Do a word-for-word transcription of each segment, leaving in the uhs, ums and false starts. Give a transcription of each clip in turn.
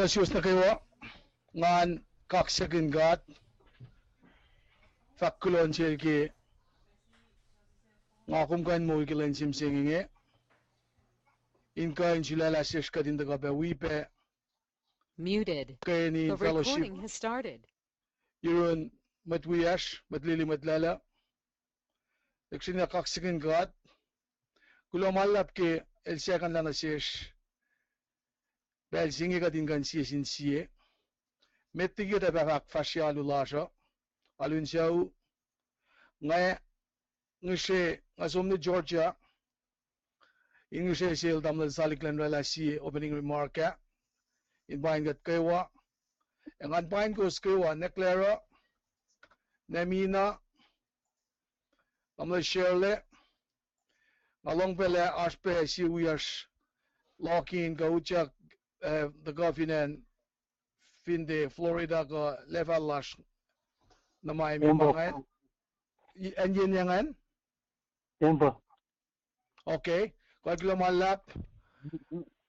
Suwos nuh kwewa, ngan kaksakihn God, fahk kuloh nuh sel ke nga kom kuh in moul ke lwen se mihsenge inge, in kuh in sulaclah sesr kuht in tuhkuh pac wi pac Muted. Keni fellowship. Yurin mwet wiyacsr, mwet lili, mwet lala. Eksin kaksakihn God. Kuloh ma luhlahp ke el sekuhnlah nuh sesr pacl se inge kuht in kuh in sie sin sie. Met liki kuht ac fah fahk fahsrye alu lasr uh, alu in sucu, nga ngihsre, nga som nuh Georgia, in ngihsre sel tamuhlwel Salik elan oraclah sie opening remark ah, in pain kuht kwewa. Ac ngan pain kowos kwewa, Nekler uh, Nemina, tamuhlwel Shirley, nga lohng pac lah oasr pac sie wiyacsr lokin kuh utyak, eh, tuhkuh fin acn, fin tiac Florida kuh lacfal lasr nuh ma emi pa ingacn. Acn yen ingacn? Okay, kuht kuloh ma luhlahp.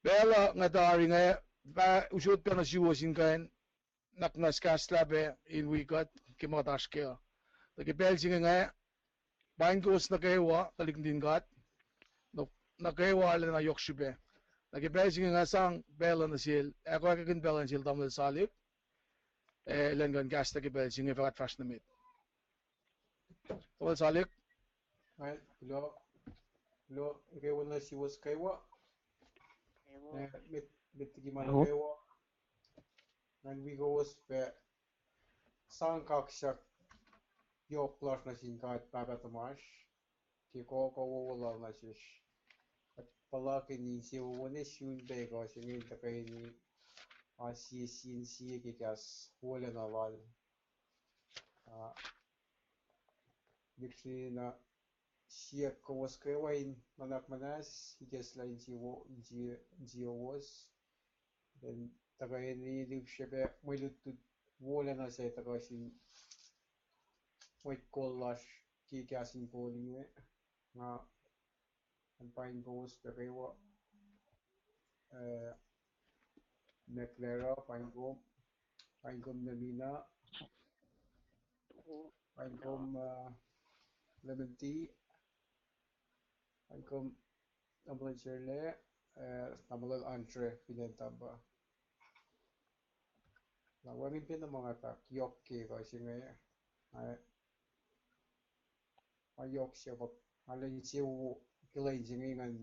Pacl uh nga tari inge, fah usot pac nuh suwos in kuh in naknwacs kahslah pac in wi kuht ke ma kuht oasr kac uh. Tuh ke pacl se inge nga pain kowos nuh kwewa, tuhlihk nuhtin God, nuh kwewa arulacna yohk srihpac. Nuh ke pacl se inge nga sang pacl uh nuh sel, ahkolah kac kihn pacl uh nuh sel tamuhlwel Salik, ac elan kuh in kahslah ke pacl se inge fah kuht fahsr nuh met. Tamuhlwel Salik. Kuloh, kuloh nuh kwewa nuh suwos kwewa. Met liki ma nuh kwewa, ngan wi kowos pac sang kaksak yohk lasr nuh sin God Pahpah tuhmasr ke kowos wowo lal nuh sesr. Kuht puhlakihn insewowo ne sun pac kuh se inge in tuhkweni ma sie sin sie ke kahs wolacna lal. Ah, lihksreni na siyuck kowos kwewa in nuhnak muhnahs, ikacslah insewowo, insiyowos, in tuhkweni lihksreni pac mwe lutlut wolacna se tuhkuh sin mwet kol lasr ke kahs in kol inge. Nga pain kowos nuh kwewa, eh, Nekler uh, pain kom, pain kom Nemina, pain kom, eh, Lementi, pain kom tamuhlwel Shirley, eh, tamuhlwel Andre fin acn Tampa. Na wacngihn pacna ma nga fahk yohk ke kuh se inge, ma yohk se pa nga lwen se wo ke lwen se inge ngan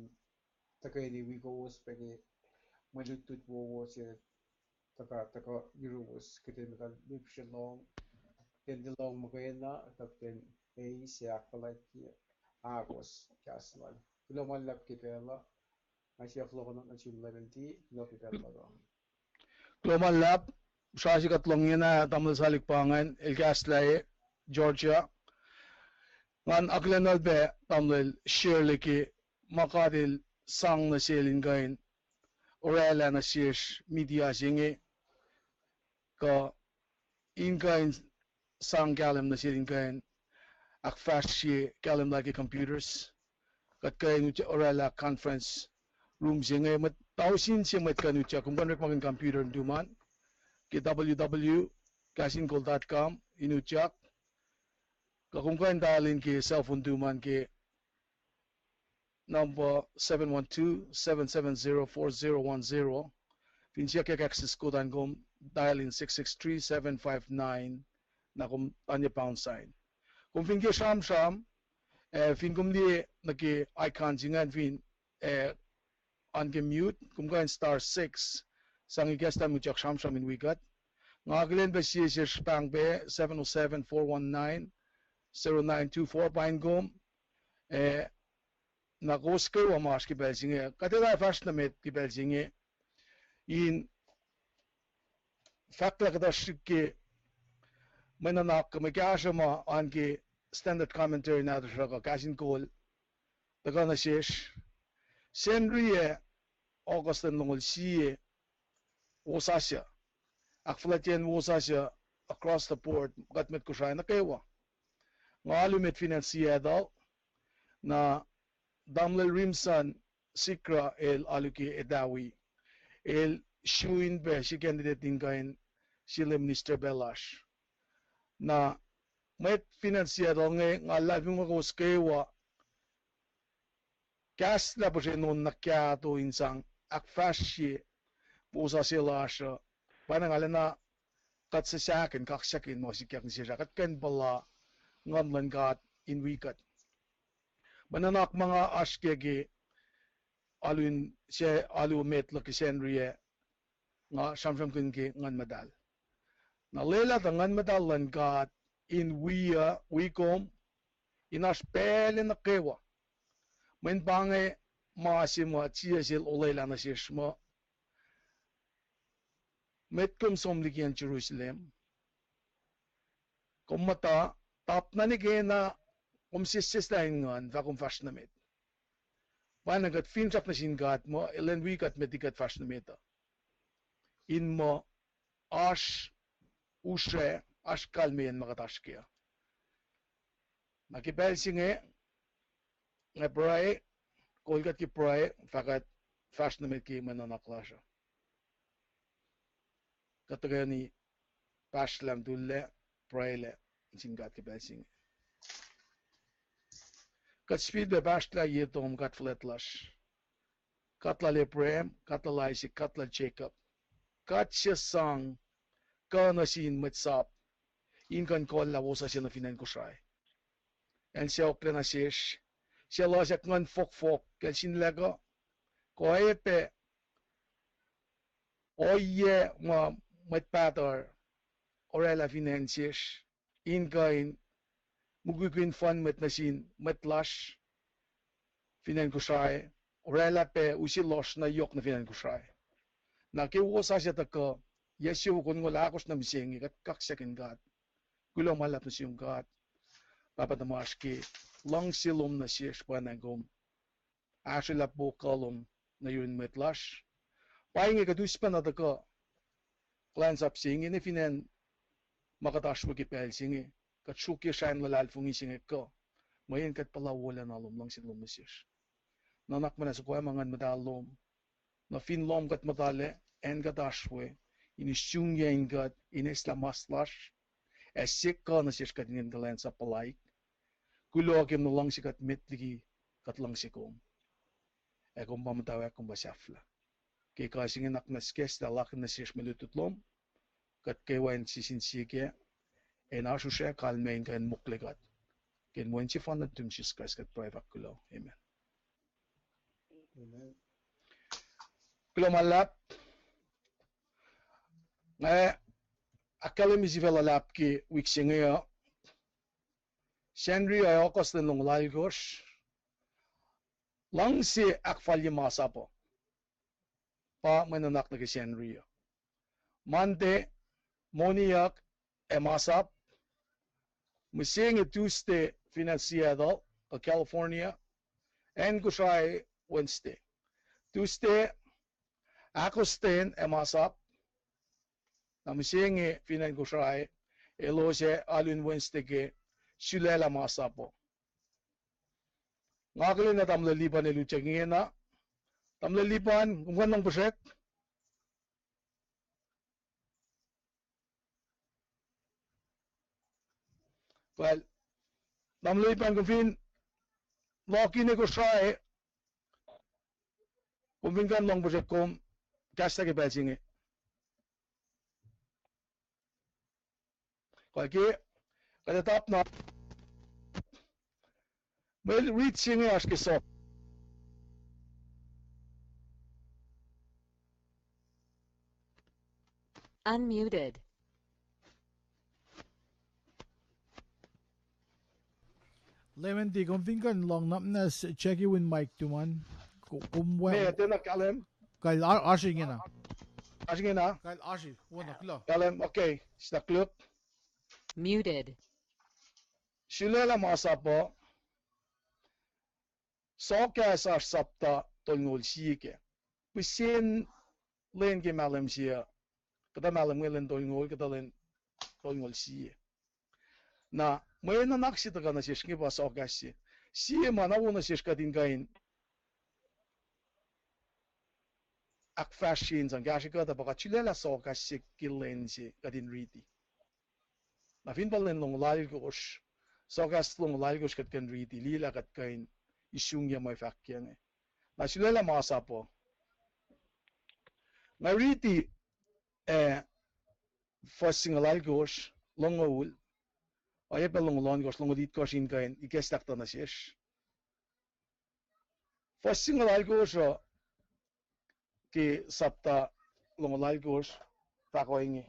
tuhkweni wi kowos pac ke mwe lutlut wowo se tuhkuh, tuhkuh yuruwos kuht in muhta lihpsre lohng, kuht in lohng muhkwena, kuht in eis ac ahkfuhlwactye, ahkos kahs lal. Kuloh ma luhlahp ke pacl uh, nga siyuck lokoalok nuh sum Lementi, kuloh ke pacl uh. Kuloh ma luhlahp, srihsrihk kuht lohng ingena tamuhlwel Salik pa ingacn, el kahslah Georgia. Ngan akihlen pac tamuhlwel Shirley ke ma God el sang nuh sel in kuh in oraclah nuh sesr media se inge, kuh in kuh in sang kahlwem nuh sel in kuh in ahkfahsrye kahlwem lal ke computers. Kuht kuh in oraclah conference room se inge, mwet tausin se mwet kuh in utyak, kom kuh in orekmakihn computer in tuman ke w w w dot kahsinkol dot com in utyak. Kuh kom kuh in dial in ke cell phone tuman ke number seven one two, seven seven zero, four zero one zero. Fin siyuck access code an kom dial in six six three seven five nine, na kom tanye pound sign. Kom fin ke sramsram, eh, fin kom liye nuh ke icon se ingacn fin, eh, an ke mute, kom kuh in star six, sang ikacslah muhtak sramsram in wi kuht. Nga akihlen pac sie sesr pahng pac seven oh seven, four one nine, zero nine two four, pain kom, eh, na kowos kwewa ma oasr ke pacl se inge, kuht ac fahsr nuh met ke pacl se inge in fahklah kuhtuh srihk ke mwe nuhnak kuh mwe kahsruh ma an ke standard commentary nahtuhsr uh kuh kahs in kol tuhkuh nuh sesr. Sacnri ah, August an longoul sie, wosasuc, ahkfuhlwactiyacn wosasuc across the board, kuht mwet Kosrae nuh kwewa. Nga alu met fin acn Seattle, na tamuhlwel Rimson Sikra el alu ke Etawi. El sru in pac se candidate in kuh in sila minister pac lasr. Na mwet fin acn Seattle inge nga luhlahlfongi muh kowos kwewa kahslah puhsren on na kahto in sang ahkfahsrye wosasuc lasr uh. Pa na nga lacna kuht suc sahkihn, kaksakihn ma sikyak nuh sesr ah, kuht kuh in puhla Nguhn luhn God in wi kuht. Mwe nuhnak ma nga oasr kac ke alu in se, alu met luhk ke Sacnri ah, nga sramsramkihn ke Nguhn Muhtahl. Na lwelah tuh Nguhn Muhtahl luhn God in wi uh, wi kom, in oasr pacl nuh kwewa. Mweyen pa inge ma se ma Jisus El olwelah nuh sesr muh, met kom som liki acn Jerusalem, kom muhta, tap na nwe kena kom sesseslah in nguhn, fah kom fahsr nuh met. Pa na kuht finsrak nuh sin God muh Elan wi kuht met liki kuht fahsr nuh met uh, in muh oasr usra, oasr kalmeyacn ma kuht oasr kac. Na ke pacl se inge, nga pruhe, kol kuht ke pruhe, fah kuht fahsr nuh met ke mwe nuhnak lasr uh. Kuht tuhkweni pahsrlah, tullac, pruhelah nuh sin God ke pacl se inge. Kuht sifilpac pahsrlah ye tom, God fuhlwact lasr, God lal Abraham, God lal Isaac, God lal Jacob. God suc sang kuh nuh sin mwet sap in kuh in kohllah wosasuc nuh fin acn Kosrae. Acn sacohklac nuh sesr, suc lasyak nguhn fohkfohk kacl sinlaku, kuh oacyacpac ohiyac ma mwet pahtuhr oraclah fin acn sesr, in kuh in mukwikwi in fun mwet nuh sin mwet lasr fin acn Kosrae, oraclah pac use lohsr na yohk nuh fin acn Kosrae. Na ke wosasuc tuhkuh, yac siofok onngoul ahkosr nuh mihsenge, kuht kaksakihn God. Kuloh ma luhlahp nuh sum God, Pahpah tuhmasr, ke luhngse lom nuh sesr, pa na kom ahsrwelah po kuh lom nuh yurin mwet lasr. Pa inge kuht us pacna tuhkuh kuhlwacnsap se inge nuh fin acn ma kuht oasr we ke pacl se inge. Kuht sruokyac sracn luhlahlfongi se inge kuh, mweyen kuht puhla wolacna lom, luhngse lom nuh sesr. Nuhnak muhnahs soko ma Nguhn Muhtahl lom nuh fin lohm kuht muhtahlac, acn kuht oasr we, in isungyacn kuht, in eslah mas lasr, ac sek kuh nuh sesr kuht in kuhlwacnsap puhlaik. Kuloh ke kom nuh luhngse kuht met liki kuht luhngse kom. Ac kom pa muhtwacwacack, kom pa sahflah. Ke kuh se inge nuhnak muhnahs kahslah, lakihn nuh sesr mwe lutlut lom, kuht kwewa in sie sin sie kac, ac in oasr usra, kalmac in kuh in mokle kuht. Ke inen Wen sefanna nuhtum Jisus Kraist kuht pruhe fahk kuloh. Amen. Kuloh ma luhlahp. Nga ahkkahlwemye sifac luhlahp ke wik se inge uh. Sacnri uh August lwen longoul alkosr. Luhngse ahkfalye masap uh pa mwe nuhnak nuh ke Sacnri uh. Monday, moniyuck ac masap. Mihsenge Tuesday fin acn Seattle kuh California, acn Kosrae Wednesday. Tuesday, ahkostwen ac masap. Na mihsenge fin acn Kosrae, elos ac alu in Wednesday ke sulaclah masap uh. Nga akihlen lah Tamuhlwel Lipan el utyak ingena. Tamuhlwel Lipan, kom kuh in lohng puhsrek? Well, Tamuhlwel Lipan, kom fin lohkihn Kosrae, kom fin kuh in lohng puhsrek, kom kahslah ke pacl se inge. Kuh ke, kuht etap na, mwe rit se inge oasr ke sohk. Unmuted. Leman D, kom fin kuh in lohng, nuhnak muhnahs check-i win mic tuhmom. Ko-, kom wacngihn. Meac, tiacna kahlwem? Kal a-, oasr ingena. Oasr ingena? Kal oasr, wona, kuloh. Kahlwem, okay. Sna kluk. Muted. Sulaclah masap uh, Soakas oasr sapta tolngoul sie kac. Pihsen lwen ke mahlwem se uh, kuhtuh mahlwem inge lwen tolngoul, kuhtuh lwen tolngoul sie. Na mwe nuhnak se tuhkuh nuh sesr inge pa soakas se. Sie ma na wo nuh sesr kuht in kuh in ahkfahsrye in sang kahsrwe kuht uh pa kuht sulaclah sohkahs se ke lwen se kuht in riti. Na fin pa lwen longoul alkosr, sohkahs longoul alkosr kuht kuh in riti, liye lah kuht kuh in isungyuc ma fahkyang. Na sulaclah masap uh. Nga riti, eh, fuhs singucul alkosr, longoul, oacyacpac longoul ohnkohsr, longoul itkohsr in kuh in ikacslah tuh nuh sesr. Fuhs singucul alkosr uh ke sapta longoul alkosr, fahk ohinge: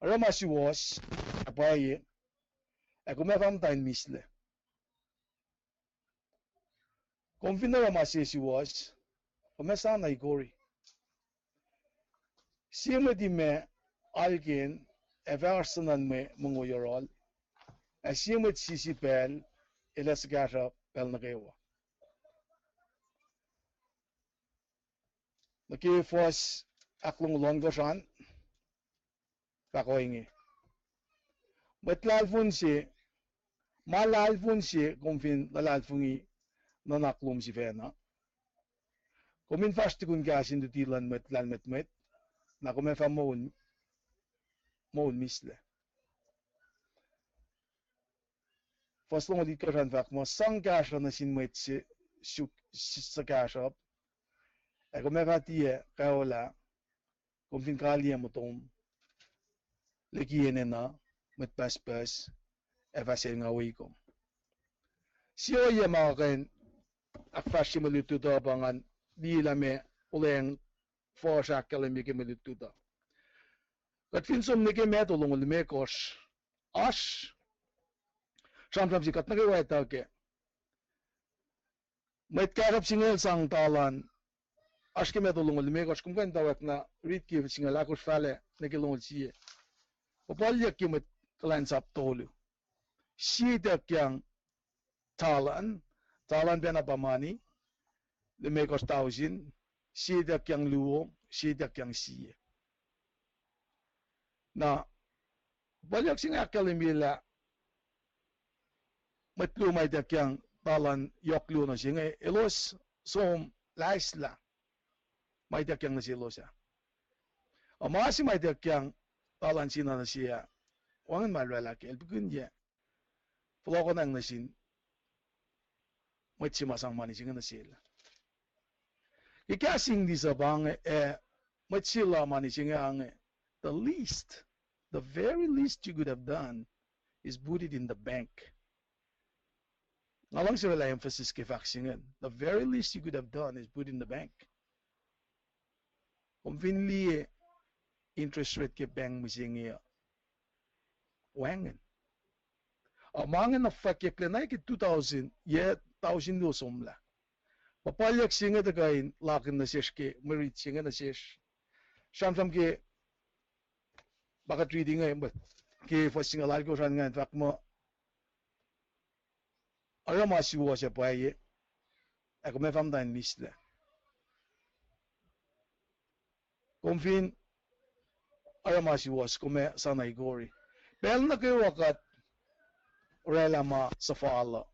Oruh ma suwohs ac pwacye, ac kom ac fah muhta in mislac. Kom fin oruh ma se suwohs, kom ac sa na ikori. Sie mwet imac alken ac fah oasr suhnuhn mwe mongo yohrohl, ac sie mwet sisi pacl el ac suhkahsruhp pacl nuh kwewa. Nuh ke fuhs ahklongoul ohnkohsr an, fahk ohinge: Mwet lahlfon se, ma lahlfon se kom fin luhlahlfongi nuhnak lom sifacna, kom in fahsr tukun kahs in luti luhn mwet lahlmwetmwet, na kom ac fah moul, moul mislac. Fuhs longoul itkohsr an fahk muh, sang kahsruh nuh sin mwet se suk, suhkahsruhp, ac kom ac fah tiac kaolah, kom fin kaliyac motom liki enenuh, mwet pucspucs ac fah selnga wi kom. Sie ohiyac ma kuh in ahkfahsrye mwe lutlut uh pa ngan liye lah meac olweacng fuhsr ahkkahlwemye ke mwe lutlut uh. Kuht fin som nuh ke Matthew longoul limekohsr, oasr sramsram se kuht nuh kwewa etuh kac. Mwet kahsruhp singucul sang talan, oasr ke Matthew longoul limekohsr, kom kuh in tuhkuh na rit ke singucul ahkosr fahlac nuh ke longoul sie. Puhpuhlyuck ke mwet kuhlwacnsap tolu. Sie ituckyang talan, talan pacna pa mani, limekohsr tausin, sie ituckyang luo, sie ituckyang sie. Na puhpuhlyuck se inge ahkkahlwemye lah mwet luo ma ituckyang talan yohk luo nuh se inge, elos som laislah ma ituckyang nuh selos ah. Ac ma se ma ituckyang talan sie na nuh se ah, wacngihn ma el oraclah kac, el pukihnyac fohlohkohnacng nuh sin mwet se ma sang mani se inge nuh sel. Ke kahs English uh pa inge, eh, mwet se la mani se inge inge, the least, the very least you could have done is put it in the bank. Nga luhngse oraclah emphasis ke fahk se inge, the very least you could have done is put in the bank. Kom fin liye interest rate ke bank mihsenge uh, wacngihn. Ac ma inge na fwackyucklac na ke two thousand, yac tausin luo somlah. Puhpuhlyuck se inge tuhkuh in lakihn nuh sesr ke mwe rit se inge nuh sesr. Sramsram ke ma kuht riti inge, ke fuhs singucul alkosr an ingacn fahk muh, oruh ma suwohs ac pwacye, ac kom ac fah muhta in mislac. Kom fin oruh ma suwohs, kom ac sa na ikori. Pacl nuh kwewa kuht oraclah ma suhfal uh,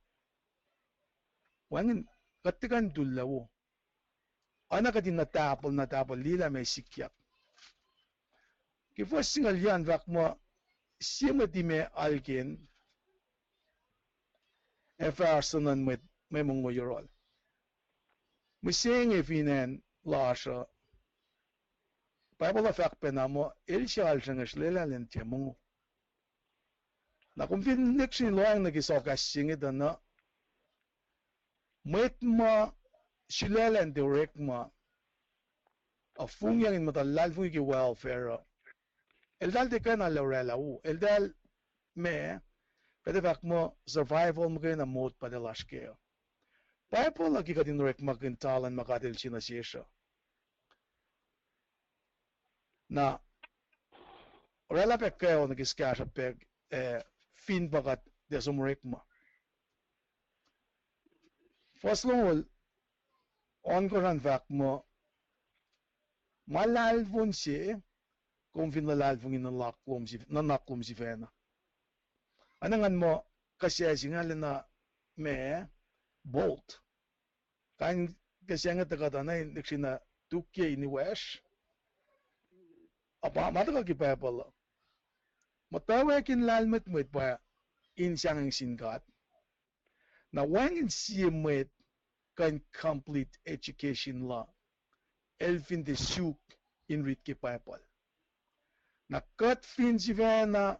wacngihn kuht tiac kuh in tullac wo. Oacna kuht in nuh tahpuhl, nuh tahpuhl liye lah meac sikyak. Ke fuhs singucul yac an fahk muh, sie mwet imac alken ac fah oasr suhnuhn mwet, mwe mongo yohrohl. Mihsenge fin acn lasr uh, Bible uh fahk pacna muh el se alsrengosr lwelah lwen tiac mongo. Na kom fin next in lohacng nuh ke sohkahs se inge tuh na, mwet ma sulaclah in tiac orekma, a fongyang in muhta luhlahlfongi ke welfare uh, eltahl tiac kuh na lah oraclah wo, eltahl ma, kuht ac fahk muh survival muhkwena motpa lasr kac uh. Bible uh ke kuht in orekmakihn talan ma God El se nuh sesr uh. Na oraclah pac kwewa nuh ke suhkahsruhp pac, eh, fin pa kuht tiac som orekma. Fuhs longoul ohnkohsr an fahk muh, ma lahlfon se, kom fin luhlahlfongi nuhnak lom sif-, nuhnak lom sifacna. Oacna ngan muh kuhsac se inge arulacna ma bolt. Kain ke se inge tuhkuh tuh na in lihksreni tukye in iwesr. Ac pa ma tuhkuh ke Bible uh. Muhtwacwacack in lahlmwetmwet pa in sahngweng sin God. Na wacngihn sie mwet kuh in complete education la el fin tiac suk in rit ke Bible. Na kuht fin sifacna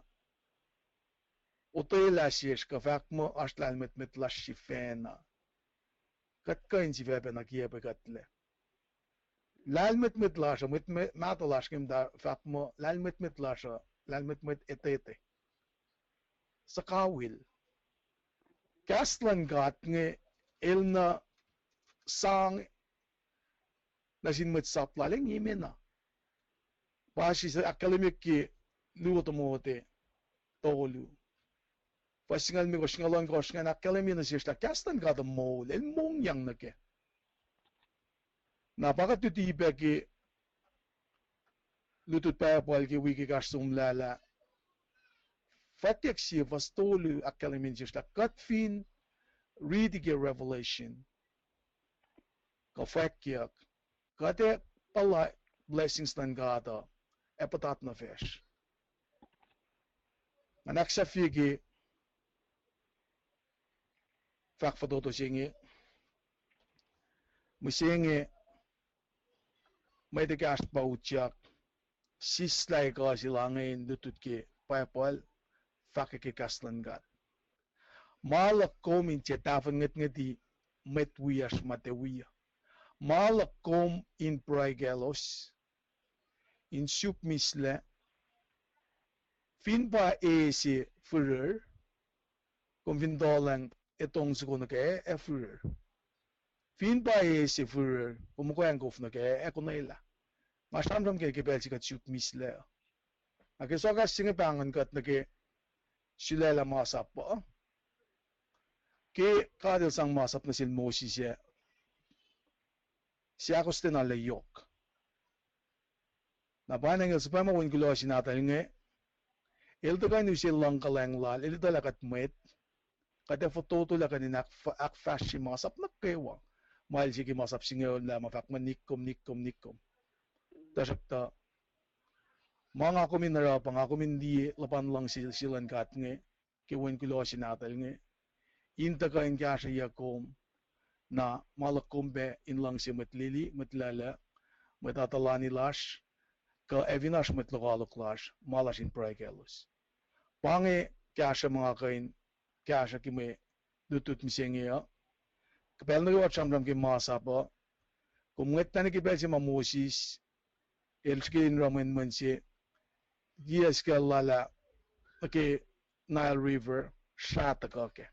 otwelah sesr kuh fahk muh oasr lahlmwetmwet lasr sifacna, kuht kuh in sifacpacna kiacpwe kuhtlac. Lahlmwetmwet lasr uh, mwet me-, mahtuh lasr ke muhta fahk muh lahlmwetmwet lasr uh, lahlmwetmwet etete. Suhkawihl. Kahs luhn God inge el nuh sang nuh sin mwet sap lal inge mena. Pa srihpac ahkkahlwemye ke Luo Timote tolu, fuhs singucul limekohsr, singucul ohnkohsr ingacn ahkkahlwemye nuh sesr lah kahs luhn God uh moul, el mongyang nuh kac. Na pa kuht luti pac ke lutlut Bible ke wik ekahsr somlah ah, fwackyuck sie fuhs tolu ahkkahlwemye nuh sesr lah kuht fin riti ke Revelation kuh fwackyuck, kuht ac puhla blessings luhn God uh ac puhtat nuh facsr. Nga ahksahfye ke fahk fototo se inge. Mihsenge, mwet ekahsr pa utyak, sislah ekuh se la inge in lutlut ke Bible, fahkwack ke kahs luhn God. Ma luhk kom in tiac tahfuhn ngwetngweti mwet wiyacsr ma tiac wi uh. Ma luhk kom in pruhe kaclos, in suk mihslac, fin pa e se firir, kom fin tohlacng etong soko nuh kac ac firir. Fin pa e se firir, kom mukwacng kof nuh kac ac konwelah. Nga sramsram ke, ke pacl se kuht suk mihslac uh. Na ke sohkahs se inge pahngon kuht nuh ke sulaclah masap uh. Ke God El sang masap nuh sel Moses ah, seahkostwen na lah yohk. Na pa inge suhpwacma wen kuloh se nahtuhl inge, el tuhkuh in use luhngkuhlwacng lal, el etuh lah kuht mwet, kuht ac fototo lah kuht in ahkf-, ahkfahsrye masap nuh kwewa. Ma el se ke masap singucul ah ma fahk muh nikkom, nikkom, nikkom. Tuhsruhktuh, ma nga kom in oruh pa nga kom in liye luhpan luhngse se luhn God inge, ke wen kuloh se nahtuhl inge, in tuhkuh in kahsrweyuck kom, na ma luhk kom pac in luhngse mwet lili, mwet lala, mwet atuhlani lasr, kuh ac fin oasr mwet lokoalok lasr, ma lasr in pruhe kaclos. Pa inge kahsruh ma nga kuh in kahsruh ke mwe lutlut mihsenge uh. Ke pacl nuh kwewa sramsram ke masap uh, kom ngwetlah nuh ke pacl se ma Moses el srihke in oruh mwenmwen se, tiac sikacl lal ah nuh ke Nile River, srah tuhkuh kac.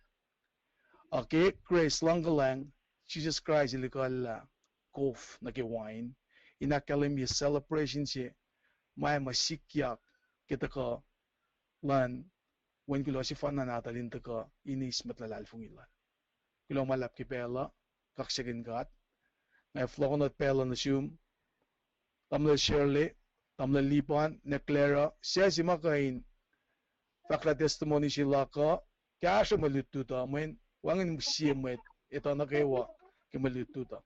Ac ke grace luhngkuhlwacng, Jisus Kraist el ekuhllah kof nuh ke wain, in ahkkahlwemye celebration se, ma ma sikyak ke tuhkuh luhn wen kuloh sefanna nahtuhl in tuhkuh in eis mwet luhlahlfongi lal. Kuloh ma luhlahp ke pacl uh, kaksakihn God. Nga fohlohkohnot pacl uh nuh sum, tamuhlwel Shirley, tamuhlwel Lipan, Neclara, suc se ma kuh in fahklah testimony se luhk uh, kahsruh mwe lutlut uh, mweyen wacngihn sie mwet etuh nuh kwewa ke mwe lutlut uh.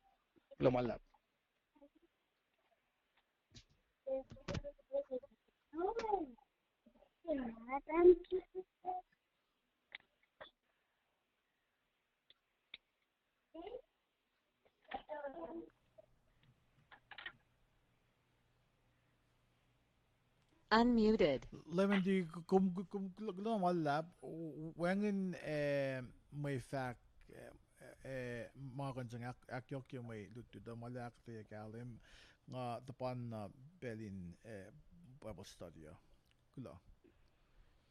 Kuloh ma luhlahp. Unmuted. Lemendi, kom, kom, kom, kuloh ma luhlahp, wacngihn, eh, mwe fahk, eh, eh, ma kuh in sang ahk-, ahkyohkye mwe lutlut uh, ma lah ahkuhtweyac kahlwem, nga tuhpan na pacl in, eh, Bible study uh. Kuloh.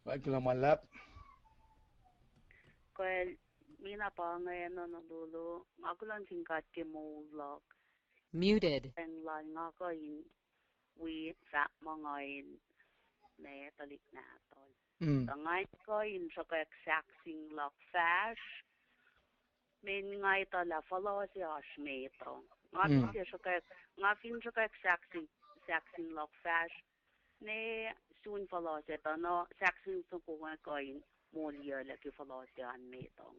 Kuloh ma luhlahp. Kacl, Mina pa inge, Honolulu, nga kuloh nuh sin God ke moul luhk. Muted. Eng lal nga kuh in wi fahk ma nga in me tuhlihk nahtuhl. Mm. Tuh nga in kuh in sruhkwack sahkseng luhk fahsr, mweyen nga etuh lah fuhluh se oasr met uh. Nga fin Mm. tiac sruhkwack, nga fin sruhkwack sahkseng, sahkseng luhk fahsr, ne sun fuhluh se tuh na sahkseng soko nga kuh in moliyuclac ke fuhluh se an met uh.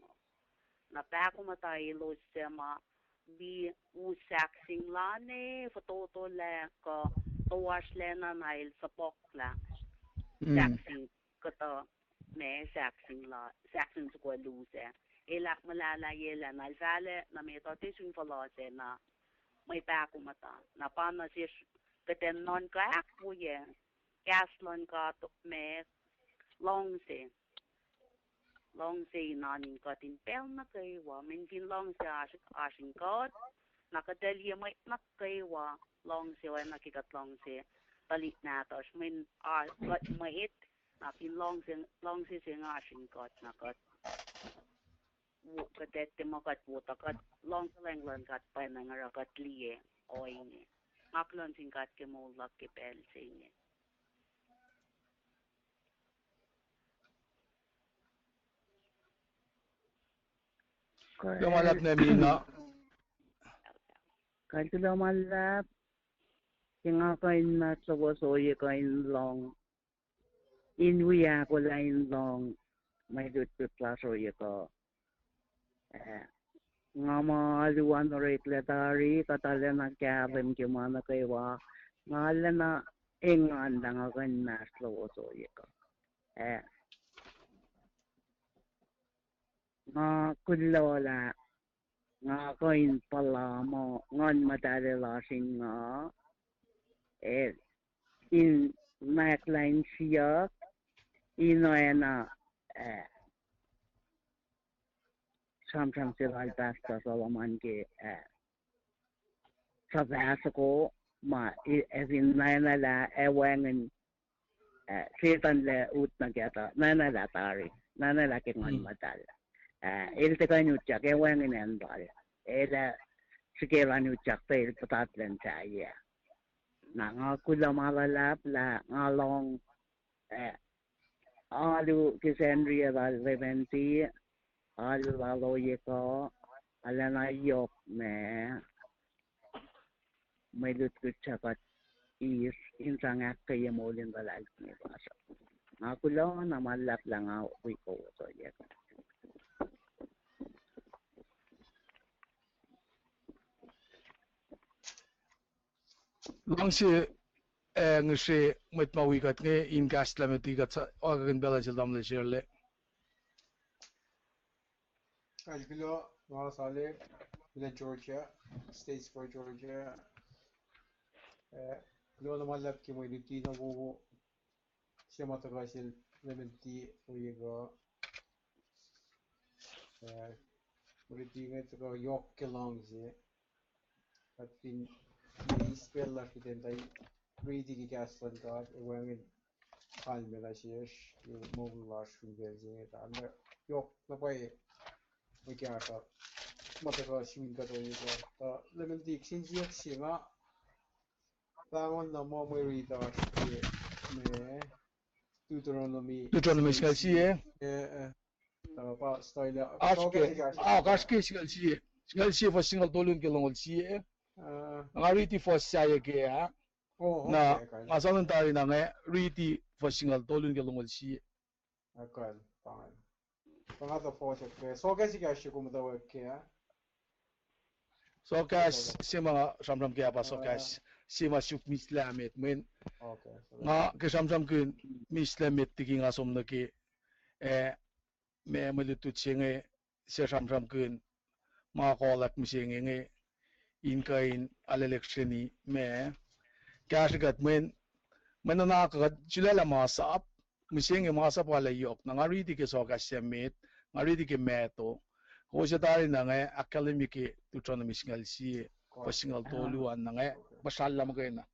Na pahkomuhta elos suc ma wi us sahkseng lal ne fototo lah kuh toasr lacna na el suhpuhklah. Mm. Sahkseng kuhtuh ma sahkseng la, sahkseng soko lusac. El ahkmuhlahlahyelah na el fahlac na met uh tiac sun fohlohsac na mwe pahkomuhta. Na pa na sesr kuht in nuhnkuh ahkwoye kahs luhn God ma luhngse. Luhngse in oan in kuht in pacl nuh kwewa. Mweyen fin luhngse oasr, oasr in God, na kuht ac liye mwet nuh kwewa luhngse oacna ke kuht luhngse tuhlihk nahtuhsr. Mweyen, a, kuht mwet, na fin luhngse, luhngse se inge oasr in God, na kuht, kuht etuh muh kuht wo tuh kuht luhngse leng luhn God pacna oruh kuht liye ohinge. Nga kuloh nuh sin God ke moul luhk ke pacl se inge. Kuloh ma luhlahp, Nehemiah. Kuloh ma luhlahp. Ke nga kuh in mas lowos ohiyac kuh in lohng, in wi ahkolah in lohng mwe lutlut lasr ohiyac kuh, ah, nga muh alu an oreklac tari, kuht arulacna kahlwem ke ma nuh kwewa, nga arulacna engan lah nga kuh in mas lowos ohiyac kuh. Ah, nga kuloh lah nga kuh in puhla muh Nguhn Muhtahl lasr in nga, ah, in nwacklah insiyuck, in oacna, ah, sramsram se lal Pastor Solomon ke, ah, suhfah soko ma, e, ac fin nwacnwaclah ac wacngihn, ah, Setuhn lac ut nuh kac tuh nwacnwaclah tari, nwacnwaclah ke Nguhn Muhtahl. Ah, el tiac kuh in utyak, ac wacngihn acn lal. El ac srihke elan utyak tuh el puhtatlac in sahyac. Na nga kuloh ma luhlahp lah nga lohng, ah, alu ke Sacnri lal Lemanti, alu lal ohiyac kuh, arulacna yohk ma mwe lutlut suc kuht eis in sang ahkkweye moul in luhlahlfongi lasr uh. Nga kuloh na ma luhlahp lah nga wi kowos ohiyac. Luhngse, ah, ngihsre mwet ma wi kuht inge in kahslah met liki kuht sa-, oakakihn pacl an sel tamuhlwel Shirley. Kal kuloh, nga Salem, kuloh Georgia, Statesboro, Georgia. Ah, kuloh na ma luhlahp ke mwe luti na wowo se ma tuhkuh sel Lemanti ohiyac kuh. Ah, mwe luti inge tuhkuh yohk ke luhngse. Kuht fin eis pacl lasr kuht in tuh riti ke kahs luhn God, ac wacngihn kalmac nuh sesr ke moul lasr fin pacl se inge, tuh yohk na pwacye mwe kahsruh ma tuhkuh sun kuht ohiyac kuh. Tuh Lemanti, kihsen siyuck se nga, pahngon na muh mwe riti oasr ke me Deuteronomy, Deuteronomy singucul sie. Eh, eh. Oasr ke, ah, oasr ke singucul sie. Singucul sie fuhs singucul tolu nuh ke longoul sie. Nga riti fuhs sahyac kac ah. Na nga soanwel tari na nga riti fuhs singucul tolu nuh ke longoul sie. Soakas se kahs se kom muhtwacwacack kac ah. Soakas se ma sramsram kac ah pa soakas se ma suk mihslac met mweyen. Nga ke sramsramkihn mihslac met liki nga som nuh ke, ah, ma mwe lutlut se inge, se sramsramkihn ma kolak mihsenge inge, in kuh in aleleksheni ma kahsrwe kuht mweyen, mweyen nuhnak kuht sulaclah masap, mihsenge masap arlac yohk. Na nga riti ke soakas se met, nga riti ke Matthew. Kowos tari na nga ahkkahlwemye ke Deuteronomy singucul sie, fuhs singucul tolu an na nga puhsrallah muhkwena.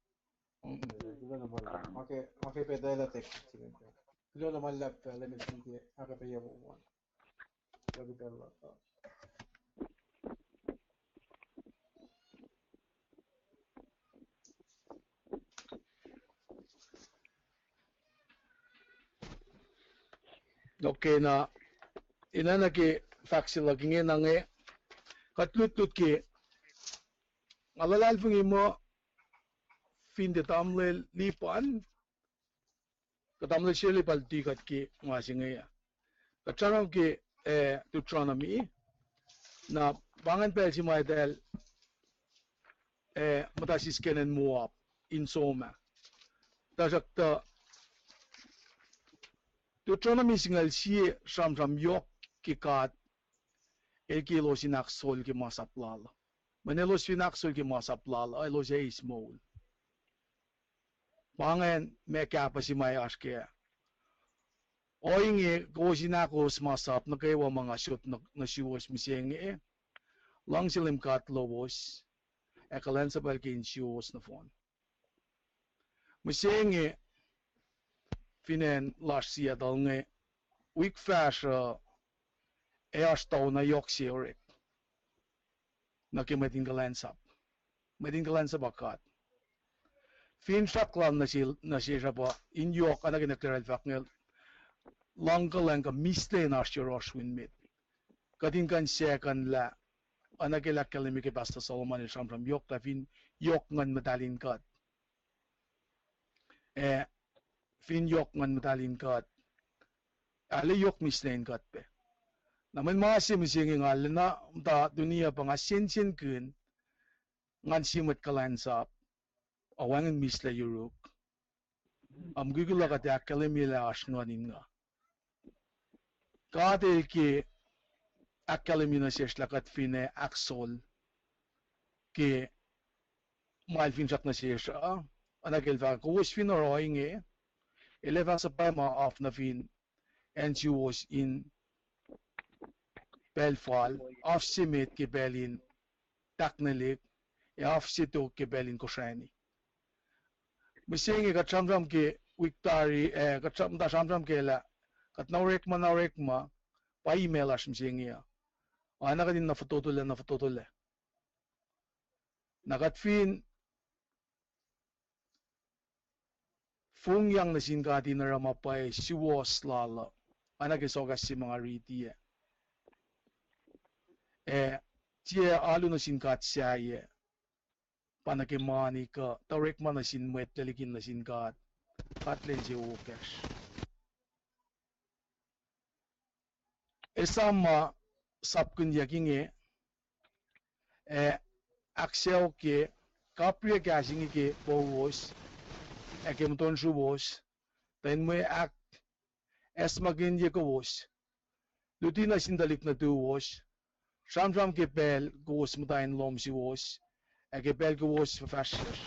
Okay, na, ina nuh ke fahk se luhk inge na inge, kuht lutlut ke, nga luhlahlfongi muh fin tiac tamuhlwel Lipan, kuh tamuhlwel Shirley pa luti kuht ke ma se inge ah. Kuht sramsram ke, eh, Deuteronomy, na pa ingacn pacl se ma eltahl eh, muhta sisken acn Moab in som ah. Tuhsruhktuh Deuteronomy singucul sie sramsram yohk ke God El ke elos in ahksol ke masap Lal. Mweyen elos fin ahksol ke masap Lal uh, elos eis moul. Pa ingacn ma kahpah se ma oasr kac. Ohinge kowos in ahkos masap nuh kwewa ma nga sot nuh, nuh suwos mihsenge, luhngse Leum God lowos, ac kuhlwacnsapwacl ke insiowos nohfohn. Mihsenge, fin acn lasr Seattle inge, wik fahsruh, ac oasr taunuh yohk se orek nuh ke mwet in kuhlwacnsap. Mwet in kuhlwacnsap uh God. Finsrak Lal nuh se, nuh sesr uh pa in yohk, oacna ke Nwacklah el fahk inge, luhngkuhlwacng kuh mihslac in oasr yohrohsr win met. Kuht in kuh in sekuhnlah, oacna ke el ahkkahlwemye ke Pastor Solomon el sramsram yohk lah fin yohk Nguhn Muhtahl in God. Eh, fin yohk Nguhn Muhtahl in God, arlac yohk mihslac in God pac. Na mweyen ma se mihsenge nga lwen na muhta tunia pa nga sensenkihn ngan sie mwet kuhlwacnsap, ac wacngihn mihslac yuruk. Ac mukwikwi lah kuht ahkkahlwemye lah oasr Nguhn in nga. God El ke ahkkahlwemye nuh sesr lah kuht fin ac ahksol ke ma El finsrak nuh sesr uh, oacna ke El fahk, kowos fin oruh ohinge, El ac fah suhpwacma af nuh fin acn suwos in pacl fal, af se met ke pacl in tahknwelihk, ac af se tok ke pacl in kosrani. Mihsenge kuht sramsram ke wik tari, eh, kuht sram-, muhta sramsram ke lah, kuht na orekma, na orekma, pa email lasr mihsenge uh. Oacna kuht in na fototolac, na fototolac. Na kuht fin fongyang nuh sin God in oruh ma pwacye suwohs Lal uh, oacna ke sohkahs se ma nga riti ah, ac tiac alu nuh sin God sahyac, pa nuh ke mani kuh tuh orekma nuh sin mwet, tuh liki nuh sin God, God El insewowo kacsr. Esam ma sapkihnyuck inge, ac ahksahokye, kapriyac kahs inge ke powos, ac ke muhtuhn sruwos, tuh in mwe ahk-, ahkacsmakihnye kowos. Luti nuh sin tuhlihk nuhtuwos, sramsram ke pacl kowos muhta in lohm suwos, ac ke pacl kowos fuhfahsryucsr.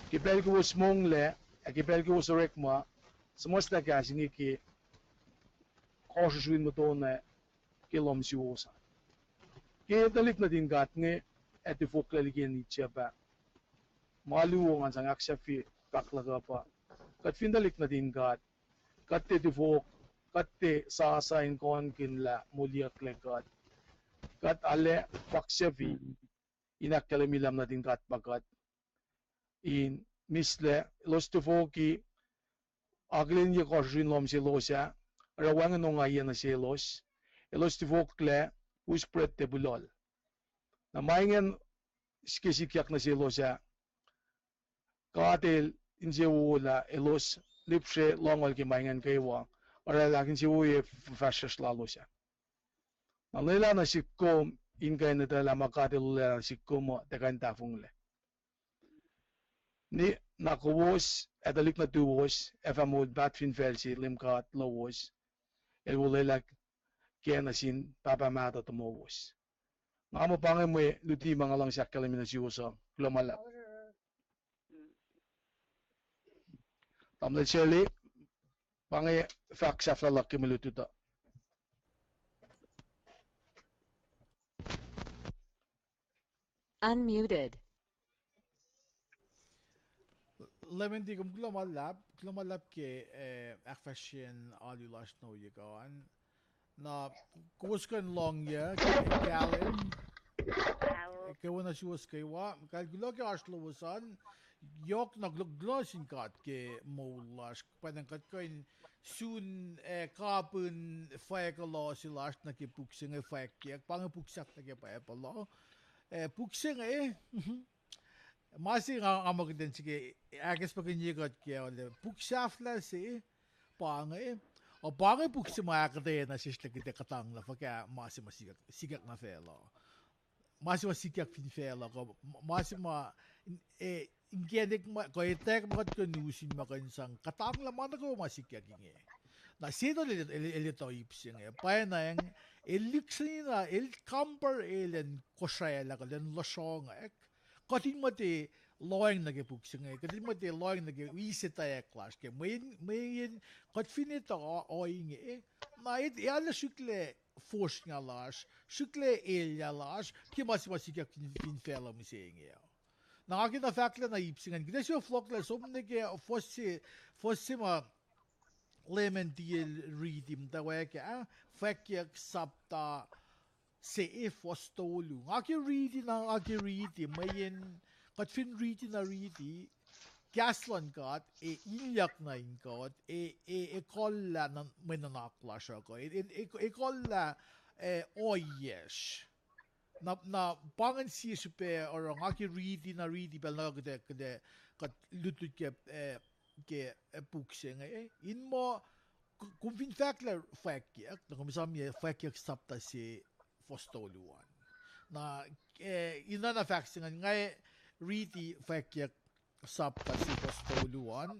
Ke pacl kowos monglac, ac ke pacl kowos orekma, suhmuhslah kahs inge ke kohsrihsrihn muhtuhnoa ke lohm suwos an. Ke tuhlihk nuhtin God inge, ac tufoklac liki nitsac pa. Ma luo ngan sang ahksahfye fahk luhk uh pa, kuht fin tuhlihk nuhtin God, kuht tiac tufok, kuht tiac sasa in kohnkihn lah moliyucklac kuht. Kuht arlac faksafi in ahkkahlwemye lah nuhtin God pa kuht. In mihslac, elos tufoki, akihlenye kohsrihsrihn lohm selos ah, oruh wacngihn ongaiyac nuh selos, elos tufoklac, us bread tepulohl. Na ma ingacn sike sikyak nuh selos ah, God El insewowo lah elos lihpsre lohngol ke ma ingacn kwewa, oruh El ahkinsewowoye fuhfahsryucsr lalos ah. Na lwelah nuh sihk kom in kuh in etuh lah ma God El olwelah nuh sihk kom uh, tiac kuh in tahfonglac. Ni na kowos, ac tuhlihk nuhtuwos, ac fah moul paht fin facl se Leum God lowos El olwelah kac nuh sin pahpah mahtuh tomowos. Nga muh pa inge mwe luti ma nga luhngse ahkkahlwemye nuh suwos uh, kuloh ma luhlahp. Tamuhlwel Shirley, pa inge fahk sahflah luhk ke mwe lutlut uh. Unmuted. Leum in tiac kom kuloh ma luhlahp, kuloh ma luhlahp ke, eh, ahkfahsryeyacn alu lasr in ohiyac kuh an. Na kowos kuh in lohngyuck, kahlwem, kwewana suwos kwewa, kalkuloh ke oasr lowos an, yohk na kuloh, kuloh sin God ke moul lasr, pwacnwacng kuht kuh in sun, eh, kapihn fwack uh lowos lasr nuh ke puk se inge fwackyuck, pa inge puk sahflah ke Bible uh. Eh, puk se inge, ma se nga, nga muh kuht in srihke ahkacsmakihnye kuht ke, uh, puk sahflah se, pa inge, uh, pa inge puk se ma ahkuhtweyac nuh sesr lah kuht ac kuhtanglah fuhkah ma se ma sikyak, sikyak nuh facluh. ma se ma sikyak fin facluh, kuh ma se ma, eh, inkacnek ma, kuh etwacack ma kuht kuh in us in ma kuh in sang kuhtanglah ma nuh kwewa ma sikyak inge. Na Setuhn el, el, el etuh ip se inge. Pwacyena, el lihksreni na, el compare el acn Kosrae lah kuh lacn lusrohngwack. Kuht in muhta lohacng nuh ke puk se inge, kuht in muhta lohacng nuh ke wi etwacack lasr ke mweyen, mweyen kuht fin etuh ohinge, na el ac srihklac fosrngah lasr, srihklac elyah lasr ke ma se ma sikyak fin, fin facluh mihsenge uh. Na nga ke na fahklac na ip se ingacn, kuht ac sifil fohlohklah som nuh ke fuhs se, fuhs se ma Leum el riti muhtwacwacack ah, Fwackyuck sapta se, fuhs tolu. Nga ke riti na, nga ke riti, mweyen kuht fin riti na riti, kahs luhn God ac ilyak nuh in God, ac, ac, ac ekuhllah mwe nuhnak lasr uh kuh, ac, ac, ac ekuhllah, eh, ohiyacsr. Na, na pa ingacn sie srihpac oruh nga ke riti na riti pacl na kuht, kuht, kuht lutlut ke, eh, ke, eh, puk se inge, eh, in muh, k-, kom fin fahklac Fwackyuck, na kom esamyac Fwackyuck sapta se fuhs tolu an. Na, eh, ina na fahk se ingacn, nga riti Fwackyuck sapta se fuhs tolu an,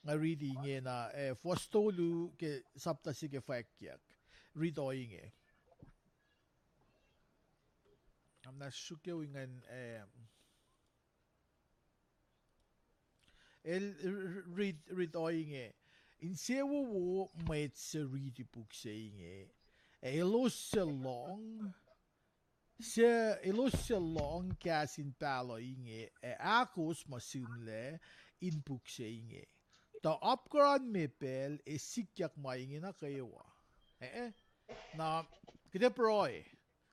nga riti ingena, eh, fuhs tolu ke sapta se ke Fwackyuck. Riti ohinge. Am na sruhke ingacn, eh, el r-, r-, rit, rit ohinge. Insewowo mwet se riti puk se inge, ac elos suc lohng, suc, elos suc lohng kahs in pahluh inge ac ahkos ma sihmlac in puk se inge, tuh apkuhran me pacl ac sikyak ma inge nuh kwewa. Eh, eh. Na, kuht ac pruhe.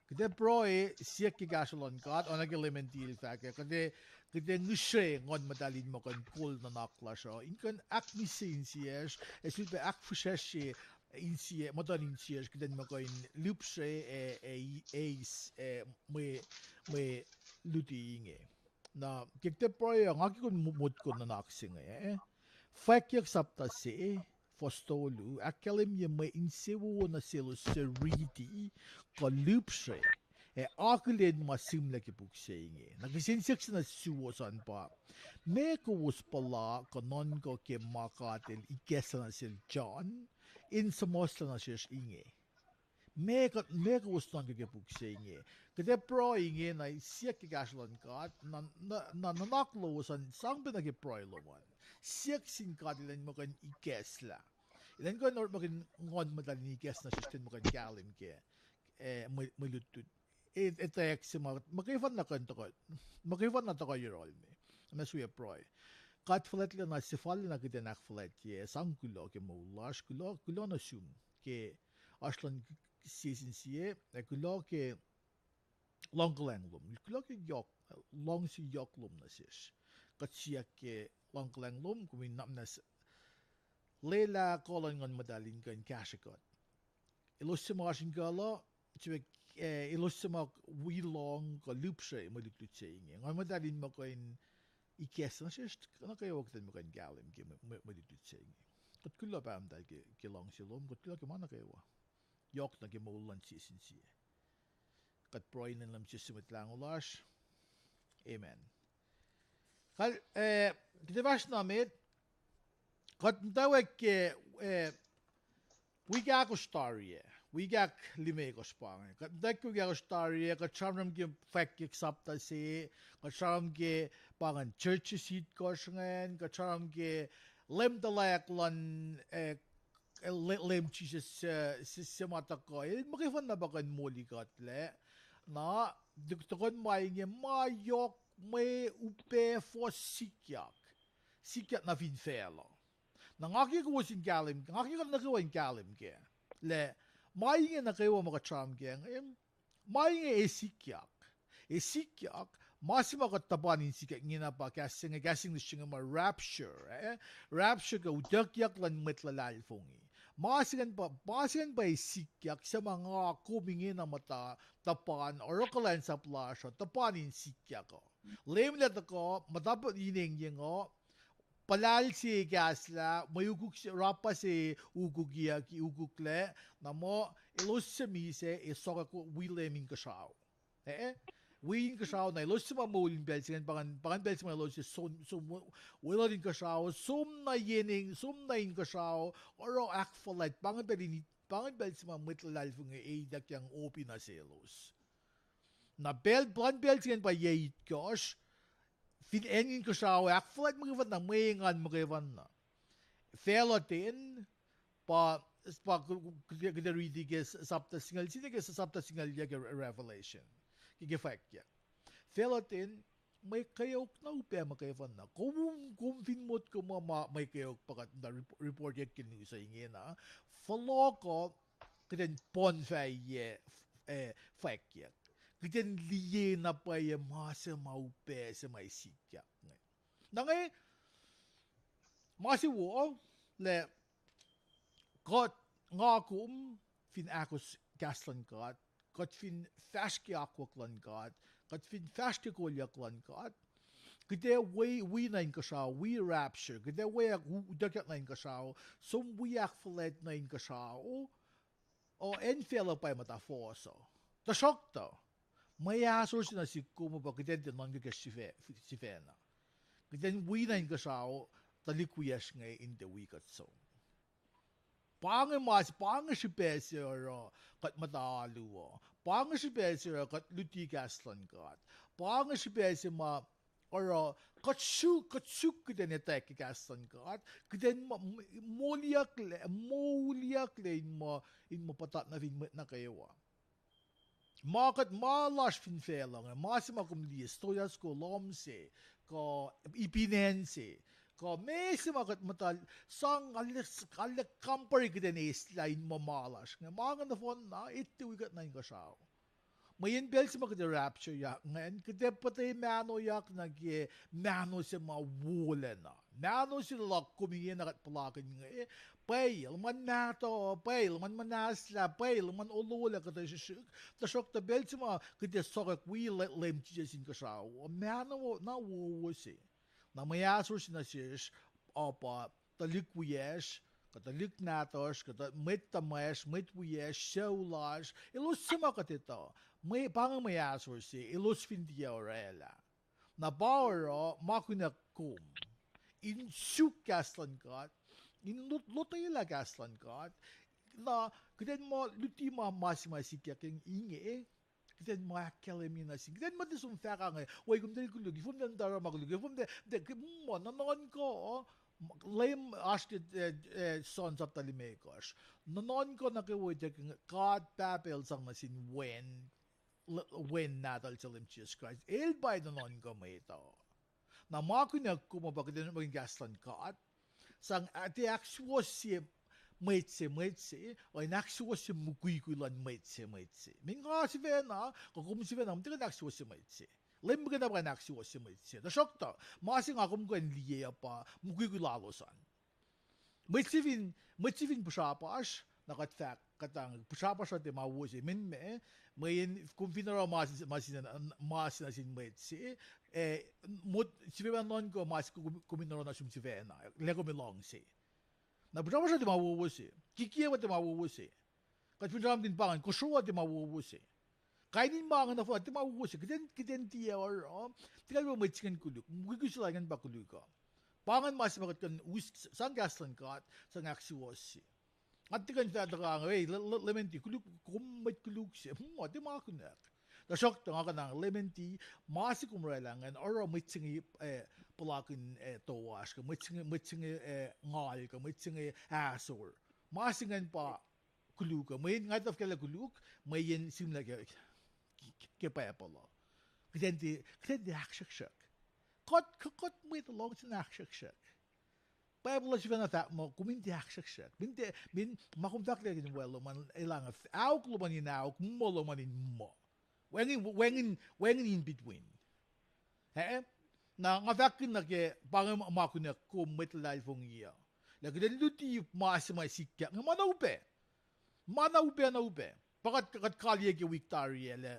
Kuht ac pruhe, siyuck ke kahsruh luhn God, oacna ke Leum el fahk ah, kuht ac, kuht ac ngihsre Nguhn Muhtahl in muh kuh in kol nuhnak lasr uh, in kuh in ahkmihsye insiyacsr, ac sulpac ahkfihsracsrye insiyac, muhtuhn insiyacsr, kuht in muh kuh in lihpsre ac, ac eis, ac mwe, mwe luti inge. Na, ke kuht ac pruhe uh, nga ke kom motko nuhnak se inge, eh? Fwackyuck sapta se, fuhs tolu, ahkkahlwemye mwe insewowo nuh selos suc riti, kuh lihpsre, ac akihlen ma sihmlac ke puk se inge. Na kihsen siyuck se nuh suwos an pa, meac kowos puhla kuh nuhnkuh ke ma God el ikacslah nuh sel John, in suhmuhslah nuh sesr inge? Meac kuht, meac kowos nuhnkuh ke puk se inge? Kuht ac pruhe ingena siyuck ke kahsruh luhn God, na, na, na nuhnak lowos an sang pac nuh ke pruhe lom an. Siyuck sin God elan muh kuh in ikacslah. Elan kuh in orekmakihn Nguhn Muhtahl in ikacs nuh sesr ten muh kuh in kahlwem ke, eh, mwe, mwe lutlut. E-, etwacack se ma, muhkwena kuh in tuhkuh, muhkwena tuhkuh yohrohl me. Am na siyuck pruhe. God fuhlwactlacna, sefallac na kuht in ahkfuhlwactye, sang kuloh ke moul lasr, kuloh, kuloh nuh sum ke oasr luhn sie sin sie, ac kuloh ke luhngkuhlwacng lom, kuloh ke yohk, luhngse yohk lom nuh sesr. Kuht siyuck ke luhngkuhlwacng lom, kom in nuhnak muhnahs lwelah kuh luhn Nguhn Muhtahl in kuh in kahsrwe kuht. Elos suc ma oasr inkuhl uh, sifilpac, eh, elos suc ma wi lohng kuh lihpsre mwe lutlut se inge, Nguhn Muhtahl in muh kuh in ikacs nuh sesr nuh kwewa kuht in muh kuh in kahlwem ke mwe, mwe, mwe lutlut se inge. Kuht kuloh Pahpah Muhtahl ke, ke luhngse lom, kuht kuloh ke ma nuh kwewa. Yohk nuh ke moul luhn sie sin sie. Kuht pruhe inen Leum Jisus Mwet Lahngo lasr. Amen. Kal, eh, kuht ac fahsr nuh met, kuht muhtwacwacack ke, eh, wik ahkosr tari ah, wik ahk limekohsr pa inge. Kuht muhtwacwacack ke wik ahkosr tari ah, kuht sramsram ke Fwackyuck sapta se, kuht sramsram ke pa ingacn church se itkohsr ingacn, kuht sramsram ke Leum tuhlac luhn, eh, Le-, Leum Jisus, eh, se, se ma tuhkuh, el muhkwena pa kuh in moli kuhtlac. Na, tok-, tohkoh ma inge ma yohk mwe upac fohs sikyak. Sikyak nuh fin facluh. Na nga ke kowos in kahlwem, nga ke kuht nuh kwewa in kahlwem kac, lah ma inge nuh kwewa ma kuht sramsram kac inge, ma inge ac sikyak. Ac sikyak, ma se ma kuht tuhpan in sikyak ingena pa kahs se inge, kahs English se inge ma rapture, eh? Rapture ke utuckyak luhn mwet luhlahlfongi. Ma se ingacn pa, ma se ingacn pa ac sikyak, suc ma nga kom ingena muhta tuhpan, oruh kuhlwacnsap lasr uh, tuhpan in sikyak uh. Leum El ac tuhkuh, muhta pa in engyeng uh, puhlahl se kahslah, mwe ukuk se, rapah se ukukiyuck, ukuklac, na muh elos suc misac ac sokwack wi Leum inkuhsrao. Eh, eh? wi inkuhsrao na elos se ma moul in pacl se ingacn, pa ingacn, pa ingacn pacl se ma elos som, som, weluhl inkuhsrao, som na yen, som na inkuhsrao, oruh ahkfuhlwact, pa ingacn pacl in, pa ingacn pacl se ma mwet luhlahlfongi ah ituckyang opi nuh selos. Na pacl, pa ingacn pacl se ingacn pa yac itkohsr, fin acn inkuhsrao ahkfuhlwact muhkwefanna, mwe engan muhkwefanna. Facluh ten, pa, pa kuht, kuht riti ke sapta singucul sie nuh ke sapta singucul yuc ke Revelation. Ke, ke fwackyuck. Facluh ten, mwe kweok na upac muhkwefanna. Kom, kom fin motko muh ma mwe kweok pa kuht muhta rep-, report ke news uh ingena. Fohlohk uh, kuht in poun fahyac, eh, fwackyuck. Kuht in liye na pwacye ma se ma upac se ma sikyak inge. Na inge, ma se wo, lah kuht, nga kom, fin ahkos kahs luhn God, kuht fin fahsr ke akwuck luhn God, kuht fin fahsr ke kolyuck luhn God, kuht ac wi, wi nuh inkuhsrao, wi rapture, kuht ac wi u-, utuckyak nuh inkuhsrao, som wi ahkfuhlwact nuh inkuhsrao, o, acn facluh pa muhta fohs uh. Tuhsruhktuh, mwe ahsor se nuh sihk kom uh pa kuht in tiac nuhnkuh ke sifac-, sifacna. Kuht in wi nuh inkuhsrao, tuhlihk wiyacsr inge in tiac wi kuht som. Pa inge ma se, pa inge srihpac se oruh kuht muhta alu uh. Pa inge srihpac se oruh kuht luti kahs luhn God. Pa inge srihpac se ma oruh kuht suk, kuht suk kuht in etuh ke kahs luhn God. Kuht in mo-, moliyucklac, moliyucklac in muh, in muh puhtat nuh fin mwet nuh kwewa. Ma kuht ma lasr fin facluh inge, ma se ma kom liye, stoyas ko lohm se, kuh ipin acn se, kuh meac se ma kuht muhta sang alu, alu kampare kuht in eislah in muh ma lasr inge. Ma inge nohfohnna, etuh wi kuht nuh inkuhsrao. Mweyen pacl se ma kuht ac raptureyak ingacn, kuht ac puhta mahnoyak nuh ke mahno se ma wolacna. Mahno se luhk kom ingena kuht puhlakihn inge, pwacye, luhman mahtuh, pwacye, luhman muhnahslah, pwacye, luhman ololah kuhtuh srihsrihk, tuhsruhktuh pacl se ma kuht ac sokwack wi Le-, Leum Jisus inkuhsrao, mahno na wowo se. Na mwe ahsor se nuh sesr, uh, pa tuhlihk wiyacsr, kuh tuhlihk nahtuhsr, kuh tuh mwet tuhmwacsr, mwet wiyacsr, sucu lasr, elos se ma kuht etuh, mwe, pa inge mwe ahsor se, elos fin tiac orwaclah. Na pa oruh ma kunac kom in suk kahs luhn God, in lot-, lotwelah kahs luhn God. Na kuht in muh luti ma, ma se ma sikyak inge, kuht in muh ahkkahlwemye nuh sin, kuht in muh tiac som fahk inge, we kom tiac koluk, fom tiac oruh ma koluk, fom tiac, tiac, muh nuhnuhnkuh, Leum oasr ke, eh, eh, John sapta limekohsr. Nuhnuhnkuh nuh kwewa, tiac God Pahpah El sang nuh sin Wen, Wen Nahtuhl se Leum Jisus Kraist. El pa nuhnuhnkuh mwet uh. Na ma kunac kom uh pa kuht in orekmakihn kahs luhn God, sang, ah, tiac ahksuwohsye mwet se, mwet se, uh, in ahksuwohsye mukwikwi luhn mwet se, mwet se. Mweyen nga sifacna, kuh kom sifacna, kom tiac kuh in ahksuwohsye mwet se. Leum muhkwena pa in ahksuwohsye mwet se. Tuhsruhktuh, ma se nga kom kuh in liye uh pa mukwikwi lalos an. Mwet se fin, mwet se fin pihsrapasr, na kuht fahk, kuht ang, pihsrapasr uh tiac ma wo se, meac, mweyen kom fin oruh ma se, ma se, ma se nuh sin mwet se, eh, mot, sifacna nuhnkuh ma se kom, kom in oruh nuh sum sifacna, lah kom in luhngse. Na pihsrapasr uh tiac ma wowo se, kikiacp uh tiac ma wowo se. Kuht fin sramsramkihn pa ingacn, kosro uh tiac ma wowo se. Kain in ma ingacn nohfohn tiac ma wowo se, kuht in, kuht in tiac oruh, tiac kalmac mwet se ingacn koluk, mukwikwi se lal ingacn pa koluk uh. Pa ingacn ma se ma kuht kuh in us, sang kahs luhn God, sang ahksuwohsye. Nga tiac kuh in fahk tuhkuh inge, eh, le-, le-, lemen tiac koluk, kom mwet koluk se, hmm, tiac ma kunac. Tuhsruhktuh nga kuh in sang lemen tiac, ma se kom orwaclah ingacn, oruh mwet se inge, eh, puhlakihn, eh, toasr, kuh mwet se inge, mwet se inge, eh, ngal, kuh mwet se inge ahsor. Ma se ingacn pa koluk uh, mweyen nga tuh fuhkah lah koluk, mweyen sihmlac ke, ke, ke Bible uh. Kuht in tiac, kuht in tiac ahksruhksruhk. Kuht, kuht mwet luhngse in ahksruhksruhk. Bible uh sifacna fahk muh kom in tiac ahksruhksruhk. Min tiac, min ma kom fahk lah in wacngihn lom an, elange, aok lom an in aok, muh lom an in muh. Wacngihn, wacngihn, wacngihn in between. Eh? Na nga fahkkihn nuh ke pa inge ma kunac kom mwet luhlahlfongi uh, lah kuht in luti ma se ma sikyak inge, ma na upac. Ma na upac, na upac. Pa kuht, kuht kaliyac ke wik tari ah lah,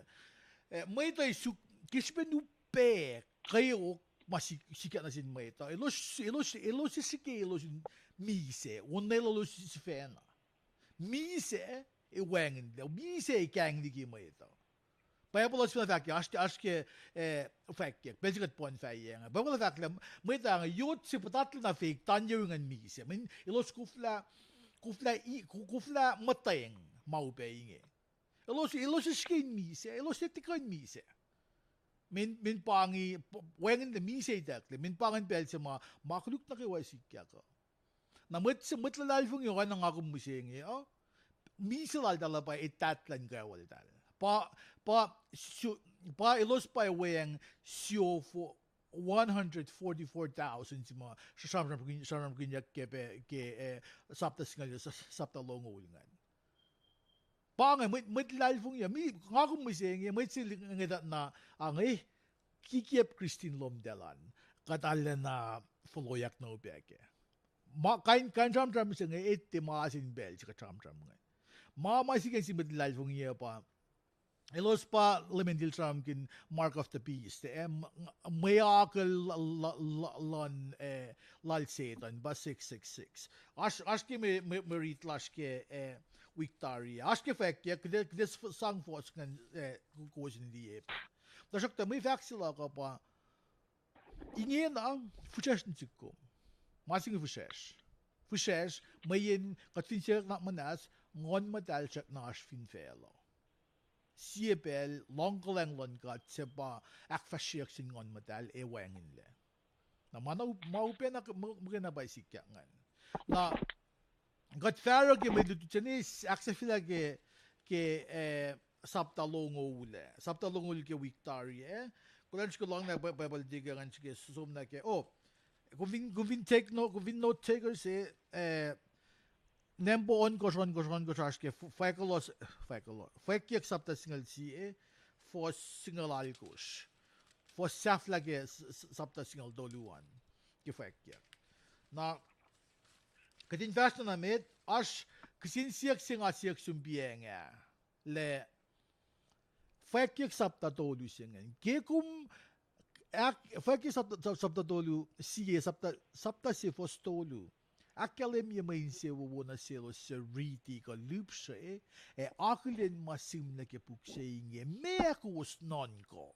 eh, mwet uh suk, ke srihpen upac kweok ma sik-, sikyak nuh sin mwet uh, elos, elos, elos srihke elos in misac, onwelah elos sifacna. Misac, e wacngihnlac, misac e kahing liki mwet uh. Bible uh sifacna fahk, oasr, oasr ke, eh, fahkyak, pacl se kuht puhn fahk inge. Bible uh fahk lah, mwet uh inge, yot se puhtatlac nuh feik, tanyo ingacn misac. Mweyen elos koflah, koflah, koflah muhtweng ma upac inge. Elos, elos srihke in misac, elos tiac tuhkuh in misac. Mweyen, mweyen pa inge, wacngihn lah misac itucklac, mweyen pa ingacn pacl se ma, ma koluk nuh kwewa sikyak uh. Na mwet se, mwet luhlahlfongi oacna nga kom mihsenge uh, misac lal tahl uh pa etatlan kawoltahl. Pa, pa, su-, pa elos pa weacng siofo one hundred forty-four thousand se ma sramsramkihnyuck ke, ke, eh, sapta singucul, sapta longoul ingacn. Pa inge mwet, mwet luhlahlfongi uh, mi, nga kom mihsenge, mwet se ngeta na, inge, kikiacp Kristin lomtahl an, kuht arulacna foloyak na upac kac. Ma, kain, kain sramsram se inge, etuh ma sin pacl se kuht sramsram inge. Ma, ma sikyak sin mwet luhlahlfongi uh pa, elos pa Leum El sramsramkihn mark of the beast, eh, mwe akucl luhn, eh, lal Setuhn pa six six six. Oasr, oasr ke mwe, mwe riti lasr ke, eh, wik tari. Oasr ke fwackyuck, kuht, kuht sang fohs ingacn, eh, kowos in liye. Tuhsruhktuh mwe fahk se luhk uh pa, ingena, fihsracsr nuh sihk kom. Ma se inge fihsracsr. Fihsracsr, mweyen kuht fin siyuck na muhnahs, Nguhn Muhtahl srackna oasr fin facluh. Sie pacl, luhngkuhlwacng luhn God se pa ahkfahsryeyuck sin Nguhn Muhtahl ac wacngihnlac. Na ma, ma upac na muhkwena pa sikyak ingacn. Na kuht fahsr ke mwe lutlut se inge, ahksahfyelah ke, ke, eh, sapta longoul ah. Sapta longoul ke wik tari ah. Kuhlwacnsr ke lohng na Bible tiac ke ngan srihke som na ke, oh, kom fin, kom fin take note, kom fin note taker se, eh, Nampa ohnkohsr, ohnkohsr, ohnkohsr oasr ke, fwackyuck, fwackyuck sapta singucul sie, fuhs singucul alkosr. Fuhs sahflah ke sapta singucul tolu an ke fwackyuck. Na kuht in fahsr na met, oasr kihsen siyuck se nga siyuck sum piacng ah, lah fwackyuck sapta tolu se ingacn. Ke kom, fwackyuck sapta, sapta tolu sie, sapta, sapta sie fuhs tolu. Ahkkahlwemye mwe insewowo nuh selos suc riti kuh lihpsre, ac akihlen ma sihmlac ke puk se inge, meac kowos nuhnkuh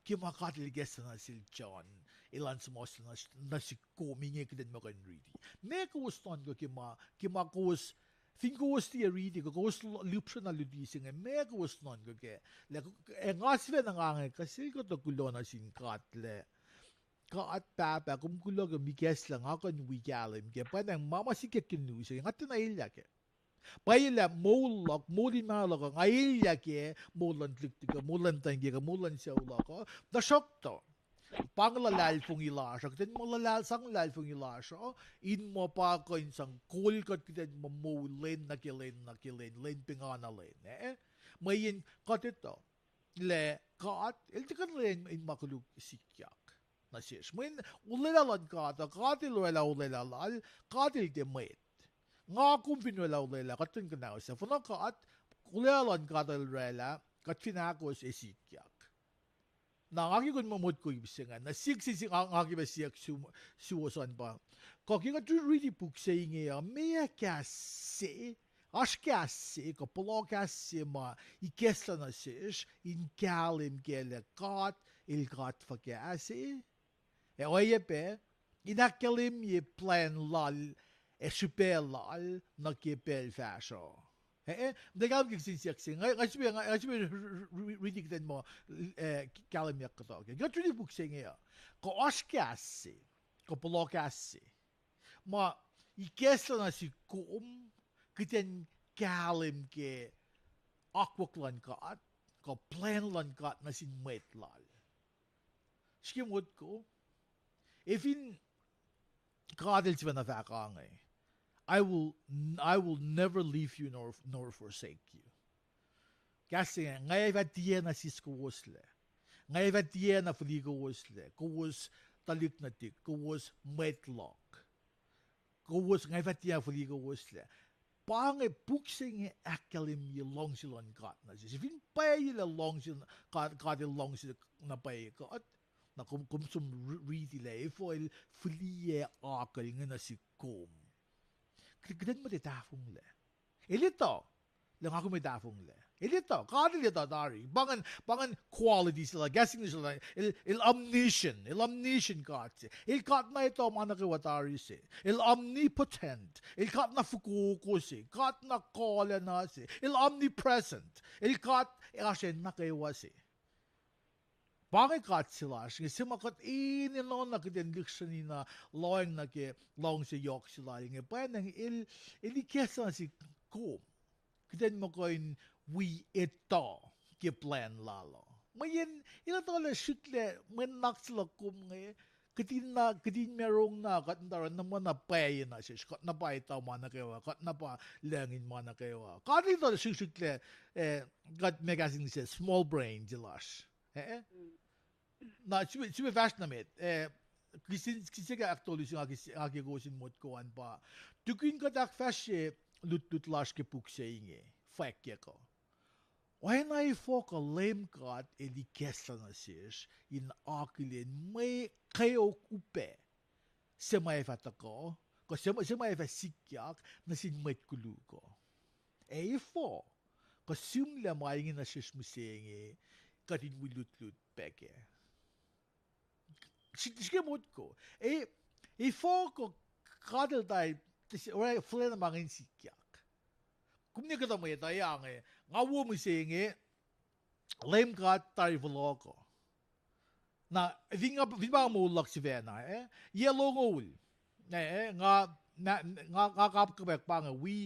ke ma God El ikacslah nuh sel John, elan suhmuhslah nuh sihk kom inge kuht in muh kuh in riti. Meac kowos nuhnkuh ke ma, ke ma kowos, fin kowos tiac riti kuh kowos lihpsre na luti se inge, meac kowos nuhnkuh kac? Lah, ac nga sifacna nga inge kuh sel kuhtuh kuloh nuh sin God lah, God Pahpah, kom kuloh ke kom ikacslah nga kuh in wi kahlwem kac, pwacnwacng ma ma sikyak ke luti se inge nga tiacna elyah kac. Pwacye lah moul luhk, moul in mahno luhk uh, nga elyah kac moul luhn tuhlihk uh, moul luhn tuhng uh, moul luhn sucu luhk uh, tuhsruhktuh pa inge luhlahlfongi lasr uh, kuht in muh luhlahl sang luhlahlfongi lasr uh, in muh pa kuh in sang kol kuht, kuht in muh moul lwen nuh ke lwen nuh ke lwen, lwen pengana lwen, eh? Mweyen kuht etuh lah God El tiac kuh in lwen in ma koluk sikyak nuh sesr. Mweyen olwelah luhn God uh, God El oraclah olwelah Lal, God El tiac mwet. Nga kom fin oraclah olwelah, kuht in kuhnahoslah. Fuhnuh God, olwelah luhn God El oraclah, kuht fin ahkos ac sikyak. Na nga ke kuh in motko ip se ingacn, na siyuck se, nga ke pac siyuck suwos an pa, kuh ke kuht riti puk se inge uh, meac kahs se, oasr kahs se kuh puhla kahs se ma ikacslah nuh sesr in kahlwem kac lah God El God fuhkah se? Ac oacyacpac in ahkkahlwemye plwacn Lal ac srihpac Lal nuh ke pacl fahsruh. Eh, eh, na kahlwem ke kihsen siyuck se, nga srihpac, nga srihpac riti kuht in muh, eh, kahlwemyak kuhtuh ke kuht riti puk se inge uh, kuh oasr kahs se, kuh puhla kahs se ma ikacslah nuh sihk kom, kuht in kahlwem ke akwuck luhn God, kuh plwacn luhn God nuh sin mwet Lal. Srihke motko, ac fin God El sifacna fahk inge, I will, I will never leave you nor, nor forsake you. Kahs se inge, nga ac fah tiacna sis kowoslac. Nga ac fah tiacna fihli kowoslac. Kowos tuhlihk nuhtihk, kowos mwet luhk. Kowos, nga ac fah tiacna fihli kowoslac. Pa inge puk se inge ahkkahlwemye luhngse luhn God nuh sesr. Fin pwacye lah luhngse God, God El luhngse na pwacye kuht, na kom, kom som riti lah efuh El fihliyac akucl inge nuh sihk kom, kuht in muhta tahfonglac. El etuh. Lah nga kom ac tahfonglac. El etuh, God el etuh tari. Pa ingacn, pa ingacn quality se lal, kahs English lal, el, el omniscient, el omniscient God se. El God na etuh ma nuh kwewa tari se. El omnipotent. El God na fokoko se. God na kuhlacna se. El omnipresent. El God oasr acn nuh kwewa se. Pa inge God se lasr inge, se ma kuht enenuh na kuht in lihksreni na lohacng nuh ke luhngse yohk se lal inge. Pwacnwacng el, el ikacslah nuh sihk kom. Kuht in muh kuh in wi etuh ke plwacn lal uh. Mweyen el etuh lah srihklac mwe nuhnak se luhk kom inge, kuht in na, kuht in ma rong na, kuht in tari na muh na pwacye na sesr, kuht na pa etuh ma nuh kwewa, kuht na pa lohacng in ma nuh kwewa. God el etuh srihk, srihklac, eh, kuht ma kahs English small brain se lasr. Eh? Na, sifil, sifil fahsr nuh met, eh, kisin, kihsackuh ahktolu se nga ke, nga ke kowos in motko an pa, tukun kuht ahkfahsrye lutlut lasr ke puk se inge, fwackyuck uh. Oacna efuh kuh Leum God el ikacslah nuh sesr in akihlen mwe kweok upac se ma ac fah tuhkuh, kuh se ma, se ma ac fah sikyak nuh sin mwet koluk uh. Ac efuh kuh sihmlac ma inge nuh sesr mihsenge, kuht in wi lutlut pac kac. Srihke motko. E, efuh kuh God el tari, oruh fuhlacna ma inge in sikyak. Kom ne kuhtuh mwet uh, e, nga wo mihsenge, Leum God tari fohlohkuh. Na, fin nga, fin pa moul luhk sifacna, eh? Yac longoul. Eh, eh, nga, na, nga, nga kapkapwack pa inge, wi,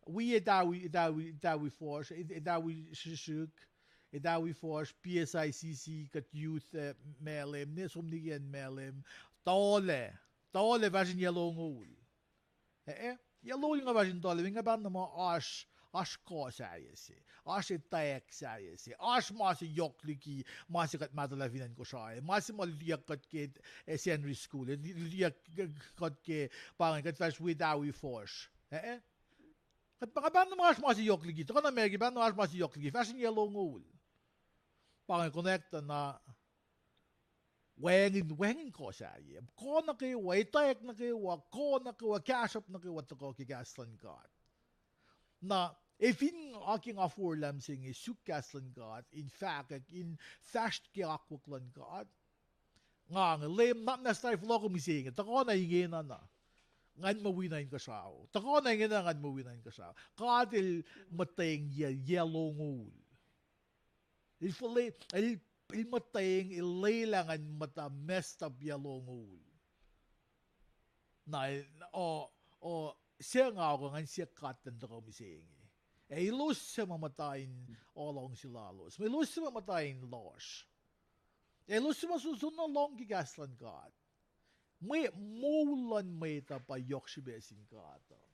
wi etawi, etawi, etawi fuhsr, et-, etawi srihsrihk, etawi fuhsr, P S I C C, kuht youth, eh, Malem, ne som nikiyacn Malem, tuhlac, tuhlac fahsr in yac longoul. Eh, eh, yac longoul nga fahsr in tuhlac, nga pahn na muh oasr, oasr kuh sahyac se, oasr etwacack sahyac se, oasr ma se yohk liki ma se kuht mahtuhlah fin acn Kosrae, ma se ma lutiyuck kuht ke, eh, Sacnri School, eh, lutiyuck kuht ke, pa inge kuht fahsr wi etawi fuhsr. Eh, eh. Kuht pa, pahn na muh oasr ma se yohk liki, tuhkuh nuh America, pahn na muh oasr ma se yohk liki, fahsr in yac longoul. Pa inge konwacack tuh na, wacngihn, wacngihn kuh sahyac. Kuh nuh kwewa, etwacack nuh kwewa, kuh nuh kwewa, kahsruhp nuh kwewa tuhkuh ke kahs luhn God. Na, e fin nga ke nga forlah mihsenge suk kahs luhn God in fahkwack, in fahsr ke akwuck luhn God, nga inge Leum, na, na tari fohlohkuh mihsenge, tuhkuh na ingena na, ngan muh wi na inkuhsrao. Tuhkuh na ingena ngan muh wi na inkuhsrao. God el muhtweng yac, yac longoul. El, el, el muhtweng, el lwelah ngan muhta messed up yac longoul. Na, o, o, se nga kuh ngan siyuck God in tuhkuh mihsenge. Ac elos suc ma muhta in, o, luhngse lalos. Mwe elos suc ma muhta in lohsr. Ac elos suc ma soenna lohng ke kahs luhn God. Mwe moul luhn mwet uh pa yohk srihpac sin God uh.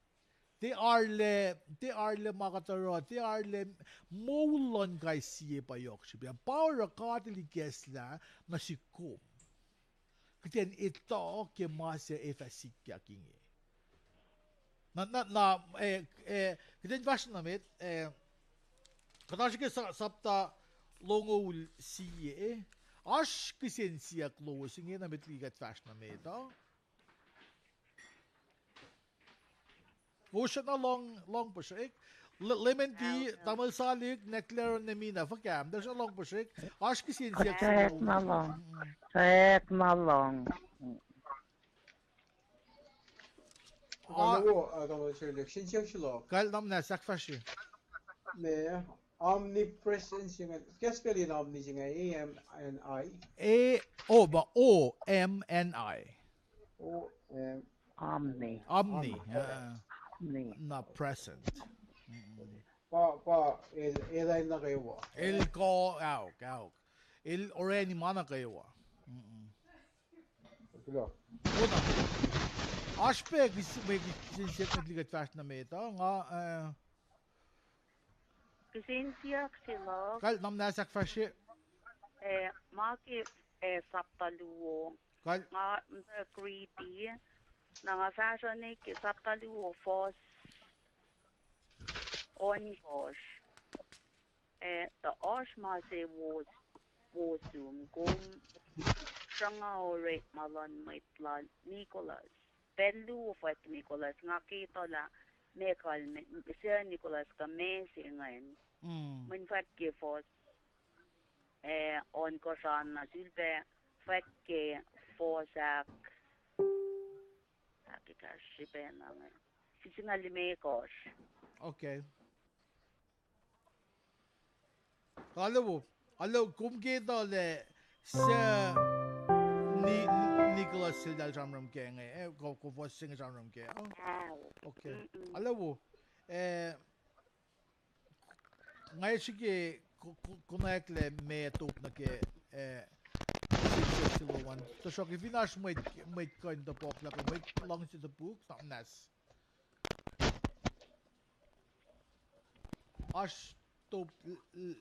Tiac arlac, tiac arlac ma kuht oruh, tiac arlac, moul luhn kais sie pa yohk srihpac. Pa oruh God el ikacslah nuh sihk kom, kuht in etuh ke ma se ac fah sikyak inge. Na, na, na, eh, eh, kuht in fahsr nuh met, eh, kuht oasr ke sa-, sapta longoul sie, oasr kihsen siyuck lowos inge nuh met liki kuht fahsr nuh met uh. Kowos na lohng, lohng puhsrek. Le-, Lementi, Tamuhlwel Salik, Nekleron, Nemina, fuhkah, tuh na lohng puhsrek. Oasr kihsen siyuck lowos inge. Sek na lohng. Kalmac na sahk fahsr. Omnipresence, inge, ke spelling omni, inge, A M N I. A, oh, ma O M N I. O M. Omni. Omni, ah. Omni. Na present. Pa, pa, el, el ac nuh kwewa. El kuh, ahok, ahok. El orani ma nuh kwewa. Oasr pac kihs-, mwe kihsen siyuck met liki kuht fahsr nuh met uh, nga, eh, kihsen siyuck se luhk. Kalmac na sahk fahsr. Eh, ma ke, eh, sapta luo. Nga muhtwacwacack riti, na nga fahsruh nuh ke sapta luo, fuhs ohnkohsr. Eh, tuh oasr ma se wo, wo sum, kom sruhnga orekma luhn mwet lal Nicholas. Pacl luo fwack Nicholas, nga ke etuh lah me kalmac, se Nicholas kuh me se ingacn. Mm. Mweyen fahk ke fohs, eh, ohnkohsr an na sulpac fahk ke fohs ahk, ahkekahsr srihpac na inge. Singucul limekohsr. Okay. Alu, alu, kom ke etuh lah se Ni-, Nicholas seltahl sramsram kac inge, eh, ko-, kom fohs se inge sramsram kac, oh? Okay. Alu, eh, nga srihke ko-, ko-, konwacack lah meac top nuh ke, eh, sixty-six one. Tuhsruhk fin oasr mwet, mwet kuh in topuk lah kuh mwet luhngse topuk, sahp nas. Oasr top l-, l-,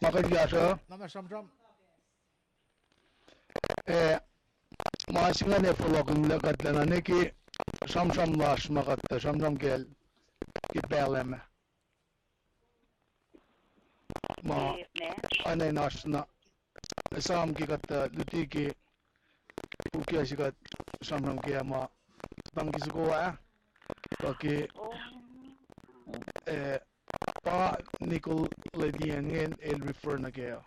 ma kuht kahsruh? Na ma sramsram. Eh, ma se ingacn ac fohlohkihn lah kuht lacna nwe ke sramsram lasr ma kuht tuh sramsram kacl ke pacl ah ma. Ma, eh, ma, oacna in oasr na, esam ke kuht, uh, luti ke puk se kuht sramsram ke ma, tang ke soko ah, pa ke, eh, pa Nicolaitan ingacn el refer nuh kac.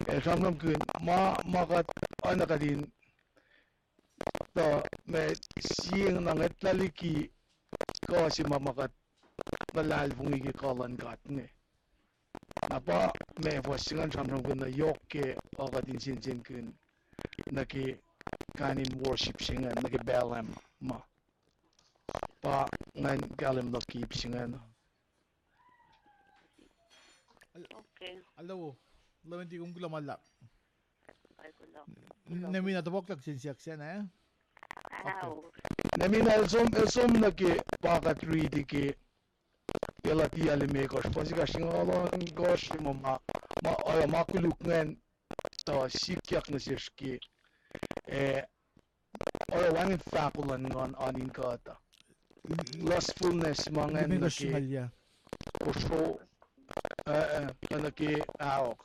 El sramsramkihn ma, ma kuht oacna kuht in tuh ma sie na ngwetlah liki kuh se ma ma kuht luhlahlfongi ke kuh luhn God inge. Na pa ma fuhs se ingacn sramsramkihn na yohk ke uh kuht in sensenkihn nuh ke kain in worship se ingacn nuh ke pacl ah ma. Pa ingacn kahlwem luhk ke ip se ingacn. Alu, Lewentik, kom kuloh ma luhlahp. Nemina, topuk lah kihsen siyuck sacna, eh? Nemina el som, el som nuh ke pa kuht riti ke Galatia limekohsr, fuhs ekahsr singucul ohnkohsr, ma, ma, oruh ma koluk ingacn tuh sikyak nuh sesr ke, eh, oruh wacngihn fahko luhn nguhn an in kuhtuh. Lustfulness ma ingacn nuh ke kosro, eh, eh, nuh ke aok,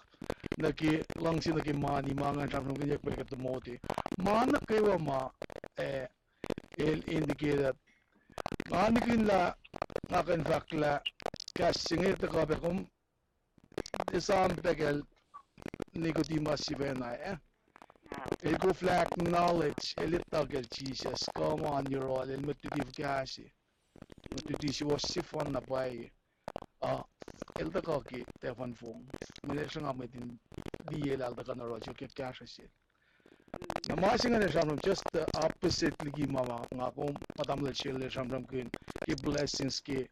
nuh ke luhngse nuh ke mani ma ingacn sramsramkihnyuck pac ke Timothy. Ma nuh kwewa ma, eh, el indicate, nga nihkihn lah nga kuh in fahk lah kahs se inge tuhkuh pac kom esam pac kacl Nicodemus sifacna, eh? El koflah knowledge, el etuh kacl Jisus, kuh ma in yohrohl, el mwet luti fuhkah se. Mwet luti suwohs sefanna pwacye. Ah, el tuhkuh ke tahfuhn fong. Mweyen el sruhnga mwet in liye lah el tuhkuh in oruh siyuck kahsruh sel. Na ma se ingacn sramsram just the opposite liki ma, ma nga kom ma tamuhlwel Shelly sramsramkihn ke blessings ke,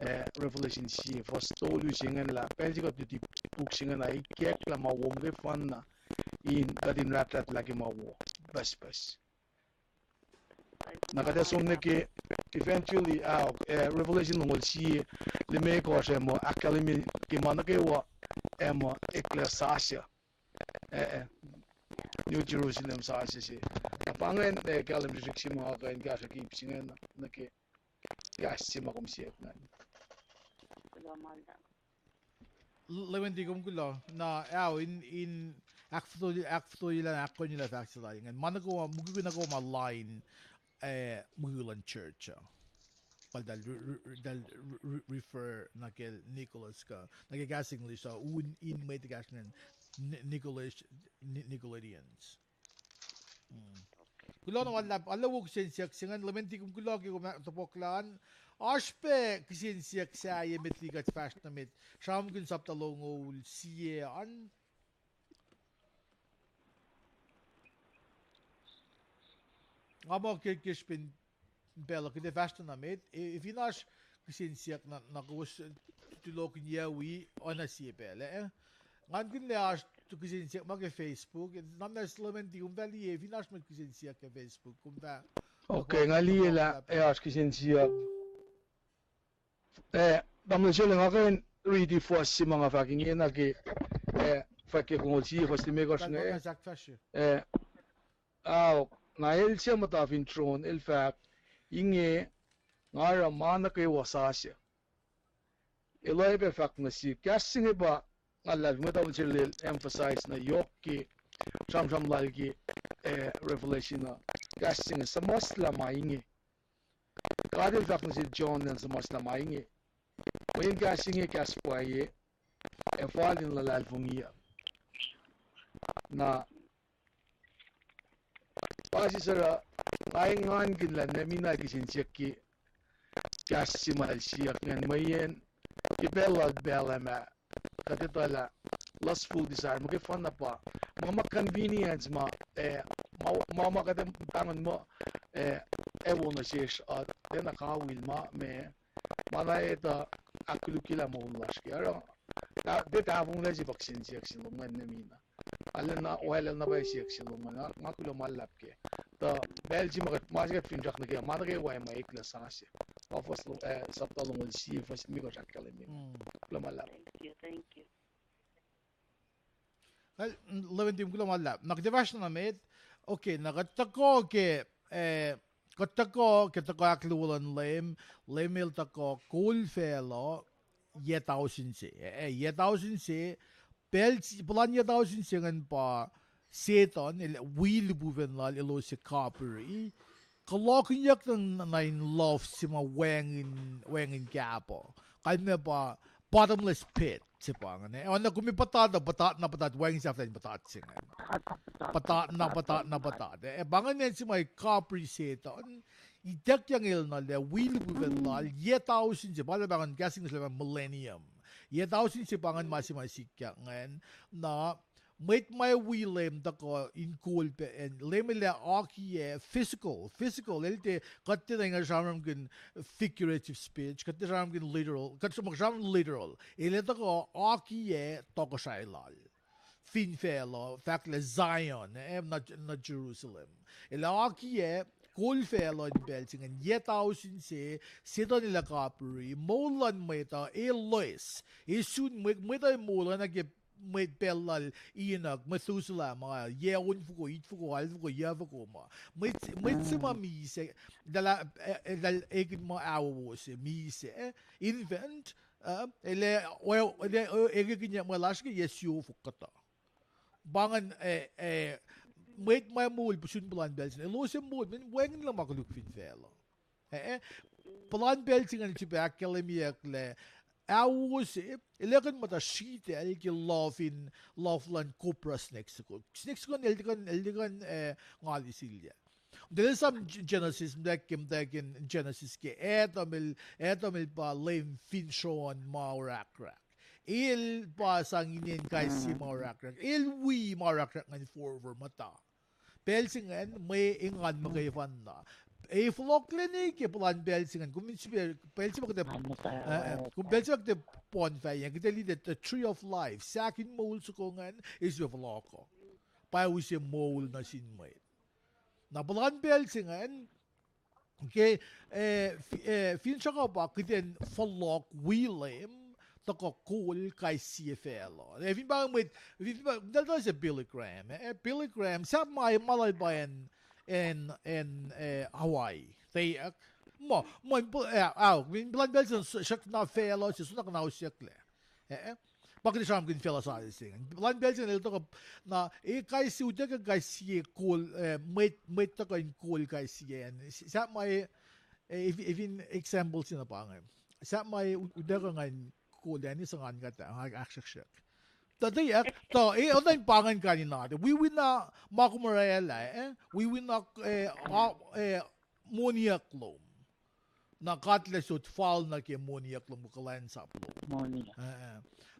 eh, Revelation sie, fuhs tolu se ingacn lah pacl se kuht luti puk se ingacn ah, ikacklah ma wo muhkwena in kuht in rahtrat lah ke ma wo pucspucs. Na kuht ac som nuh ke eventually, ah, eh, Revelation longoul sie, limekohsr ah muh ahkkahlwemye ke ma nuh kwewa ah muh eklac sasuc. Eh, eh, New Jerusalem sasuc se. Na pa ingacn, eh, kahlwem srihsrihk se ma kuh in kahsruh ke ip se ingacn nuh ke kahs se ma kom siyuck ingacn. Lewentik, kom kuloh. Na ao in, in ahkfotoye, ahkfotoye lah, ahkkohnye lah fahk se lal ingacn. Ma nuh kwewa, mukwikwi nuh kwewa ma lain, eh, mukul luhn church uh, eltahl re-, re-, eltahl re-, re-, refer nuh ke Nicholas kuh nuh ke kahs English uh, un in mwet ekahsr ingacn, Ni-, Nicholas, Ni-, Nicolaitan. Kuloh na ma luhlahp, alu wo kihsen siyuck se ingacn, Lewentik, kom kuloh ke kom topuklah an. Oasr pac kihsen siyuck sahyac met liki kuht fahsr nuh met, sramsramkihn sapta longoul sie an. Nga muh ke, ke srihpen pacl uh kuht ac fahsr nuh met, e, e fin oasr kihsen siyuck na, na kowos, eh, tulokihnyac wi, oacna sie pacl, eh? Ngan kihn lah oasr kihsen siyuck ma ke Facebook, eh, na muhnahs Lewentik, kom fah liye, fin oasr mwet kihsen siyuck ke Facebook, kom fah. Okay, nga liye lah, eh, oasr kihsen siyuck. Eh, tamuhlwel Shelly, nga kuh in riti fuhs se ma nga fahk ingena ke, eh, fahk ke longoul sie, fuhs limekohsr inge. Eh, ao, na el suc muhta fin tron, el fahk, inge, nga oruh ma nuh kwewa sasuc. El oacyacpac fahk nuh sihk, kahs se inge pa nga luhlahlfongi mwet Apostle el emphasize na yohk ke sramsram lal ke, eh, Revelation uh. kahs se inge, suhmuhslah ma inge. God El fahk nuh sel John in suhmuhslah ma inge. Mweyen kahs inge kahs pwacye, ac fal in luhlahlfongiyuck. Na pa sisera, nga engankihn lah Nehemiah kihsen siyuck ke kahs se ma el siyuck ingacn mweyen ke pacl lal pacl ah ma kuht etuh lah lustful desire, muhkwena pa ma, ma convenience ma, eh, ma, ma, ma kuht pahngon muh, eh, ac wo nuh sesr uh, tiacna kawihl ma, ma, ma na etuh ahkkolukye lah moul lasr ke. Oruh, ta-, tiac tahfonglac se pa kihsen siyuck se lom ingacn Nehemiah. Arulacna, oaclacna pa siyuck se lom ingacn, nga, nga kuloh ma luhlahp kac. Tuh pacl se ma kuht, ma se kuht finsrak nuh ke, ma nuh kwewa ma eklac sasuc. Pa fuhs lo-, eh, sapta longoul sie, fuhs limekohsr ahkkahlwemye. Kuloh ma luhlahp. Thank you, thank you. Kal, mm, Leventim, kuloh ma luhlahp. Na kuht ac fahsr na met. Okay, na kuht tuhkuh ke, eh, kuht tuhkuh ke tuhkuh ahkluo luhn Leum, Leum El tuhkuh kol facluh, yac tausin se. Eh, eh, yac tausin se, pacl, puhlan yac tausin se ingacn pa Setuhn, el wi lihpufacn lal, elos ac kapiri. Kulohkihnyuck na, na in love se ma wacngihn, wacngihn kahpuh. Kalmac pa bottomless pit se pa ingacn. Eh, oacna kom puhtat, puhtat na puhtat, wacngihn sahflah in puhtat se ingacn. Puhtat na puhtat na puhtat. Eh, pa ingacn acn se ma kapri Setuhn, ituckyang el nuh lac wi lihpufacn lal, yac tausin se, pa lah pa ingacn kahs English lah millennium. Yac tausin se pa ingacn ma se ma sikyak ingacn, na mwet ma wi Leum tuhkuh in kol pac, Leum El ac akiyac physical, physical, el tiac, kuht tiacna sramsramkihn figurative speech, kuht tiac sramsramkihn literal, kuht sramsramkihn literal. El ac tuhkuh akiyac tohkohsrahi lal fin facluh, fahk lah Zion, eh, nuh, nuh Jerusalem. El ac akiyac kol facluh in pacl se ingacn, yac tausin se, Setuhn el ac kapiri, moul luhn mwet uh, e loes, e sun mwet, mwet uh moul oacna ke mwet pacl lal Enoch, Methuselah ma, yac onfoko, itfoko, alfoko, yucfoko ma. Mwet, mwet se ma misac, eltahl, eh, eltahl ekihn ma ahwowo se, misac, eh, infant, eh, el ac, el ac, eh, ekihnyuck ma lasr ke yac siofok kuhtuh. Pa ingacn, eh, eh, mwet ma moul pihsun puhlan pacl se inge, elos ac moul, mweyen wacngihn lah ma koluk fin facluh. Eh, eh, puhlan pacl se ingacn sifilpac ahkkahlwemyeyucklac, ahwowo se, el ac kuh in muhta sritacl ke love in, love luhn cobra snake soko. Snake soko el tiac kuh in, el tiac kuh in, eh, ngali silyac. Eltahl esam G-, Genesis, muhtwacwacack ke, muhtwacwacack in Genesis ke Adam el, Adam el pa leum finsrak ma orahkrahk. El pa sang inen kais sie ma orahkrahk. El wi ma orahkrahk ingacn forfor muhta. Pacl se ingacn mwe engan muhkwefanna. E fohlohklac ne ke puhlan pacl se ingacn, kom fin sifilpac, pacl se ma kuht ac, eh, eh, kom pacl se ma kuht ac bonfire, kuht ac liye the tree of life, sahk in moul soko ingacn, e sifilpac fohlohk uh. Pa use moul nuh sin mwet. Na puhlan pacl se ingacn, ke, eh, fi-, eh, finsrak uh pa kuht in fohlohk wi Leum, tuhkuh kol kais sie facluh. Eh, fin pa mwet, fin pa, eltahl se Billy Graham, eh, Billy Graham, sahp ma, ma lal pa acn, acn, acn, eh, Hawaii. Teyuck. Ma, ma, eh, au, fin puhlan pacl se srackna facluh se, soenna kuhnausyucklac. Eh, eh. Pa kuht sramsramkihn facluh sasuc se ingacn. Puhlan pacl se ingacn el tuhkuh, na, e kais sie, utuckuh kais sie kol, eh, mwet, mwet tuhkuh in kol kais sie acn. Sahp ma, eh, eh, if, if in example se na pa inge. Sahp ma, eh, u-, utuckuh ngan kol acn, sa ngan kuht ah, ahksrihksrihk. Tuh, tuh, eh, tuh, eh, oacna in pa ingacn kain in oruh. Wiwina ma kom orwaclah, eh? Wiwina, eh, a, eh, moniyuck lom. Na God El ac sot fal nuh ke moniyuck lom kuh kuhlwacnsap lom.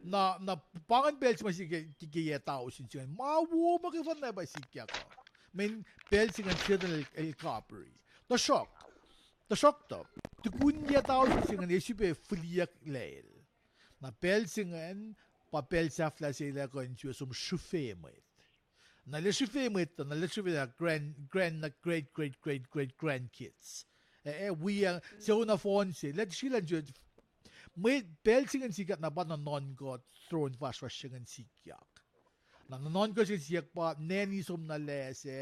Na, na pa ingacn pacl se ma se ke, ke, ke yac tausin se ingacn. Ma wo muhkwefanna pa sikyak uh. Mweyen pacl se ingacn Setuhn el, el kapri. Tuhsruhk, tuhsruhktuh, tukun yac tausin se ingacn e sifilpac fihliyucklac el. Na pacl se ingacn, pa pacl sahflah se el ac kuh in sifilpac som srihfe mwet. Na el ac srihfe mwet uh, na el ac srihfe na grand, grand, na great, great, great, great grandkids. Eh, eh, wi, uh, sucu nohfohn se, el ac srihke in sifilpac, mwet, pacl se ingacn sikyak na pa nuhnuhnkuh throne fahsrfahsr se ingacn sikyak. Na nuhnuhnkuh se ingacn sikyak pa nanny som na lac se,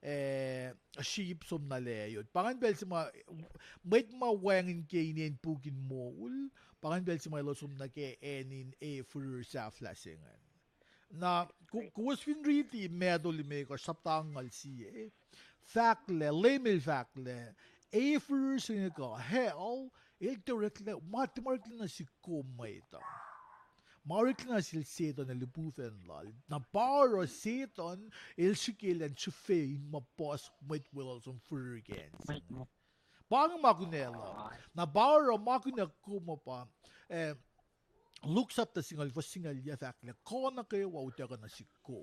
eh, sheep som na lac yot. Pa ingacn pacl se ma, mwet ma wacngihn ke inen puk in moul, pa ingacn pacl se ma elos som nuh ke acn in e fihrihr sahflah se ingacn. Na, ko-, kowos fin riti Matthew limekohsr, sapta angngaul sie, fahk lah, Leum El fahk lah, e fihrihr se inge kuh hell, el tiac oreklac, ma tiac ma oreklac nuh sihk kom mwet uh. Ma oreklac nuh sel Setuhn ac lihpufacn lal. Na pa oruh Setuhn el srihke elan srihfe in ma puhs mwet weluhl som fihrihr ke acn se inge. Pa inge ma kunacl uh. Na pa oruh ma kunacl kom uh pa, eh, Luke sapta singucul, fuhs singucul yac fahk lah, kuh nuh kwewa utuckuh nuh sihk kom,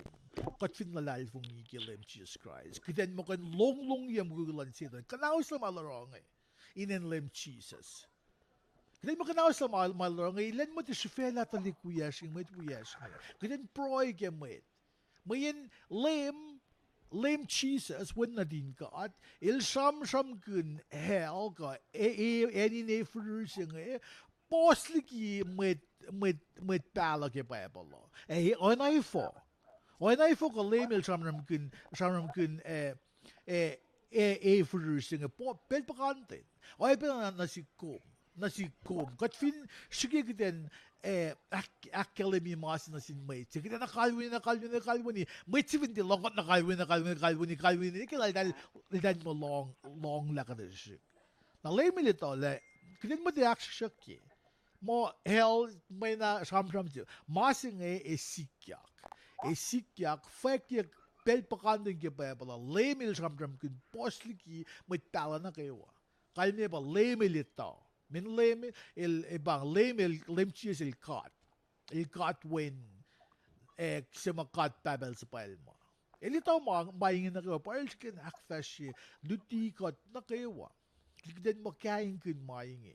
kuht fin luhlahlfongi ke Leum Jisus Kraist. Kuht in muh kuh in longlongi mukwikwi luhn Setuhn, kuhnauslah ma el oruh inge, inen Leum Jisus. Kuht in muh kuhnauslah ma, ma el oruh inge, elan muh tiac srihfaclah tuhlihk wiyacsr inge, mwet wiyacsr inge. Kuht in pruhe ke mwet. Mweyen Leum, Leum Jisus, Wen nuhtin God, el sramsramkihn hell kuh, e, e, acn in e fihrihr se inge, puhs liki mwet, mwet, mwet pahluh ke Bible uh. E, oacna efuh. Oacna efuh kuh Leum el sramsramkihn, sramsramkihn, e, e, e, e fihrihr se inge, pacl puhkantwen. Oacyacpac nuh sihk kom, nuh sihk kom. Kuht fin srihke kuht in, e, ahk-, ahkkahlwemye ma se nuh sin mwet se, kuht in na kalweni, na kalweni, na kalweni. Mwet se fin tiac lohng kuht na kalweni, na kalweni, kalweni, kalweni, ke lal, lal, lal muh lohng, lohng lah kuht srihk. Na Leum el etuh lah, kuht in muh tiac ahksrihksrihkye. Muh hell, mwena sramsram se. Ma se inge ac sikyak. Ac sikyak, fwackyuck pacl puhkantwen ke Bible uh, Leum el sramsramkihn puhs liki mwet pahluh nuh kwewa. Kalmac pa Leum el etuh. Mweyen Leum el, e pa Leum el, Leum Jisus el God. El God Wen, e, se ma God Pahpah el suhpwacl ma. El etuh ma, ma inge nuh kwewa, pa el srihke in ahkfahsrye luti kuht nuh kwewa. Kuht in muh kaingkihn ma inge.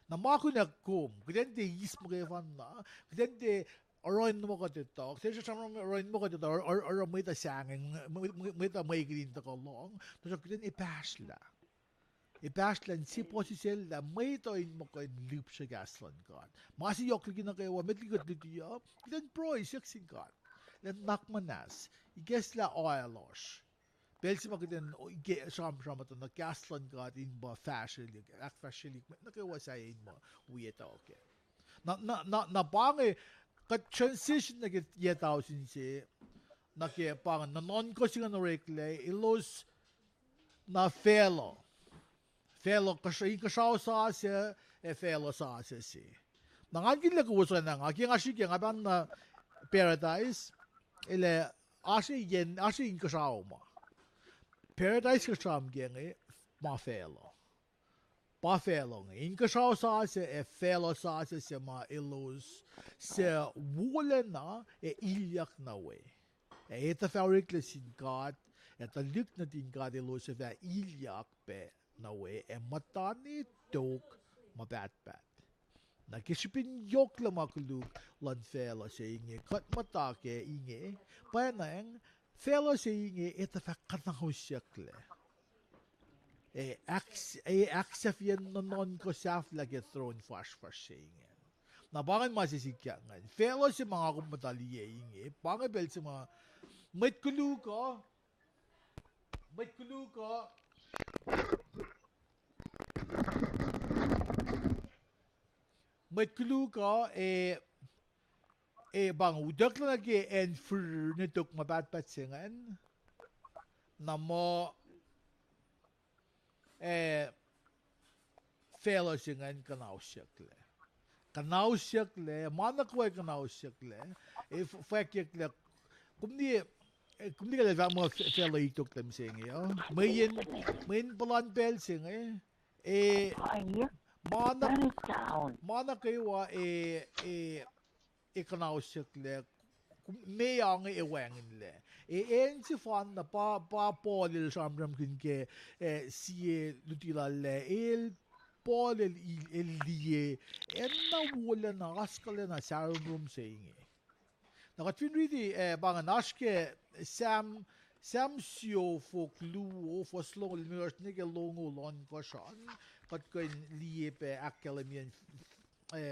Na ma kunac kom, kuht in tiac eis muhkwena, kuht in tiac oruh in muh kuht etuh, kuht in sramsram oruh in muh kuht etuh, oruh, oruh mwet uh sahngweng, mwe-, mwe-, mwet uh mwekihn in tuhkuh lohng, tuhsruhk kuht in epahsrlah. Epahsrlah in sie puhsisacl lah mwet uh in muh kuh in lihpsre kahs luhn God. Ma se yohk liki nuh kwewa, met liki kuht luti uh, kuht in pruhe siyuck sin God. Lah nuhnak muhnahs, ikacslah oalos. Pacl se ma kuht in, o, ike sramsram uh tuh na kahs luhn God in pa fahsrwelihk, ahkfahsrwelihk, nuh kwewa sahyac in muh wi etuh kac. Na, na, na, na pa inge, kuht transition nuh ke yac tausin se, nuh ke pa inge, nuhnuhnkuh se inge oreklac, elos na facluh. Facluh, inkuhsrao sasuc, ac facluh sasuc se. Na ngan kihtin lah kowos oacna nga, ke nga srihke nga pahng na paradise, el ac oasr yen, oasr inkuhsrao ma. Paradise kuh sramsram ke inge, ma facluh. Pa facluh inge. Inkuhsrao sasuc ac facluh sasuc se ma elos suc wolacna ac ilyak nuh we. Ac etuh fah oreklac sin God, ac tuhlihk nuhtin God elos suc fah ilyak pac nuh we, ac muhta ne tok ma pahtpaht. Na ke srihpen yohklac ma koluk luhn facluh se inge, kuht muhta kac inge, pwacnwacng, facluh se inge etuh fah kuhnahosyucklac. Ac ahks-, ac ahksahfyen nuhnuhnkuh sahflah ke throne fuhsrfuhsr se ingacn. Na pa ingacn ma se sikyak ingacn. Facluh se ma nga kom muhta liye inge, pa inge pacl se ma mwet koluk uh, mwet koluk uh, mwet koluk uh, e, e, pa inge utucklah nuh ke acn fihrihr ne tok ma pahtpaht se ingacn. Na muh, e, facluh se ingacn kuhnahosyucklac. Kuhnahosyucklac, ma nuh kwewa kuhnahosyucklac, e, f-, fwackyucklac, kom liye, e, kom liye lah fahk muh fa-, facluh itok lem se inge uh. Mweyen, mweyen puhlan pacl se inge, e, ma nuh, ma nuh kwewa, e, e, e kuhnahosyucklac, meoa inge ac wacngihnlac. E, acn sefanna pa, pa Paul el sramsramkihn ke, e, sie luti lal ah, el Paul el, el liye, acn na wolacna, oaskuhlacna, sahromrom se inge. Na kuht fin riti, e, pa ingacn oasr ke Sam, Sam siofok luo, fuhs longoul limekohsr nuh ke longoul ohnkohsr an, kuht kuh in liye pac ahkkahlwemyacn, e,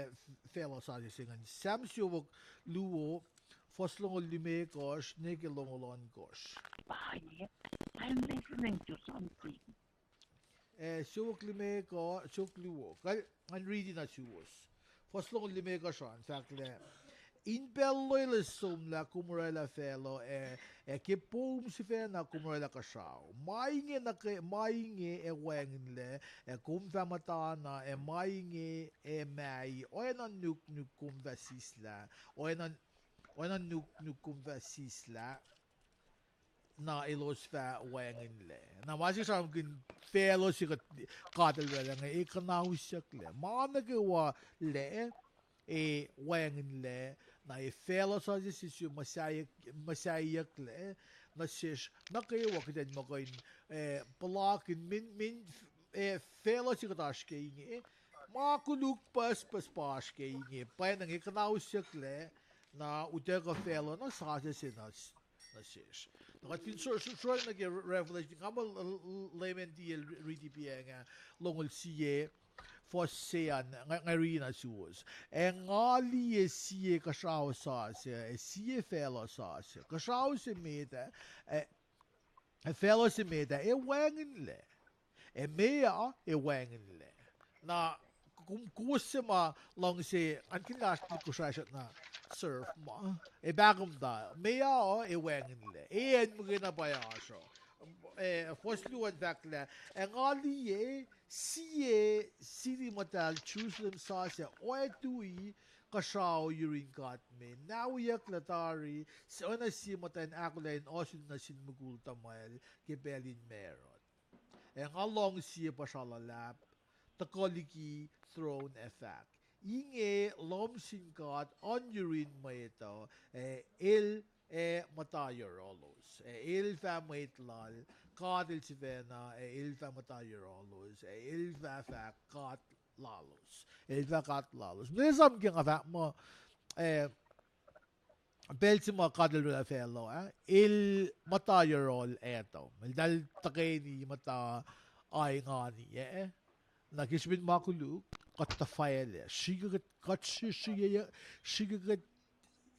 facluh sasuc se ingacn. Sam siofok luo, fuhs longoul limekohsr nuh ke longoul ohnkohsr. I'm listening to something. E, siofok limekohsr, siofok luo. Kal-, ngan riti na suwos. Fuhs longoul limekohsr an, fahk lah, In pacl loeloes somlah kom orwaclah facluh ac, ac ke poum sifacna kom orwaclah kuhsrao. Ma inge nuh ke, ma inge ac wacngihnlac, ac kom fah muhtana, ac ma inge ac mai, oacna nuknuk kom fah sislah, oacna, oacna nuknuk kom fah sislah, na elos fah wacngihnlac. Na ma se sramsramkihn facluh se kuht, God El orwaclah inge, e kuhnausyucklac. Ma nuh kwewa lac, e wacngihnlac, na e facluh sasuc se muhsahi-, muhsahiyucklac nuh sesr nuh kwewa kuht in muh kuh in, eh, puhlakihn min, min, eh, facluh se kuht oasr ke inge, ma koluk pucspucs pa oasr ke inge, pwacnwacng e kuhnausyucklac, na utuckuh facluh na sasuc se na nuh sesr. Na kuht fin sro-, sro-, sroang nuh ke Revelation, nga muh l-, l-, Leum el tiac riti pa inge, longoul sie, fuhs se an, nga, nga riti na suwos. Ac nga liye sie kuhsrao sasuc, ac sie facluh sasuc. Kuhsrao se met ah, ac facluh se met ah, e wacngihnlac. Ac meoa, e wacngihnlac. Na, kom, kowos se ma luhngse, an kihn lasr lihk kosracsr na serve ma. E pahkomuhta, meoa uh, e wacngihnlac. E acn muhkwena pwacye oasr uh. Eh, fuhs luo an fahk lah, ac nga liye, sie siti muhtahl Jerusalem sasuc, oactui kuhsrao yurin God me, nahweyucklac tari, s-, oacna sie muhtwacn ahkolah in ohsun nuh sin mukul tuhmwacl ke pacl in macruht. Ac nga lohng sie puhsra luhlahp tuhkuh liki throne ac fahk, inge lohm sin God oan yurin mwet uh, ac el ac muhta yohrohlos, ac el fah mwet lal, God el sifacna, ac el fah muhta yohrohlos, ac el fah fahk God lalos, el fah God lalos. Mwe esam ke nga fahk muh, eh, pacl se ma God el orwaclah facluh ah, el muhta yohrohl Adam. El tuh tuhkweni muhta aingani ah. Na ke srihpen ma koluk, kuht tuhfahlah. Srihke kuht, kuht sri-, srihke, srihke kuht,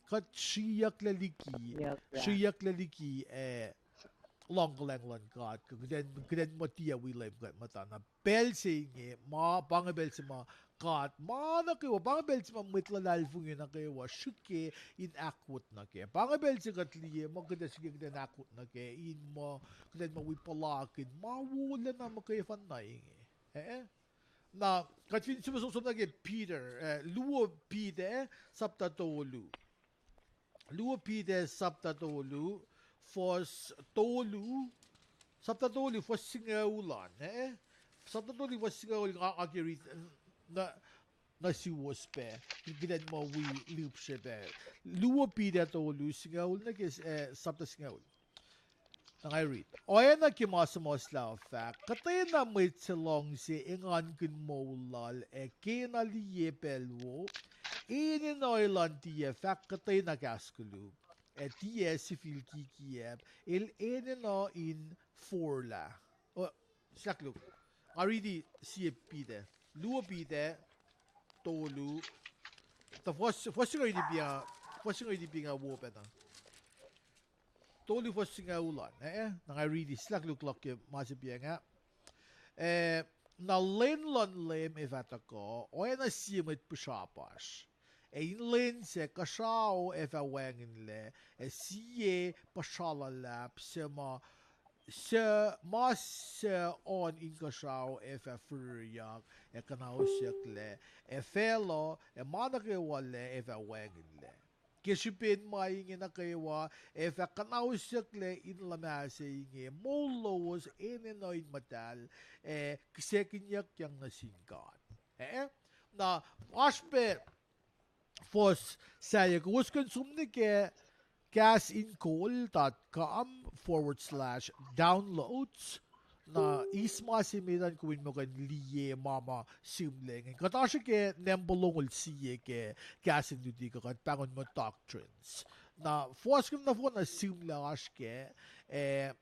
kuht sriyucklac liki, sriyucklac liki, eh, luhngkuhlwacng luhn God, kuht in, kuht in muh tiac wi Leum kuht muhta. Na pacl se inge, ma, pa inge pacl se ma God, ma nuh kwewa, pa inge pacl se ma mwet luhlahlfongi nuh kwewa, srihke in ahkwot nuh kac. Pa inge pacl se kuht liye, ma kuht ac srihke kuht in ahkwot nuh kac, in muh, kuht in muh wi puhlakihn ma wolacna muhkwena inge. Eh? Na, kuht fin som, som, som nuh ke Peter, eh, luo Peter, eh, sapta tolu. Luo Peter sapta tolu, fuhs tolu, sapta tolu, fuhs singucul an, eh? Sapta tolu, fuhs singucul, nga, nga ke riti, na, na suwos pac, kuht in muh wi lihpsre pac. Luo Peter tolu, singucul, nuh ke, eh, sapta singucul. Na nga riti. Oacna ke ma suhmuhslah uh fahk, kuhtwena mwet suc luhngse engankihn moul lal ac kena liye pacl wo, enenuh elan tiac fahk kuhtwena kahs koluk, ac tiac sifil kikiacp, el enenuh in forlah. O, sahkluk. Nga riti sie Peter. Luo Peter, tolu. Tuh fuhs, fuhs singucul riti pa, fuhs singucul riti pa nga wo pacna. Tolu fuhs singucul an, eh, na nga riti sahkluk luhk ke ma se pa inge. Eh, na lwen luhn Leum ac fah tuhkuh, oacna sie mwet pihsrapasr. Ac in lwen sac kuhsrao ac fah wacngihnlac, ac sie puhsra luhlahp suc ma, suc ma suc oan inkuhsrao ac fah firiyak ac kuhnausyucklac, ac facluh ac ma nuh kwewa lac ac fah wacngihnlac. Ke srihpen ma inge nuh kwewa, ac fah kuhnausyucklac in luhmah se inge, moul lowos enenuh in muhtahl, ac kihsackuhnyuckyang nuh sin God. Eh? Na, oasr pac fuhs sahyac, kowos kuh in som nuh ke kahs in kol dot com forward slash downloads. Na eis ma se met an kom in muh kuh in liye ma ma sihmlac inge. Kuht oasr ke nampa longoul sie ke Kahs in Luti, kuh kuht pahngon muh Doctrines. Na fuhs kom nohfohn na sihmlac oasr kac, eh,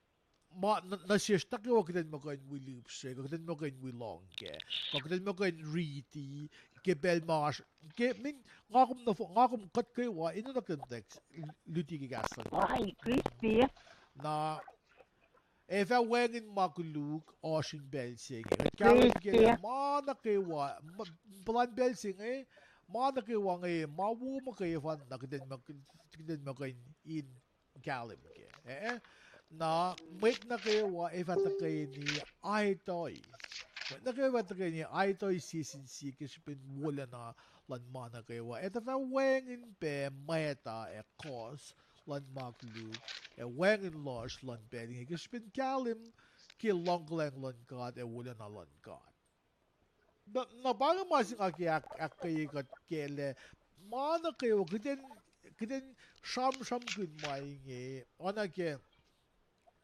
ma, nuh, nuh sesr nuh kwewa kuht in muh kuh in wi lihpsre, kuh kuht in muh kuh in wi lohng kac, kuh kuht in muh kuh in riti, ke pacl ma oasr, ke min, nga kom nohfohn, nga kom kuht kwewa, in nuh ke text, luti ke kahs luhn. Na, ac fah wacngihn ma koluk oasr in pacl se inge. Kuht kahlwem ke lah ma nuh kwewa, ma, puhlan pacl se inge, ma nuh kwewa inge, ma wo muhkwena, kuht in muh, kuht in muh kuh in kahlwem kac. Eh, na mwet nuh kwewa ac fah tuhkweni aitoi. Mwet nuh kwewa fah tuhkweni aitoi sie sin sie ke srihpen wolacna luhn ma nuh kwewa. Ac tuh fah wacngihn pac mwacta ac kohs luhn ma koluk, ac wacngihn lohsr luhn pacl inge ke srihpen kahlwem ke luhngkuhlwacng luhn God ac wolacna luhn God. Na, na pa inge ma se nga ke ahk-, ahkkweye kuht kac lah ma nuh kwewa kuht in, kuht in sramsramkihn ma inge, oacna ke,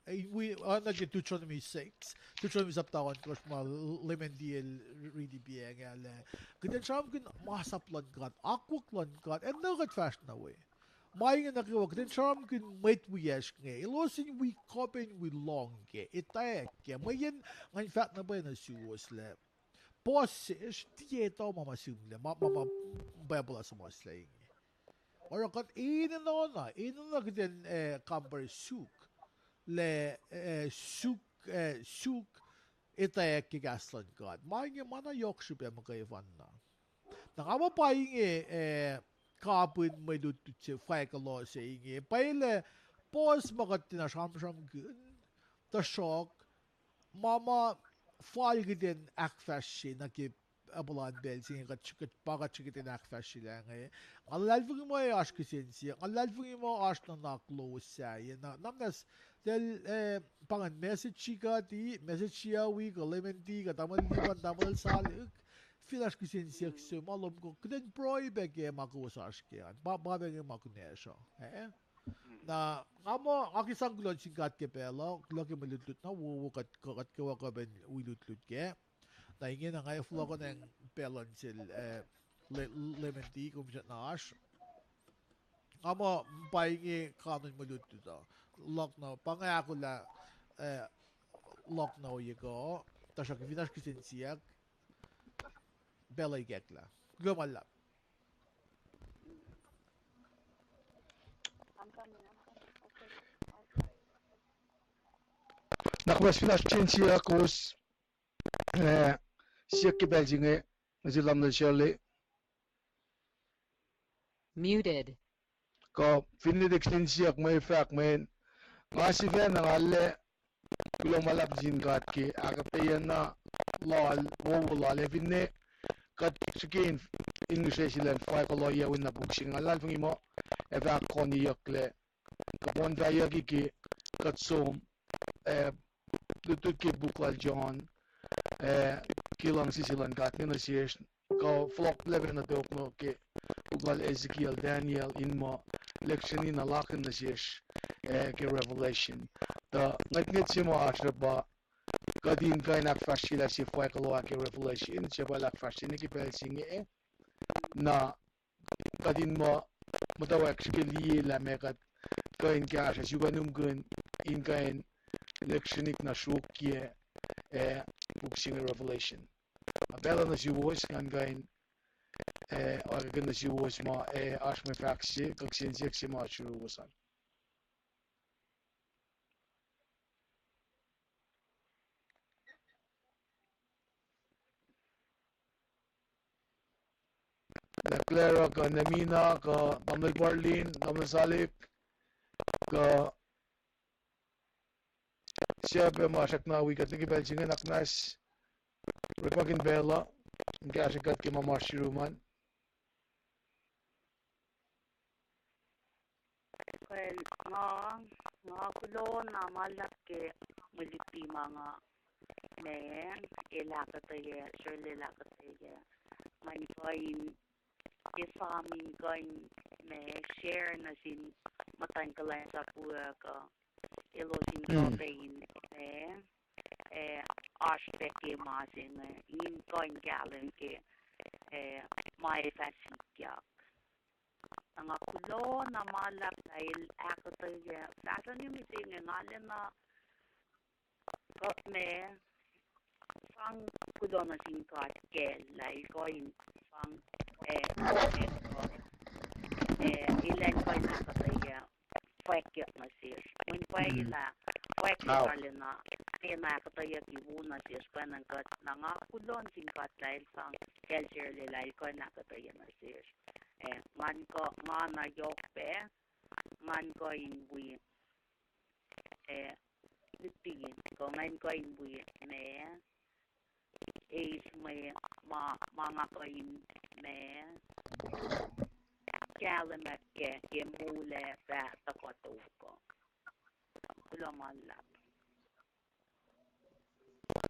eh, wi-, oacna ke Deuteronomy six, Deuteronomy sapta ohnkohsr ma Leman el riti pa inge lah kuht in sramsramkihn masap luhn God, akwuck luhn God, ac nuh kuht fahsr nuh we. Ma inge nuh kwewa kuht in sramsramkihn mwet wiyacsr inge, elos in wi kuh pac in wi lohng kac, etwacack kac. Mweyen nga in fahk na pwacye nuh suwos lah puhs sesr tiac etuh ma ma sihmlac, ma, ma, ma Bible uh suhmuhslah inge. Oruh kuht enenuh na, enenuh kuht in, eh, compare suk, lah, eh, suk, eh, suk etwacack ke kahs luhn God. Ma inge ma na yohk srihpac muhkwena. Na nga muh pa inge, eh, kapihn mwe lutlut se fwackyuck se inge. Pwacye lah puhs ma kuht tiacna sramsramkihn, tuhsruhk ma ma fal kuht in ahkfahsrye nuh ke apuhlan pacl se inge kuht, kuht pa kuht srihke in ahkfahsryelah inge. Nga luhlahlfongi muh oasr kihsen siyuck, nga luhlahlfongi muh oasr nuhnak lowos sahyac. Na, na muhnahs, tahl, eh, pa ingacn message se kuht, message se wi, kuh Leman, kuh tamuhlwel Lipan, tamuhlwel Salik, fin oasr kihsen siyuck se ma lom kuh kuht in pruhe pac ke ma kowos oasr ke an. Pa, pa pac inge ma kunacsr uh. Eh? Na, nga muh, nga ke sang kuloh nuh sin God ke pacl uh, kuloh ke mwe lutlut na wowo kuht, kuht kwewa kuh pac in wi lutlut kac. Na ingena nga ac fohlohkohnacng pacl uh sel, eh, Le-, Leman, kom srackna oasr. Nga muh pa inge kanon mwe lutlut uh. Luhk na, pa inge ahkolah, eh, luhk na ohiyac kuh, tuhsruhk fin oasr kihsen siyuck, pacl uh ikacklah. Kuloh ma luhlahp. Na kom fin oasr kihsen siyuck kowos, eh, siyuck ke pacl se inge, nuh sel tamuhlwel Shirley. Muted. Kuh fin etuh kihsen siyuck mwe fahk mweyen, nga sifacna nga arlac kuloh ma luhlahp nuh sin God ke ahkuhtweyac na lal, wowo lal, ac finne kuht srihke in, in ngihsre sel in fwackyuck ohiyac wi na puk se inge, nga luhlahlfongi muh ac fah ahkkahlwemyeyucklac. Kuht in fahkyucki ke kuht som, eh, lutlut ke puk lal John, eh, ke luhngse se luhn God inge nuh sesr, kuh fohlohk lacpacna tok nuh ke puk lal Ezekiel, Daniel, in muh lecture in na lakihn nuh sesr, eh, ke Revelation. Tuh ngwetngwet se ma oasr uh pa kuht in kuh in ahkfahsryelah sie fwackyuck ke Revelation, sie pa el ahkfahsrye nuh ke pacl se inge, na kuht in muh muhtwacwacack srihke liye lah meac kuht kuh in kahsruh suk nuhmukihn in kuh in lecture in na sruokyac, eh, puk se inge Revelation. Pacl uh nuh suwos ngan kuh in, eh, oakwuck nuh suwos ma, eh, oasr mwe fahk se kuh kihsen siyuck se ma oasr yuruwos an. Lah Clara kuh Nemina kuh tamuhlwel Parlin, tamuhlwel Salik, kuh suc pac ma srackna wi kuht nuh ke pacl se inge, na kunacsr orekmakihn pacl uh in kahsrwe kuht ke ma ma oasr yurum an. Well, nga, nga kuloh na ma luhlahp ke mwe luti ma nga, ma, el ahkuhtweyac, Shirley el ahkuhtweyac, ngan kuh in, esam in kuh in, ma, share nuh sin muhtwacn kuhlwacnsap uh kuh elos in kuh pac in, ma, eh, oasr pac ke ma se inge, in kuh in kahlwem ke, eh, ma ac fah sikyak. Na nga kuloh na ma luhlahp lah el ahkuhtweyac fahsrweni mihsenge, nga lacna kuh, ma, sang kuloh nuh sin God kacl lah el kuh in sang, eh, eh, elan kuh in ahkuhtweyac fwackyuck nuh sesr. Mweyen pwacye lah fwackyuck arulacna tiacna ahkuhtweyucki wo nuh sesr pwacnwacng kuht, na nga kuloh nuh sin God lah El sang kacl Shirley lah El kuh in ahkuhtweyac nuh sesr. Eh, ngan kuh, nga na yohk pac, ngan kuh in wi, eh, luti, kuh ngan kuh in wi ma eis mwe, ma, ma nga kuh in ma kahlwem ke, ke moul ac fah tuhkuh tok uh. Kuloh ma luhlahp.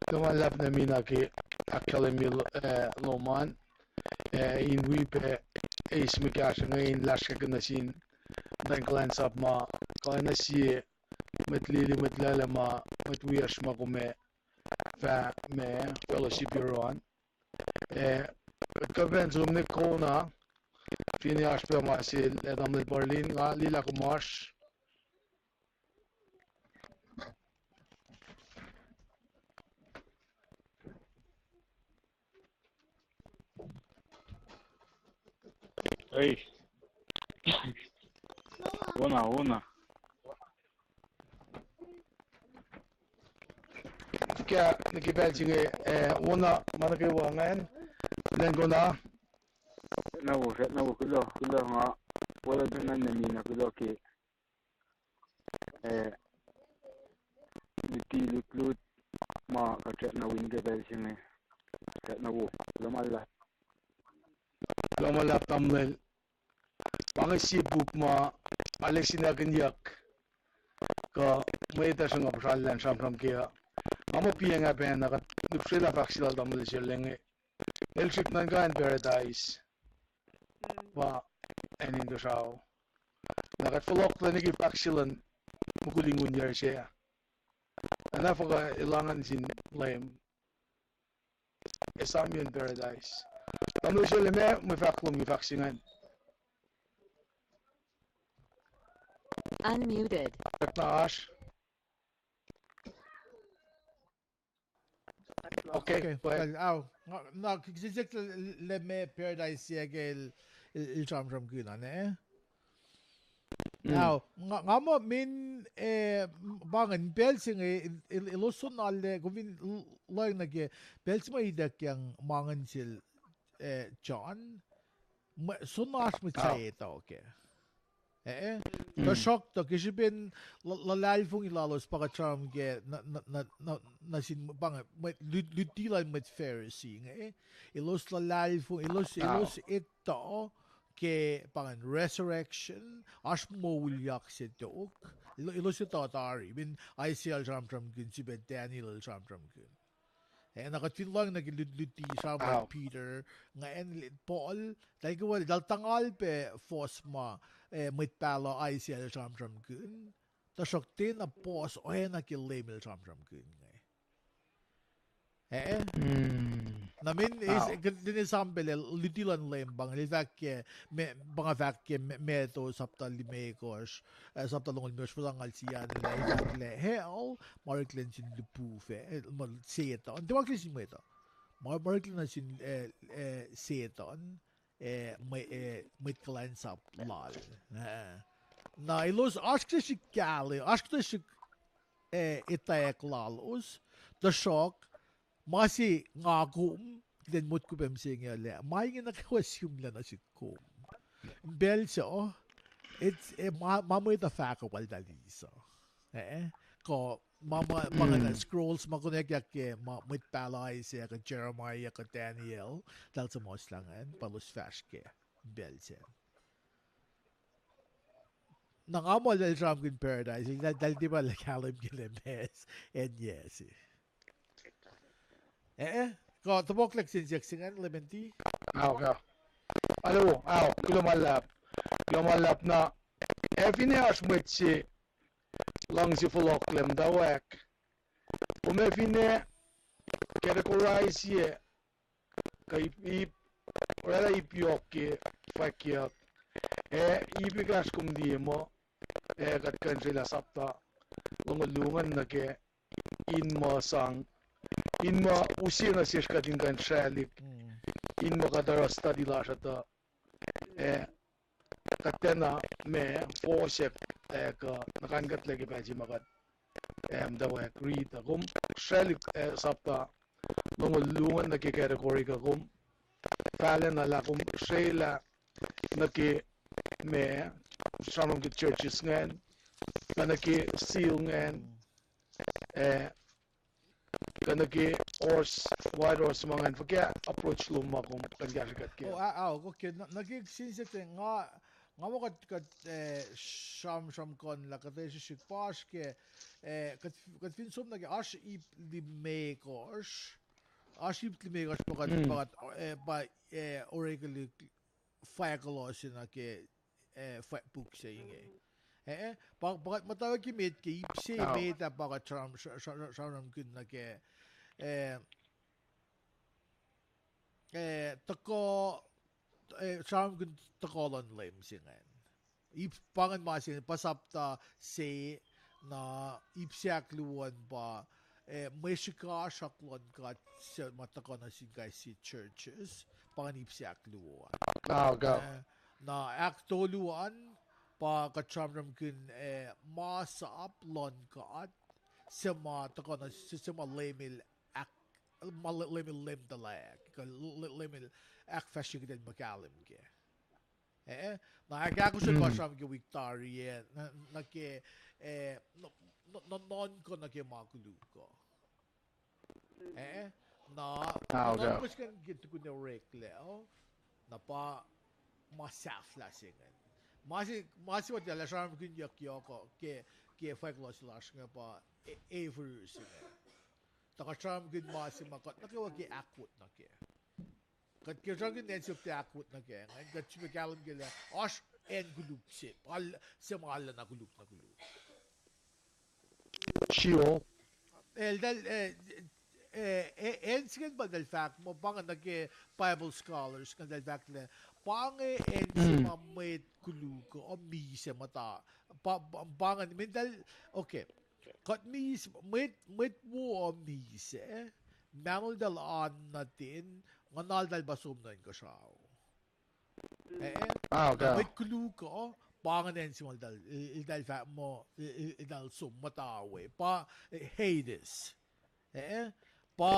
Kuloh ma luhlahp nuh mina ke ahkkahlwemye, eh, lom an, eh, in wi pac eis mwe kahsruh inge in lasr ke nuh sin muhtwacn kuhlwacnsap ma kuh nuh sie mwet lili, mwet lala ma, mwet wiyacsr ma kom ac fah ma fellowship yohrohn. Eh, kuht kuh pacna som nuh Kona, finne oasr pac ma sel, eh, tamuhlwel Barlin, nga liye lah kom oasr. Ei. Wona, wona. Ke, nuh ke pacl se inge, eh, wona ma nuh kwewa ingacn, Lengkona. Na wo, na wo, kuloh, kuloh nga, wolac pacna nuh mina kuloh ke, eh, luti lutlut ma kuht srackna wi ke pacl se inge. Srackna wo, kuloh ma luhlahp. Kuloh ma luhlahp tamuhlwel. Pa inge sie puk ma arlac sinakyunyuck kuh mwet uh sruhnga puhsrallah in sramsram kac uh. Nga muh piacng ah pacna kuht lihpsrelah fahk se lal tamuhlwel se inge. El srihk nuhnkuh in paradise pa acn Inkuhsrao. Na kuht fohlohklac nuh ke fahk se luhn mukul in ngunyar se. Ac na fuhkah elangan sin Leum, esam in paradise. Tamuhlwel se leme mwe fahk lom ke fahk se ingacn. Unmuted. Kuht na oasr. Okay, okay, well, au, na, na, kihsesek le, le me paradise se ke el, el, el sramsramkihn an, eh? Now, nga, nga muh min, eh, pa ingacn pacl se inge, el, el, elos soenna le, kom fin l-, lohng nuh ke, pacl se ma ituckyang ma ingacn sel, eh, John, mwe-, soenna oasr mwet sahyac etuh kac. Eh, eh. Tuhsruhktuh ke srihpen lu-, luhlahlfongi lalos pa kuht sramsram ke nuh, nuh, nuh, nuh, nuh sin pa inge, mwet lut-, luti luhn mwet Pharisee inge. Elos luhlahlfongi, elos, elos etuh ke pa ingacn resurrection, oasr moulyak se tok. Elo-, elos etuh tari, fin Isaiah el sramsramkihn, srihpen Daniel el sramsramkihn. Eh, na kuht fin lohng nuh ke lut-, luti sramsram Peter, nga en le-, Paul, tahl ke wel, tahl tangal pac fuhs ma, eh, mwet pahluh Isaiah el sramsramkihn, tuhsruhk tiacna fuhs oacna ke Leum el sramsramkihn inge. Eh? Na min, tiacna esam pacl luti luhn Leum pa inge, el fahk ke, me-, pa inge fahk ke me-, Matthew sapta limekohsr, eh, sapta longoul limekohsr, fuhs angngaul sie an, el fahk lah hell, ma oreklac nuh sin lihpufacn, eh, ma Setuhn. Tiac ma oreklac nuh sin mwet uh. Ma, ma oreklac nuh sin, eh, eh, Setuhn, eh, mwe-, eh, mwet kuhlwacnsap lal. Eh. Na elos oasr kuhtuh srihk kahlwem, oasr kuhtuh srihk, eh, etwacack lalos, tuhsruhk, ma se nga kom, kuht in motko pac mihsenge uh lah, ma inge nuh kwewa sihmlac nuh sihk kom. Pacl se, it's, eh, ma, ma mwet uh fahk uh pa eltahl eis uh. Eh, kuh ma, ma, ma inge scrolls ma konwacack ke ma mwet pahluh Isaiah, kuh Jeremiah, kuh Daniel, eltahl suhmuhslah ingacn, pa elos fahsr kac. Pacl se. Na nga muh eltahl sramsramkihn paradise, eltahl, eltahl tiac pa lah kahlwem ke lah meac, acn yac se. Eh, eh, kuh tohpohklac kihsen siyuck se ingacn, Lemon Tea? Ao, ao. Alo, ao, kuloh ma luhlahp. Kuloh ma luhlahp na, ac finne oasr mwet se luhngse fohlohklac muhtwacwacack, kom ac finne categorize-ye kuh ip, ip, oraclah ip yohk ke fwackyuck. Ac ip ekahsr kom liye muh, ac kuht kuh in srwaclah sapta longoul luo ingacn nuh kac, in muh sang, in muh use nuh sesr kuht in kuh in sraclihk, in muh kuht oruh study lasr uh tuh, ac kuht tiacna ma fohsack, ac kuh nuhkankuhtlac ke pacl se ma kuht eh, muhtwacwacack riti uh. Kom srwaclihk, eh, sapta longoul luo ingacn nuh ke category kuh kom fahlacna lah kom srwaclah nuh ke ma, sramsram ke churches ingacn, kuh nuh ke seal ingacn, eh, kuh nuh ke horse, white horse ma ingacn, fuhkah approach lom ma kom kuh in kahsrwe kuht kac? Oh, a, a, okay. Nuh, nuh ke kihsen se, nga, nga muh kuht, kuht, eh, sramsramkihn lah kuht ac srihsrihk pa oasr ke, eh, kuht, kuht fin som nuh ke oasr ip limekohsr, oasr ip limekohsr pa kuht, pa kuht, eh, pa, eh, orekwelihk fahkwack lom se nuh ke, eh, fahk puk se inge. Eh, pa, pa kuht muhtwacwacack met ke ip se met ah pa kuht sram-, sra-, sra-, sramsramkihn nuh ke, eh, eh, tuhkuh, eh, sramsramkihn tuhkuh luhn Leum se ingacn. Ip, pa ingacn ma se, pa sapta se, na ip se ahkluo an pa, eh, mwe srihkasrak luhn God suc ma tuhkuh nuh sin kais sie churches, pa ingacn ip se ahkluo an. Na ahktolu an pa kuht sramsramkihn, eh, masap luhn God suc ma tuhkuh nuh, suc, suc ma Leum el ahk-, ma Le-, Leum el lemtuhlac, kuh Le-, Le-, Leum el ahkfahsrye kuht in muhkahlwem kac. Eh, na ahkahkosr pa sramsram ke wik tari ah, nuh, nuh ke, eh, nuh, nuh, nuh, nuhnkuh nuh ke ma koluk uh. Eh, na, nuhnkuh se ingacn ke tukun oreklac uh, na pa ma sahflah se ingacn. Ma se, ma se ma tiac lah sramsramkihnyuck yohk uh ke, ke fahk loh se lasr inge pa, e-, Averus inge. Tuh kuht sramsramkihn ma se ma kuht nuh kwewa ke ahkwot nuh kac. Kuht ke sramsramkihn acn se kuht ahkwot nuh kac, ingacn kuht sifilpac kahlwem ke lah oasr acn koluk se, pa, suc ma lana koluk na koluk. Sheol. Eltahl, eh, eh, eh, acn se ingacn pa eltahl fahk muh, pa inge nuh ke Bible scholars ingacn eltahl fahk lah pa inge acn se ma mwet koluk uh misac muhta. Pa, pa, pa inge, mean eltahl, okay. Kuht mis-, mwet, mwet wo uh misac, mahnoltahl an nuh ten, nguhnaltahl pa som nuh inkuhsrao. Eh, mwet koluk uh, pa ingacn acn se ma eltahl, el-, eltahl fahk muh, el-, el-, eltahl som muhta we, pa, eh, Hades. Eh, pa,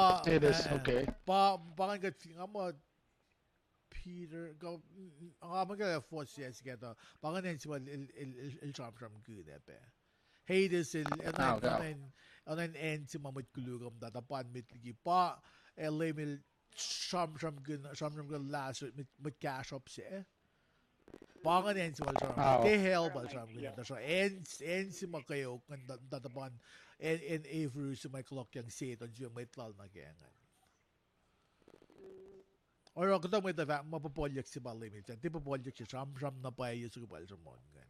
pa, pa ingacn kuht fin nga muh Peter, kuh, nga muh ke fohs se ke tuh, pa ingacn acn se ma el, el, el, el, el sramsramkihn ah pac. Hades el, oacna, oacna acn se ma mwet koluk uh muhta, tuh pa in met liki pa, eh, Leum el sramsramkihn, sramsramkihn Lazarus, mwet, mwet kahsruhp se. Pa ingacn acn se ma el sramsramkihn, tiac hell pa el sramsramkihn, tuh sra-, acn, acn se ma kweok ingacn, tuh, tuh, tuh pa in, acn, acn Averus se ma kulokyang Setuhn, sie mwet lal nuh kac ingacn. Oruh kuhtuh mwet uh fahk muh puhpuhlyuck se pa Leum el, tiac puhpuhlyuck se, sramsram na pwacye soko pacl sruhmuhn ingacn.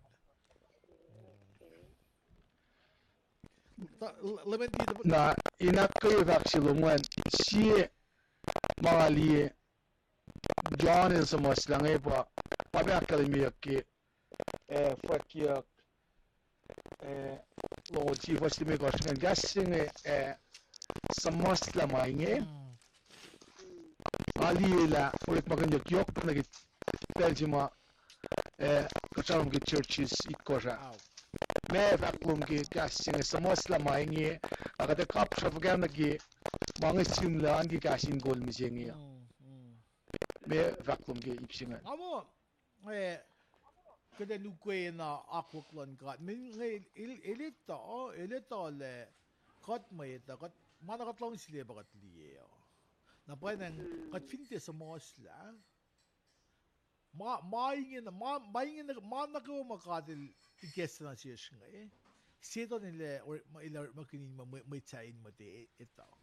Na in ahkkweye fahk se lom ingacn, sie ma nga liye John el suhmuhslah inge pa, pa pac ahkkahlwemyeyuck ke, eh, fwackyuck, eh, longoul sie fuhs limekohsr ingacn, kahs se inge, eh, suhmuhslah ma inge. Nga liye lah orekmakihnyuck yohk pac nuh ke pacl se ma, eh, kuht sramsram ke churches itkohsr ah. Ma fahk lom ke kahs se inge suhmuhslah ma inge, a kuht ac kapsra fuhkah nuh ke ma inge sihmlac an ke kahs in kol mihsenge uh. Ma fahk lom ke ip se ingacn. Nga muh, eh, kuht in ukwe na akwuck luhn God. Mweyen el, el etuh, el etuh lah kuht mwet uh, kuht, ma na kuht luhngse liye pa kuht liye uh. Na pwacnwacng kuht fin tiac suhmuhslah, ma, ma inge, ma, ma inge, ma nuh kwewa ma God el ikacslah nuh sesr inge, Setuhn el, el orekmakihn in muh mwe-, mwet sahyac in muhta etuh.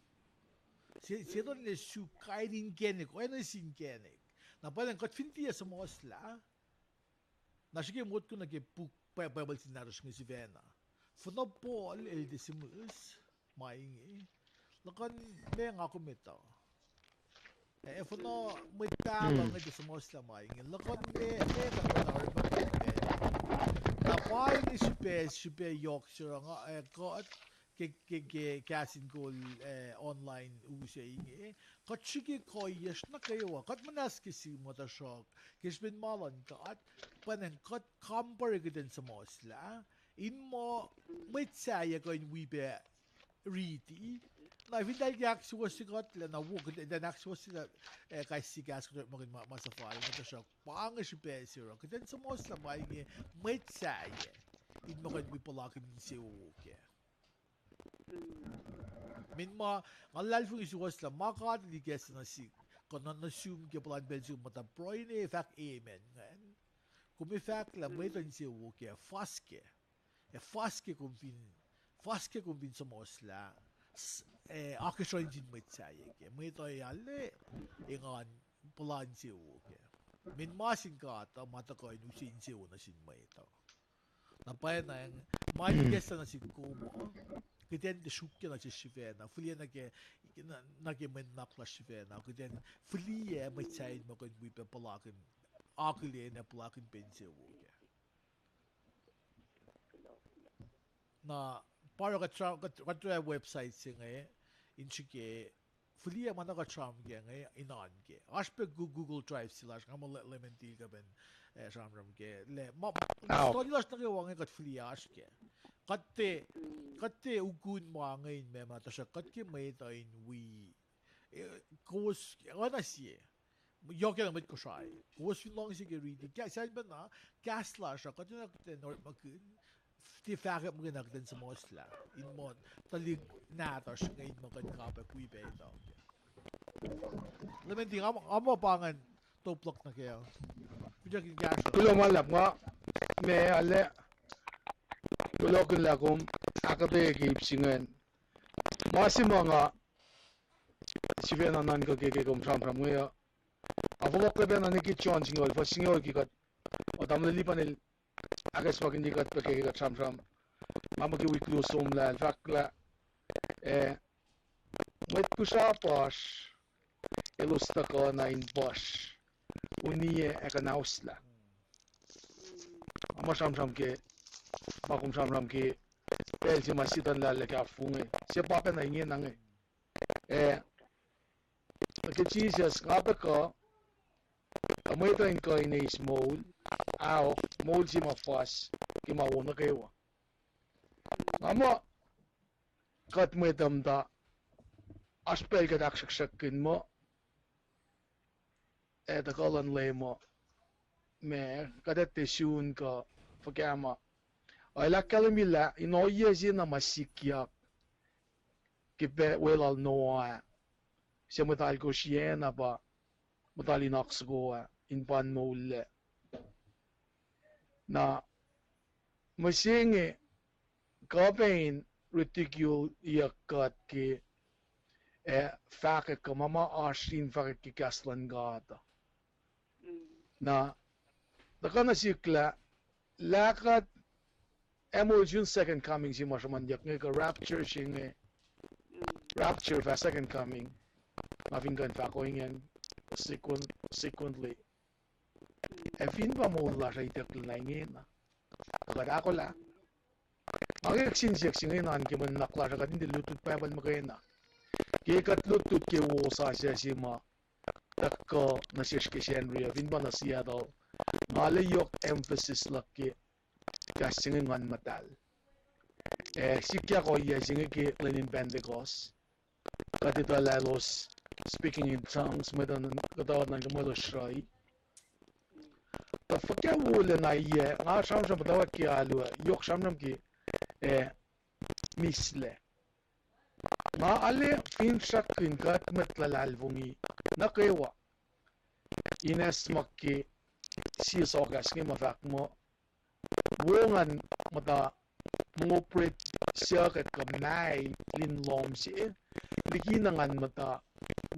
Se-, Setuhn el suk kain inkacnek, oacna inkacnek. Na pwacnwacng kuht fin tiac suhmuhslah, na srihke motko nuh ke puk Bi-, Bible se nahtuhsr inge sifacna. Fuhnuh Paul el tiac sihmihs ma inge, luhkuhn ma nga kom etuh. Eh, fuhnuh mwet pahluh inge tiac suhmuhslah ma inge, luhkuhn ma, ma kuht orekmakihn. Na pa inge srihpac, srihpac yohk se oruh nga, eh, kuht, ke, ke, ke kahs in kol, eh, online u se inge, kuht srihke kuhiyacsr nuh kwewa, kuht muhnahs ke sie ma tuhsruhk, ke srihpen ma luhn God, pwacnwacng kuht compare kuht in suhmuhslah, In muh mwet sahyac kuh in wi pac riti. Na fin tahl ke ahksuwohsye kuht lah na wo, kuht in ahksuwohsye lah, eh, kais sie kahs kuht orekmakihn ma, ma suhfal, na tuhsruhk pa inge srihpac se oruh kuht in suhmuhslah ma inge mwet sahyac in muh kuh in wi puhlakihn insewowo kac. Min ma nga luhlahlfongi suwohs lah ma God El ikacslah nuh sihk, kuh nuh, nuh sum ke puhlan pacl sum muhta pruhe in fahk amen ingacn. Kom ac fahk lah mwet uh insewowo kac, fuhs kac. Ac fuhs ke kom fin, fuhs ke kom fin suhmuhslah, s-, eh, akacsruhi sin mwet sahyac kac. Mwet uh ac arlac engan puhla insewowo kac. Min ma sin God uh ma tuhkuh in use insewowo nuh sin mwet uh. Na pwacnwacng, ma El ikacslah nuh sin kom uh, kuht in tiac sruokyac nuh sesr sifacna, fihliyac nuh ke, nuh, nuh ke mwe nuhnak lasr sifacna, kuht in fihliyac mwet sahyac in muh kuh in wi pac puhlakihn, akihlen ac puhlakihn pac insewowo kac. Na pa oruh kuht, kuht, kuht website se inge, in srihke, fihliyac ma na kuht sramsram kac inge, in oan kac. Oasr pac Gu-, Google Drive se lasr, nga muh Lementil kuh pacna, eh, sramsram kac. Lah, ma, study lasr nuh kwewa inge kuht fihliyac oasr kac. Kuht tiac, kuht tiac ukun ma inge in meac ma, tuhsruhk kuht ke mwet uh in wi, eh, kowos, oacna sie yohk ke mwet Kosrae. Kowos fin luhngse ke riti, ke sacn pacna, kahs lasr uh, kuht enenuh kuht in orekmakihn, tiac fahkwack muhkwena kuht in suhmuhslah in muh tuhlihk nahtuhsr inge in muh kuh in kapwack wi pac etuh. Lementil, nga muh, nga muh pa ingacn top luhk nuh kac. Finsrak in kahsruh. Kuloh ma luhlahp, nga, ma arlac, kuloh kuh lah kom ahkuhtweyac ke ip se ingacn. Ma se ma nga sifacna nuhnkuh ke, ke kom sramsram inge uh, a fohlohklac pacna nuh ke John singucul, fuhs singucul ke kuht, o, tamuhlwel Lipan el ahkacsmakihnye kuht pac ke, ke kuht sramsram. Nga muh ke wik luo somlah el fahk lah, eh, mwet pihsrapasr elos tuhkuh na in puhsr, uniyac ac kuhnauslah. Nga muh sramsram ke, ma kom sramsram ke pacl se ma Setuhn lahllah ke afunge, se pa pacna ingena inge. Eh, ke Jisus, nga tuhkuh, tuh mwet uh in kuh in eis moul, ahok, moul se ma fuhs ke ma wo nuh kwewa. Nga muh kuht mwet uh muhta, oasr pacl kuht ahksruhksruhkkihn muh, ac tuhkuh luhn Leum uh, ma, kuht ac tiac sun kuh fuhkah ma. El ahkkahlwemye lah in ohiyac se na ma sikyak ke pacl lal Noah, se muhta alkosr yac na pa muhta in oak soko ah in pa in moullac. Na mihsenge kuh pac in ridiculeyuck kuht ke, eh, fahkwack kuh ma ma oasr in fahkwack ke kahs luhn God uh. Na tuhkuh nuh sihk lah, lah kuht ac moul sun second coming se ma sruhmuhnyuck inge kuh rapture se inge, rapture fah second coming, nga fin kuh in fahk ohinge, sequentially. Ac fin pa moul lasr uh itucklac na ingena, kuht ahkolah. Nga ke kihsen siyuck se ingena ke mwe nuhnak lasr uh kuht in tiac lutlut Bible muhkwena. Ke kuht lutlut ke wosasuc se ma tuhkuh nuh sesr ke Sacnri uh, fin pa nuh Seattle, nga arlac yohk emphasis luhk ke kahs se inge Nguhn Muhtahl. Ac sikyak ohiyac se inge ke lwen in Pentecost. Kuht etuh lah elos speaking in tongues, mwet uh kuhtuh nuhnkuh muh elos sruhi. Tuh fuhkah wolacna yac, nga sramsram muhtwacwacack ke alu ah, yohk sramsram ke, eh, mihslac. Nga arlac finsrakkihn kuht mwet luhlahlfongi nuh kwewa in acsmak ke sie sohkahs inge ma fahk muh, wo ngan muhta mongopret suhkack kuh mael in lohm se, likina ngan muhta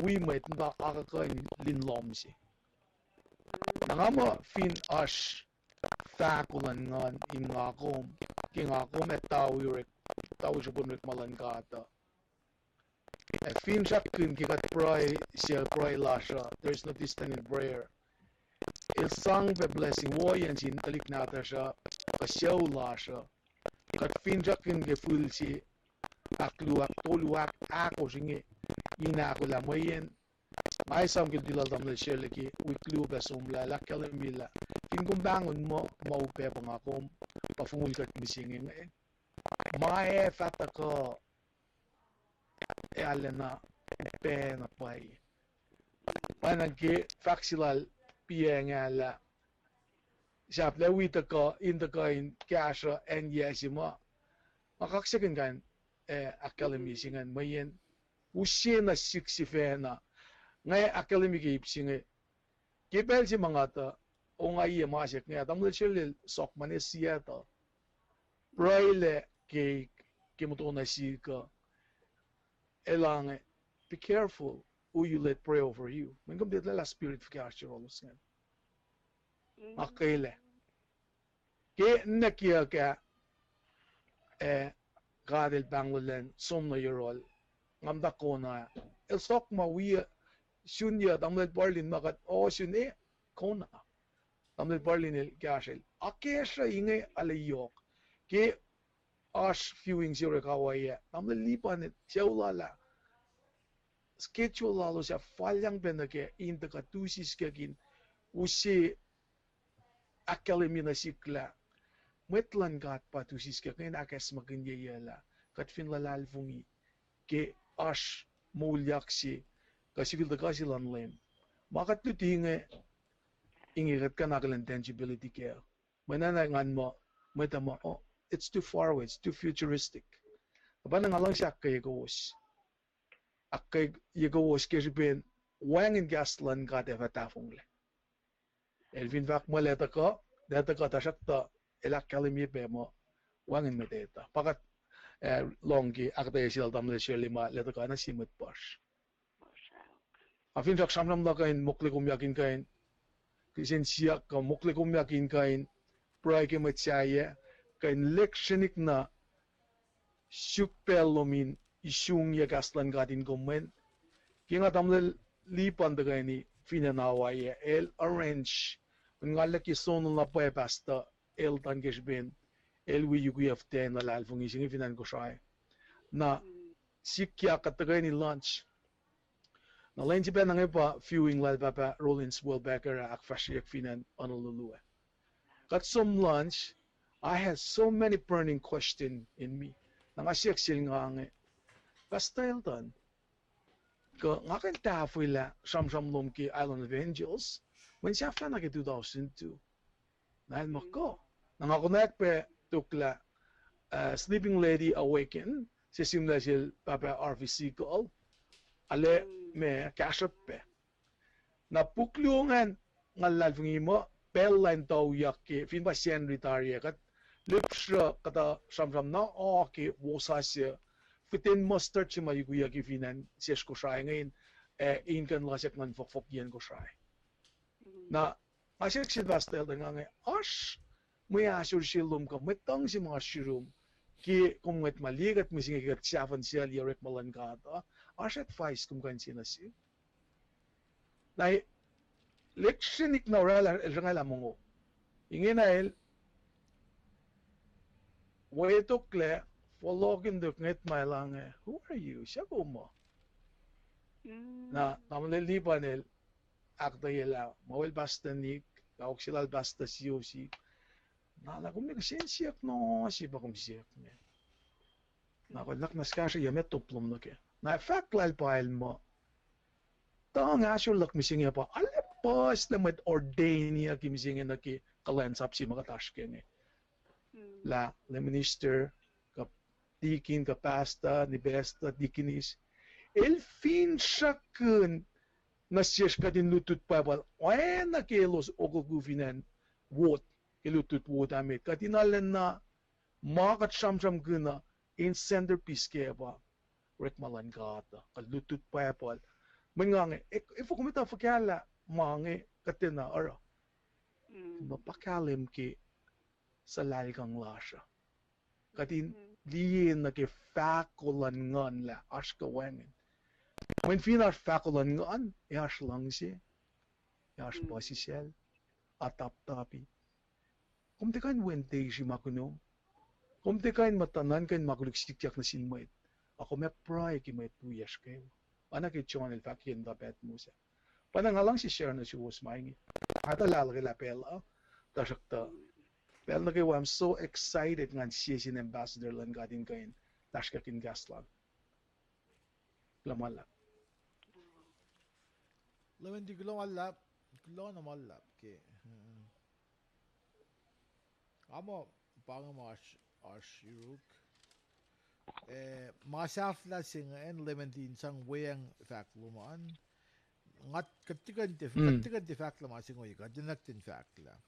wi mwet muhta akuhkuhin lin lohm se. Na nga muh fin oasr fahko luhn Nguhn in nga kom, ke nga kom ac tau, tau srihpen orekma luhn God uh. Ac finsrakkihn ke kuht pruhe, sel pruhe lasr uh, there is no distance in prayer. El sang pac blessing woiyacn sin tuhlihk nahtuhsr uh, kuh sucu lasr uh. Kuht finsrakkihn ke fihl se ahkluo, ahktolu, ahk-, ahkosr inge, in ahkolah mweyen Nga esam ke luti lal tamuhlwel Shirley ke wik luo pac somlah, el ahkkahlwemye lah fin kom pahngon muh ma upac pa nga kom, pa fongul kuht mihsenge inge. Ma ac fah tuhkuh ac arulacna upac na pwacye. Pwacnwacng ke fahk se lal piacngalah, sahp lah wi tuhkuh, in tuhkuh in kahsruh acn yac se ma. Nga kaksakihn kain, eh, ahkkahlwemye se ingacn mweyen use nuh sihk sifacna. Nga ahkkahlwemye ke ip se inge, ke pacl se ma nga tuh ongaiyac ma se inge, tamuhlwel Shirley el sok ma ne Seattle. Pruhelah ke, ke motonac sihk uh, elange, be careful who you let pray over you. Mweyen kom tiac etuh lah spirit fuhkah oasr yohrohlos ingacn. Nga kwelah ke ninac kiyuhk ah, eh, God el pahngluhlacn som nuh yohrohl, nga muhta Kona. El sok ma wi, sun yac, tamuhlwel Parlin ma kuht ohsun e Kona. Tamuhlwel Parlin el kahsrwel, akacsruh inge arlac yohk. Ke oasr viewing se orek Hawaii ah, tamuhlwel Lipan el sucu lal ah, schedule lalos ah falyang pac nuh ke in tuhkuh tu siskackin use ahkkahlwemye nuh sihk lah mwet luhn God pa tu siskackin ahkacsmakihnye lah kuht fin luhlahlfongi ke oasr moulyak se kuh sifil tuhkuh se luhn Leum. Ma kuht luti inge, inge kuht kuh in akihlen tangibility kac. Mweyen na ngan muh, mwet uh muh, oh, it's too far away, it's too futuristic. Na pa na nga luhngse ahkkweye kowos, ahkkweye kowos ke srihpen wacngihn kahs luhn God ac fah tahfonglac. El fin fahk muh lwelah tuhkuh, lwelah tuhkuh, tuhsruhktuh el ahkkahlwemye pac muh wacngihn mwet etuh. Pa kuht, eh, lohng ke ahkuhtweyac se lal tamuhlwel Shirley ma lwelah tuhkuh na sie mwet puhsr. Nga finsrak sramsram luhk uh in mokle komyak in kuh in, kihsen siyuck kuh mokle komyak in kuh in pruhe ke mwet sahyac, kuh in lihksreni na suk pacl lom in isungyac kahs luhn God in kom mweyen ke nga tamuhlwel Lipan tuhkweni fin acn Hawaii ah, el arrange, mweyen nga lwelah ke sonol na pwacye Pastor Elton ke srihpen el wi yukiyac fihtac in luhlahlfongi se inge fin acn Kosrae. Na sikyak kuht tuhkweni lunch. Na lwen se pacna inge pa viewing lal Pahpah Rollins Welbacher ah ahkfahsryeyuck fin acn Honolulu ah. Kuht som lunch, I had so many burning question in me. Na nga siyuck sel nga inge, Pastor Elton, kuh nga kuh in tahfwelah sramsram lom ke Island of Angels, mweyen sahflah na ke two thousand two. Na el muh kuh. Na nga konwacack pac toklah, uh, Sleeping Lady Awaken, se sihmlac sel Pahpah Harvey Segal, arlac ma kahsruhp pac. Na puk luo ingacn nga luhlahlfongi muh pacl lal in tuyak ke, fin pa Sacnri tari ah, kuht lihpsruh kuhtuh sramsram na oa ke wosasuc, fihten mustard se ma yukiyuki fin acn sesr Kosrae inge, ac in kuh in lasack nuhn fohkfohkyacn Kosrae. Na nga siyuck sel Pastor Elton nga inge, oasr mwe ahsor se lom kuh mwe tuhng se ma oasr yurum ke kom mwet ma liye kuht mihsenge ke kuht sahfuhn siyuclye orekma luhn God uh, oasr advice kom kuh in sie nuh sihk? Na lihksreni na oraclah el sruhngalah mongo. Ingena el wetoklac, fohlohkihn tok ngwetma el inge, who are you? Suc kom uh? Na tamuhlwel Lipan el ahkuhtweyelah muh el Pastor Nick, kawuck se lal Pastor Siosi. Na lah kom ne kihsen siyuck na se pa kom siyuck inge. Na kuh luhk na kahsruh yac met top lom nuh kac. Na fahk lal pa el muh, tuhng ahsor luhk mihsenge pa arlac puhslac mwet ordainiyuck mihsenge nuh ke kuhlwacnsap se ma kuht oasr ke inge. Lah, lah minister, kuh deacon, kuh pastor, ni pastor, deaconess. El finsrakihn nuh sesr kuht in lutlut Bible oacna ke elos okoko fin acn ward ke lutlut ward ah met. Kuht in arulacna ma kuht sramsramkihn uh in centerpiece kac pa orekma luhn God uh, kuh lutlut Bible. Mweyen nga inge, efuh kom etuh fuhkah lah ma inge kuhtwena oruh? Muh pa kahlwem ke suhlahlkihn lasr uh. Kuht in liye nuh ke fahko luhn Nguhn lah oasr kuh wacngihn. Mweyen fin oasr fahko luhn Nguhn, ac oasr luhngse, ac oasr puhsisacl, ataptapi. Kom tiac kuh in wen teisi ma kunom. Kom tiac kuh in muhta nuhnkuh in ma koluk sikyak nuh sin mwet. Ac kom ac pruhe ke mwet wiyacsr kwewa. Oacna ke John el fahk ke muhta Patmos ah. Pa na nga luhngse share nuh suwos ma inge. Nga tuh lah luhkelah pacl uh, tuhsruhktuh pacl nuh kwewa, I'm so excited ngan sie sin ambassador luhn God in kuh in fahsrkihn kahs lal. Kuloh ma luhlahp. Lemendi, kuloh ma luhlahp. Kuloh na ma luhlahp ke. Nga muh pa inge ma oasr, oasr yuruk. Eh, ma sahflah se ingacn, Lemendi, in sang weacng fahk lom an. Nga kuht tiac kuh in tiac, kuht tiac kuh in tiac fahk lah ma se ingoiyac, kuht tiacna kuht in fahk lah.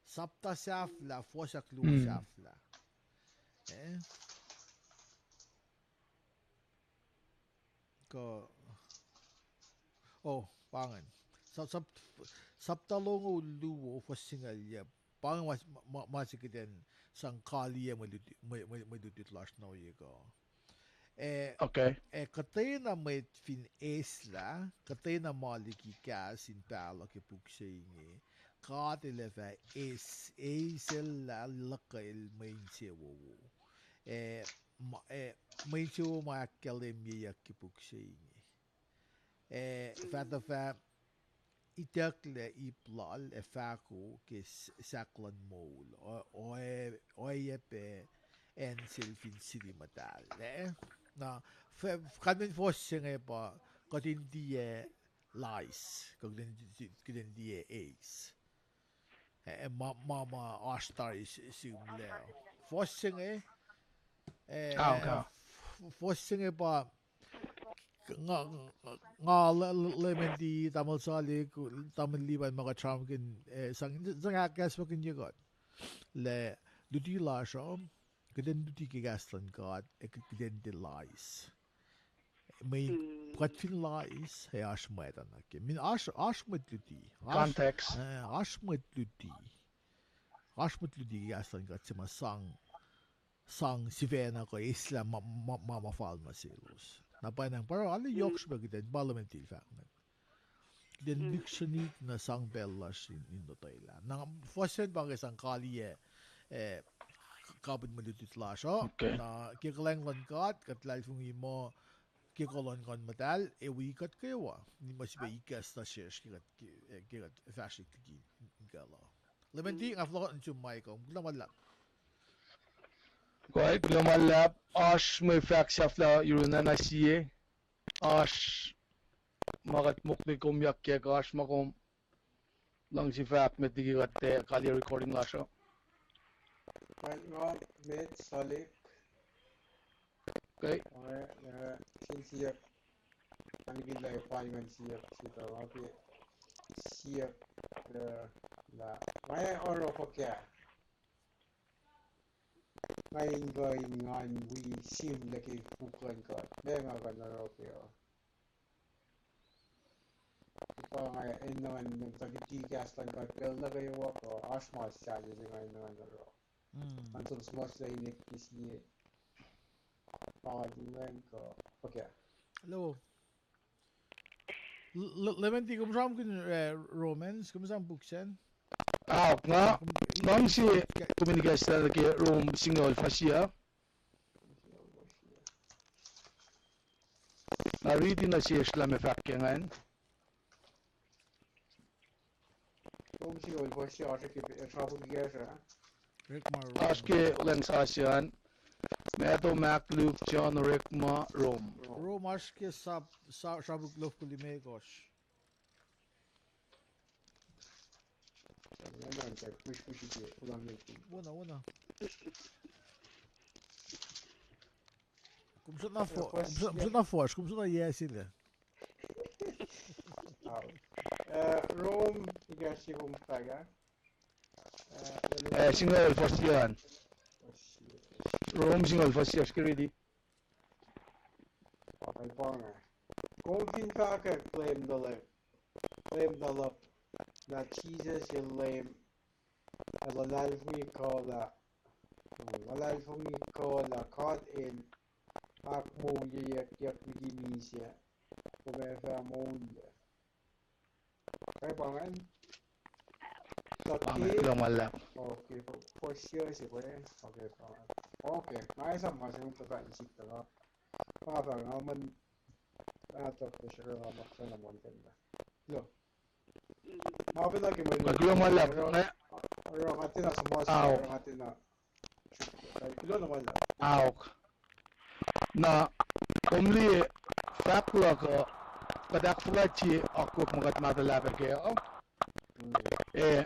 Sapta sahflah, fuhs ahkluo sahflah. Eh? Kuh, oh, pa ingacn. Sap-, sap-, sapta longoul luo, fuhs singucul yac. Pa inge ma, ma, ma se kuht in sang kaliyac mwe luti-, mwe, mwe, mwe lutlut lasr nuh ohiyac kuh. Eh, eh, kuhtwena mwet fin eislah, kuhtwena ma liki kahs in pahluh ke puk se inge, God El ac fah eis, eislah luhkel mwe insewowo. Eh, ma, eh, mwe insewowo ma ahkkahlwemyeyuck ke puk se inge. Eh, fah tuhfah itucklac ip lal ac fahko ke s-, sahk luhn moul. O-, oe-, oacyacpac acn sel fin siti muhtahl. Eh? Na, f-, kalmen fuhs se inge pa, kuht in tiac lais, kuh kuht in, kuht in tiac eis. Eh, ma, ma, ma oasr tari s-, sihmlac. Fuhs se inge, eh, f-, fuhs se inge pa, nga, nga, nga le-, le-, Lemendi, tamuhlwel Salik, tamuhlwel Lipan ma kuht sramsramkihn, eh, sang, sang ahkacsmakihnye kuht. Lah luti lasr uh, kuht in luti ke kahs luhn God, ac kuht, kuht in tiac lais. Mweyen kuht fin lais, ac oasr mwacta nuh ke. Min oasr, oasr mwet luti. Oasr, eh, oasr mwet luti. Oasr mwet luti ke kahs luhn God se ma sang, sang sifacna kuh eislah ma, ma, ma, ma fal nuh selos. Na pwacnwacng pa arlac yohk srihpac kuht in pa Lemendi el fahk ingacn. Kuht in lihksreni na sang pacl lasr in, in lotwelah. Na fuhs se inge pa ke sang kaliyac, eh, kapihn mwe lutlut lasr uh. Na ke kuhlwacng luhn God, kuht luhlahlfongi muh ke kuh luhn Nguhn Muhtahl, ac wi kuht kwewa. Ninac ma sifilpac ikacslah sesr ke kuht, ke, eh, ke kuht fahsrwelihk liki in kuh la. Lemendi, nga fohlohk nuh sum ma kom. Kuloh ma luhlahp. Kuh, kuloh ma luhlahp. Oasr mwe fahk sahflah yurin na na sie. Oasr ma kuht mokle komyak kac, oasr ma kom luhngse fahk met liki kuht, eh, kaliyac recording lasr uh. Nga met Salik. Okay. Nga, eh, sin siyuck. Nga liki lah pa ngan siyuck, siyuck, okay. Siyuck, eh, lah. Nga oruh fuhkah. Nga in kuh in ngan wi sihmlac ke puk luhn God. Meac nga kuh in oruh ke uh. Pa nga enenuh in tuh luti kahs luhn God pacl nuh kwewa kuh oasr ma sahyac se nga enenuh in oruh. Ngan som suhmuhslah in eis sie. Pa ingacn kuh, okay. Hello. L-, l-, Lemendi, kom sramsramkihn, eh, Romans, kom sramsram puk sacn? Ah, nga, kom, luhngse, kom in ikacslah ke Rom singucul fuhs yuh. Nga riti nuh sesr lah meac fahk ke ingacn. Kom singucul fuhs yuh, oasr ke, eh, sramsram ke, oasr ke lwen sasuc an. Matthew, Mark, Luke, John, Orekma, Rom. Rom oasr ke sap, sa-, sramsram lofoko limekohsr. Wona, wona. Kom sot na fo-, kom sot, kom sot na fuhsr, kom sot na yac sila. Eh, Rom, ikacslah kom fahk ah. Eh, singucul fuhs yuh an. Rom singucul fuhs yuh, oasr ke riti. Kom fin fahkwack Leum tuhlihk, Leum tuhlihk, lah Jisus el Leum, ac luhlahlfongi kuh lah, luhlahlfongi kuh lah God El ahkmoulyeyuckyak liki misac, kom ac fah moulyak. Kac pa ingacn? Kuloh ma luhlahp. Okay, fuhs yuh se pa. Okay, pa ingacn. Okay, nga esam ma se inge tuhfah in sik tuh nga, nga fah nga mweyen, ah, tuh fahsr nga ma sacna mon kena. Hello. Ma pacna ke mwe kuloh ma luhlahp, oruh nga tiacna suhmuhslah, oruh nga tiacna. Kuloh na ma luhlahp. Aok. Na kom liye fahk luhk uh, kuht ahkfuhlwactye akwuck ma kuht mahtuh luhlahp kac uh. Eh,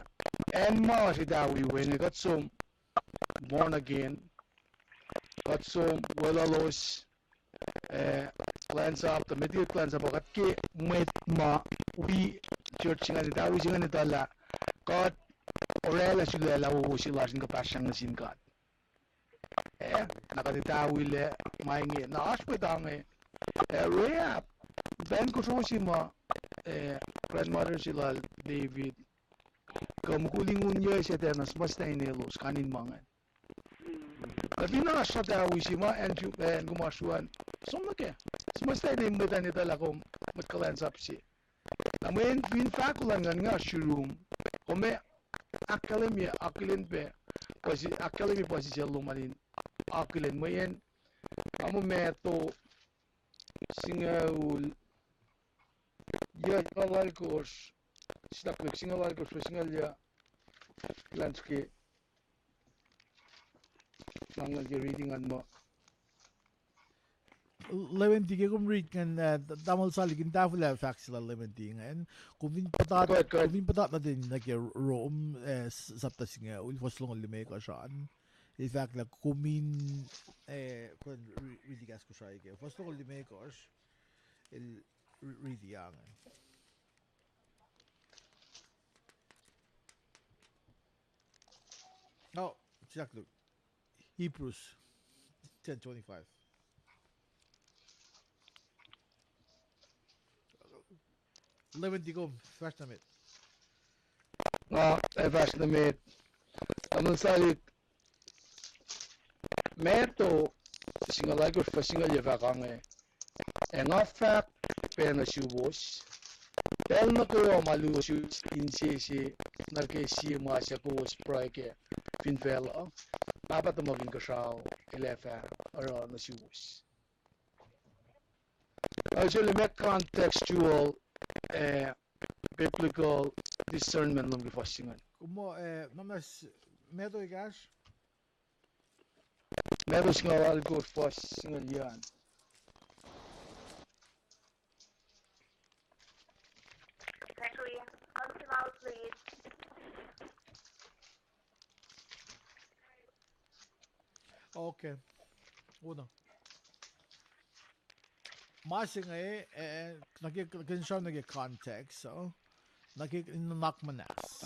acn ma oasr etawi we inge kuht som born again, kuht som weluhlos, eh, kuhlwacnsap, tuh met liki kuhlwacnsap uh, kuht ke mwet ma wi church se ingacn, etawi se ingacn etuh lah kuht oraclah sulaclah wowo se lasr in kuhpahsr sang nuh sin God. Eh, na kuht etawi lac ma inge, na oasr mwet ange, eh, Rahab, muhtwacn kosro se ma, eh, grandmother se lal David, kuh mukul in un yac se tiacna suhmuhslah inelos kain in ma ingacn. Kuht fin oasr etawi se ma acn, acn kom oasr an, som nuh kac. Suhmuhslah ine mwet an etuh lah kom mwet kuhlwacnsap se. Na mweyen fin fahko luhn Nguhn nga srurum, kom ac ahkkahlwemye akihlen pac, puhsi-, ahkkahlwemye puhsisacl lom an in akihlen mweyen, nga muh Matthew singucul, yac singucul alkosr, sitaklek singucul alkosr, singucul yac, kuhlwacnsap ke, nga ke reading an muh Lemanti, ke kom read ingacn, eh, tamuhlwel Salik, in tahfwelah fahk se lal Lemanti ingacn. Kom fin puhtat, kom fin puhtat nuh ten nuh ke Rom, eh, sapta singucul, fuhs longoul limekohsr an. El fahk lah kom in, eh, kom riti kahs Kosrae ke fuhs longoul limekohsr. El riti ange. Oh, exactly. Hebrews ten twenty-five. Lemanti, kom fahsr nuh met. Nga ac fahsr nuh met. Tamuhlwel Salik, Matthew singucul alkosr fuhs singucul yac fahk ange, ac nga fahk pac nuh suwos, pacl nuh kwewa ma luo suwos insese nuh ke sie ma suc kowos pruhe kac fin facluh, Pahpah tuhmuhk Inkuhsrao El ac fah oruh nuh suwos. Ac sel ma contextual, eh, biblical discernment lom ke fuhs se ingacn. Kom, eh, nuhnak muhnahs, Matthew ekahsr? Matthew singucul alkosr fuhs singucul yac an. Zachary, come out, please. Okay. Una. Ma se inge, eh, nuh ke, kuh in sram nuh ke context, uh, nuh ke nuhnak muhnahs.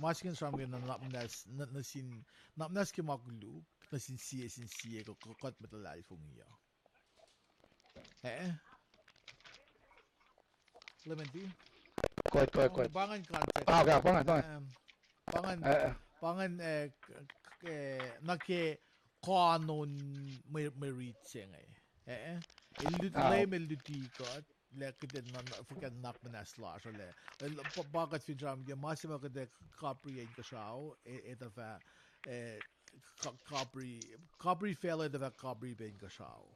Ma se inge sram ke nuhnak muhnahs, nuh, nuh sin, nuhnak muhnahs ke ma koluk, nuh sin sie, sin sie, kuh, kuh, kuht mwet luhlahlfongi uh. Eh? Lemanti? Kuht, kuht, kuht. Pa ingacn context. Pa ingacn, pa ingacn. Pa ingacn, eh, nuh ke koanon mwe, mwe rit se inge. Eh? El lut, Leum El luti kuht lah kuht in fuhkah nuhnak muhnahs lasr uh lah. Pa, pa kuht fin sram ke ma se ma kuht ac kapri inkuhsrao, e, etuh fah, eh, ka-, kapri, kapri facluh etuh fah kapri pac inkuhsrao.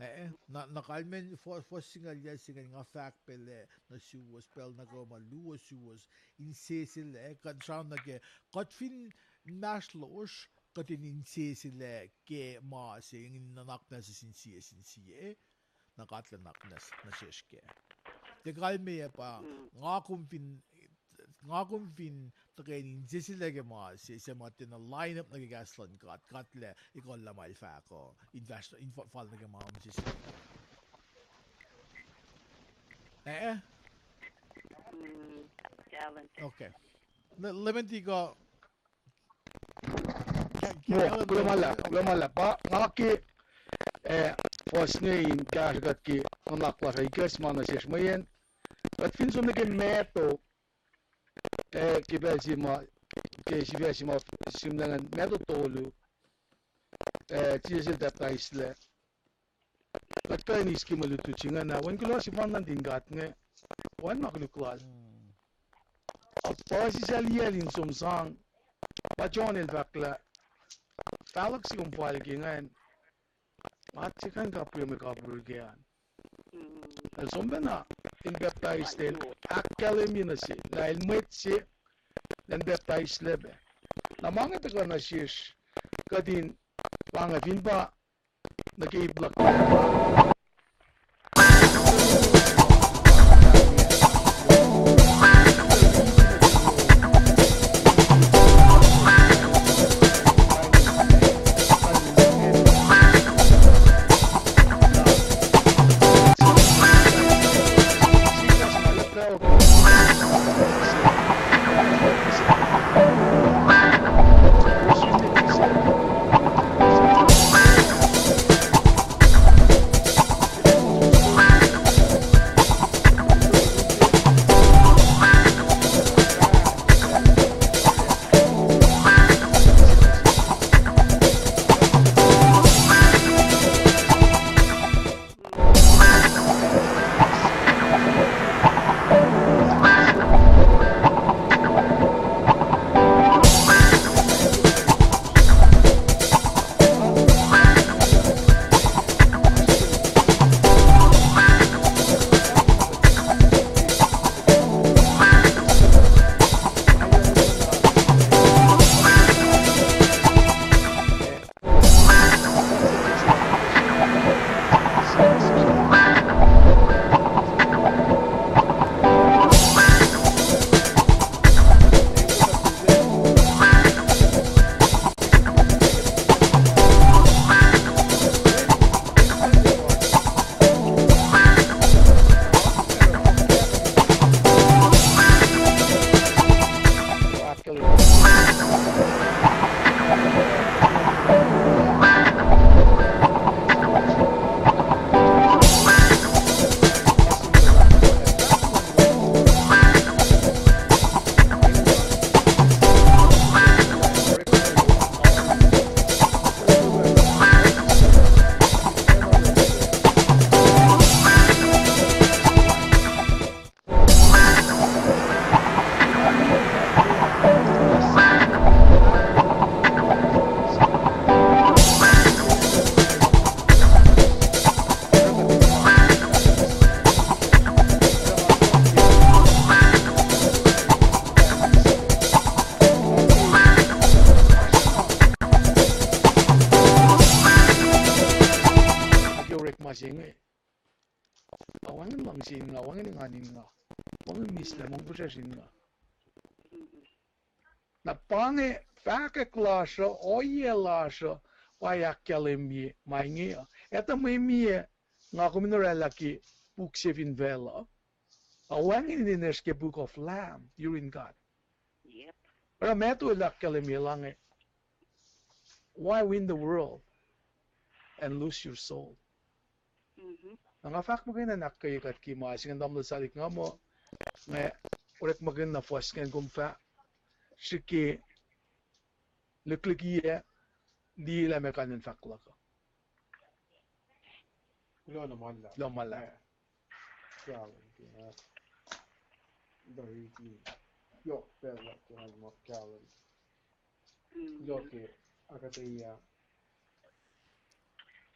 Eh, na, na kalmen fuhs, fuhs singucul yac se inge nga fahk pac lah nuh suwos pacl nuh kwewa ma luo suwos insese lac, kuht sram nuh ke, kuht fin inmahsrlosr, kuht in insese lac ke ma se inge nuhnak muhnahs sin sie, sin sie. Na kuht lah nuhnak muhnahs nuh sesr kac. Tiac kalmeyac pa, nga kom fin, nga kom fin tuhkweni insese lac ke ma se, se ma tiacna line up nuh ke kahs luhn God, God lah ekuhllah ma El fahk uh, in fahsr, in fa-, fal nuh ke ma se. Eh? Okay. Le-, Lemanti kuh Kuloh ma luhlahp, kuloh ma luhlahp. Pa nga ke, eh, fuhs inge in kahsruh kuht ke nuhnak lasr uh, ikacs ma nuh sesr mweyen kuht fin som nuh ke Matthew, eh, ke pacl se ma, ke sifac se ma sihmlac ingacn, Matthew tolu, eh, Jisus el pacptaislac. Kuht kuh in eis ke mwe lutlut se ingacn ah, Wen kuloh sefanna nuhtin God inge, oacna ma koluk lal. Puhsisacl liyacl in som sang, pa John el fahk lah, fahluhk se kom fal ke ingacn, nga tiac kuh in kapihr mwe kapihr kac an. El som pacna in pacptais el, ahkkahlwemye nuh sel lah el mwet se, elan pacptaislac pac. Na ma inge tuhkuh nuh sesr, kuht in pa inge fin pa nuh ke ip luhk Ke orekma se inge, nga wacngihn luhngse in nga, wacngihn engan in nga, wacngihn mihslac, mongfihsrwacsr in nga. Na pa inge fahkwack lasr uh, ohiyac lasr uh, pa ahkkahlwemye ma inge uh. Etuh mwe mie nga kom in oraclah ke puk se fin facluh, a wacngihn in enenuh ke Book of Lamb, yurin God. Oruh Matthew el ahkkahlwemye lah inge, why win the world and lose your soul? Na nga fahk muhkwena in ahkkweye kuht ke ma se inge, tamuhlwel Salik, nga muh, nga orekmakihn na fuhs ingacn kom fah srihke lihklihkiyac, liye lah meac kalmacn fahk luhk uh. Kuloh na ma luhlahp. Kuloh ma luhlahp. Kahlwem ke, uh, tari ki yohk pacl luhk ke ngan muh kahlwem. Yohk ke, uh, ahkuhtweyac.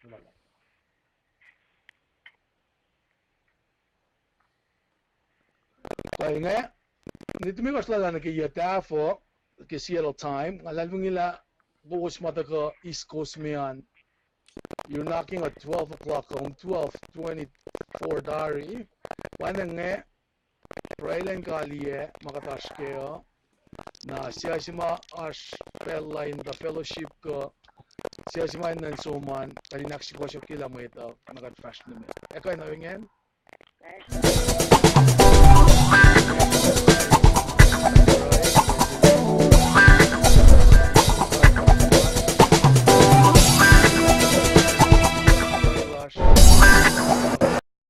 Kuloh na. Pa inge, nitmikohsr lal ah nuh ke yac tahfuh ke Seattle time, nga luhlahlfongi lah kowos ma tuhkuh East Coast me an, you're knocking at twelve o'clock home, twelve twenty-four tari. Pa inge, pruhe lacn kaliyac ma kuht oasr kac uh, na suc se ma oasr pacl lain tuh fellowship kuh suc se ma enenuh in som an, kuht in ahksukohsohkye lah mwet uh, na kuht fahsr nuh met. Ac kuh in ohinge an?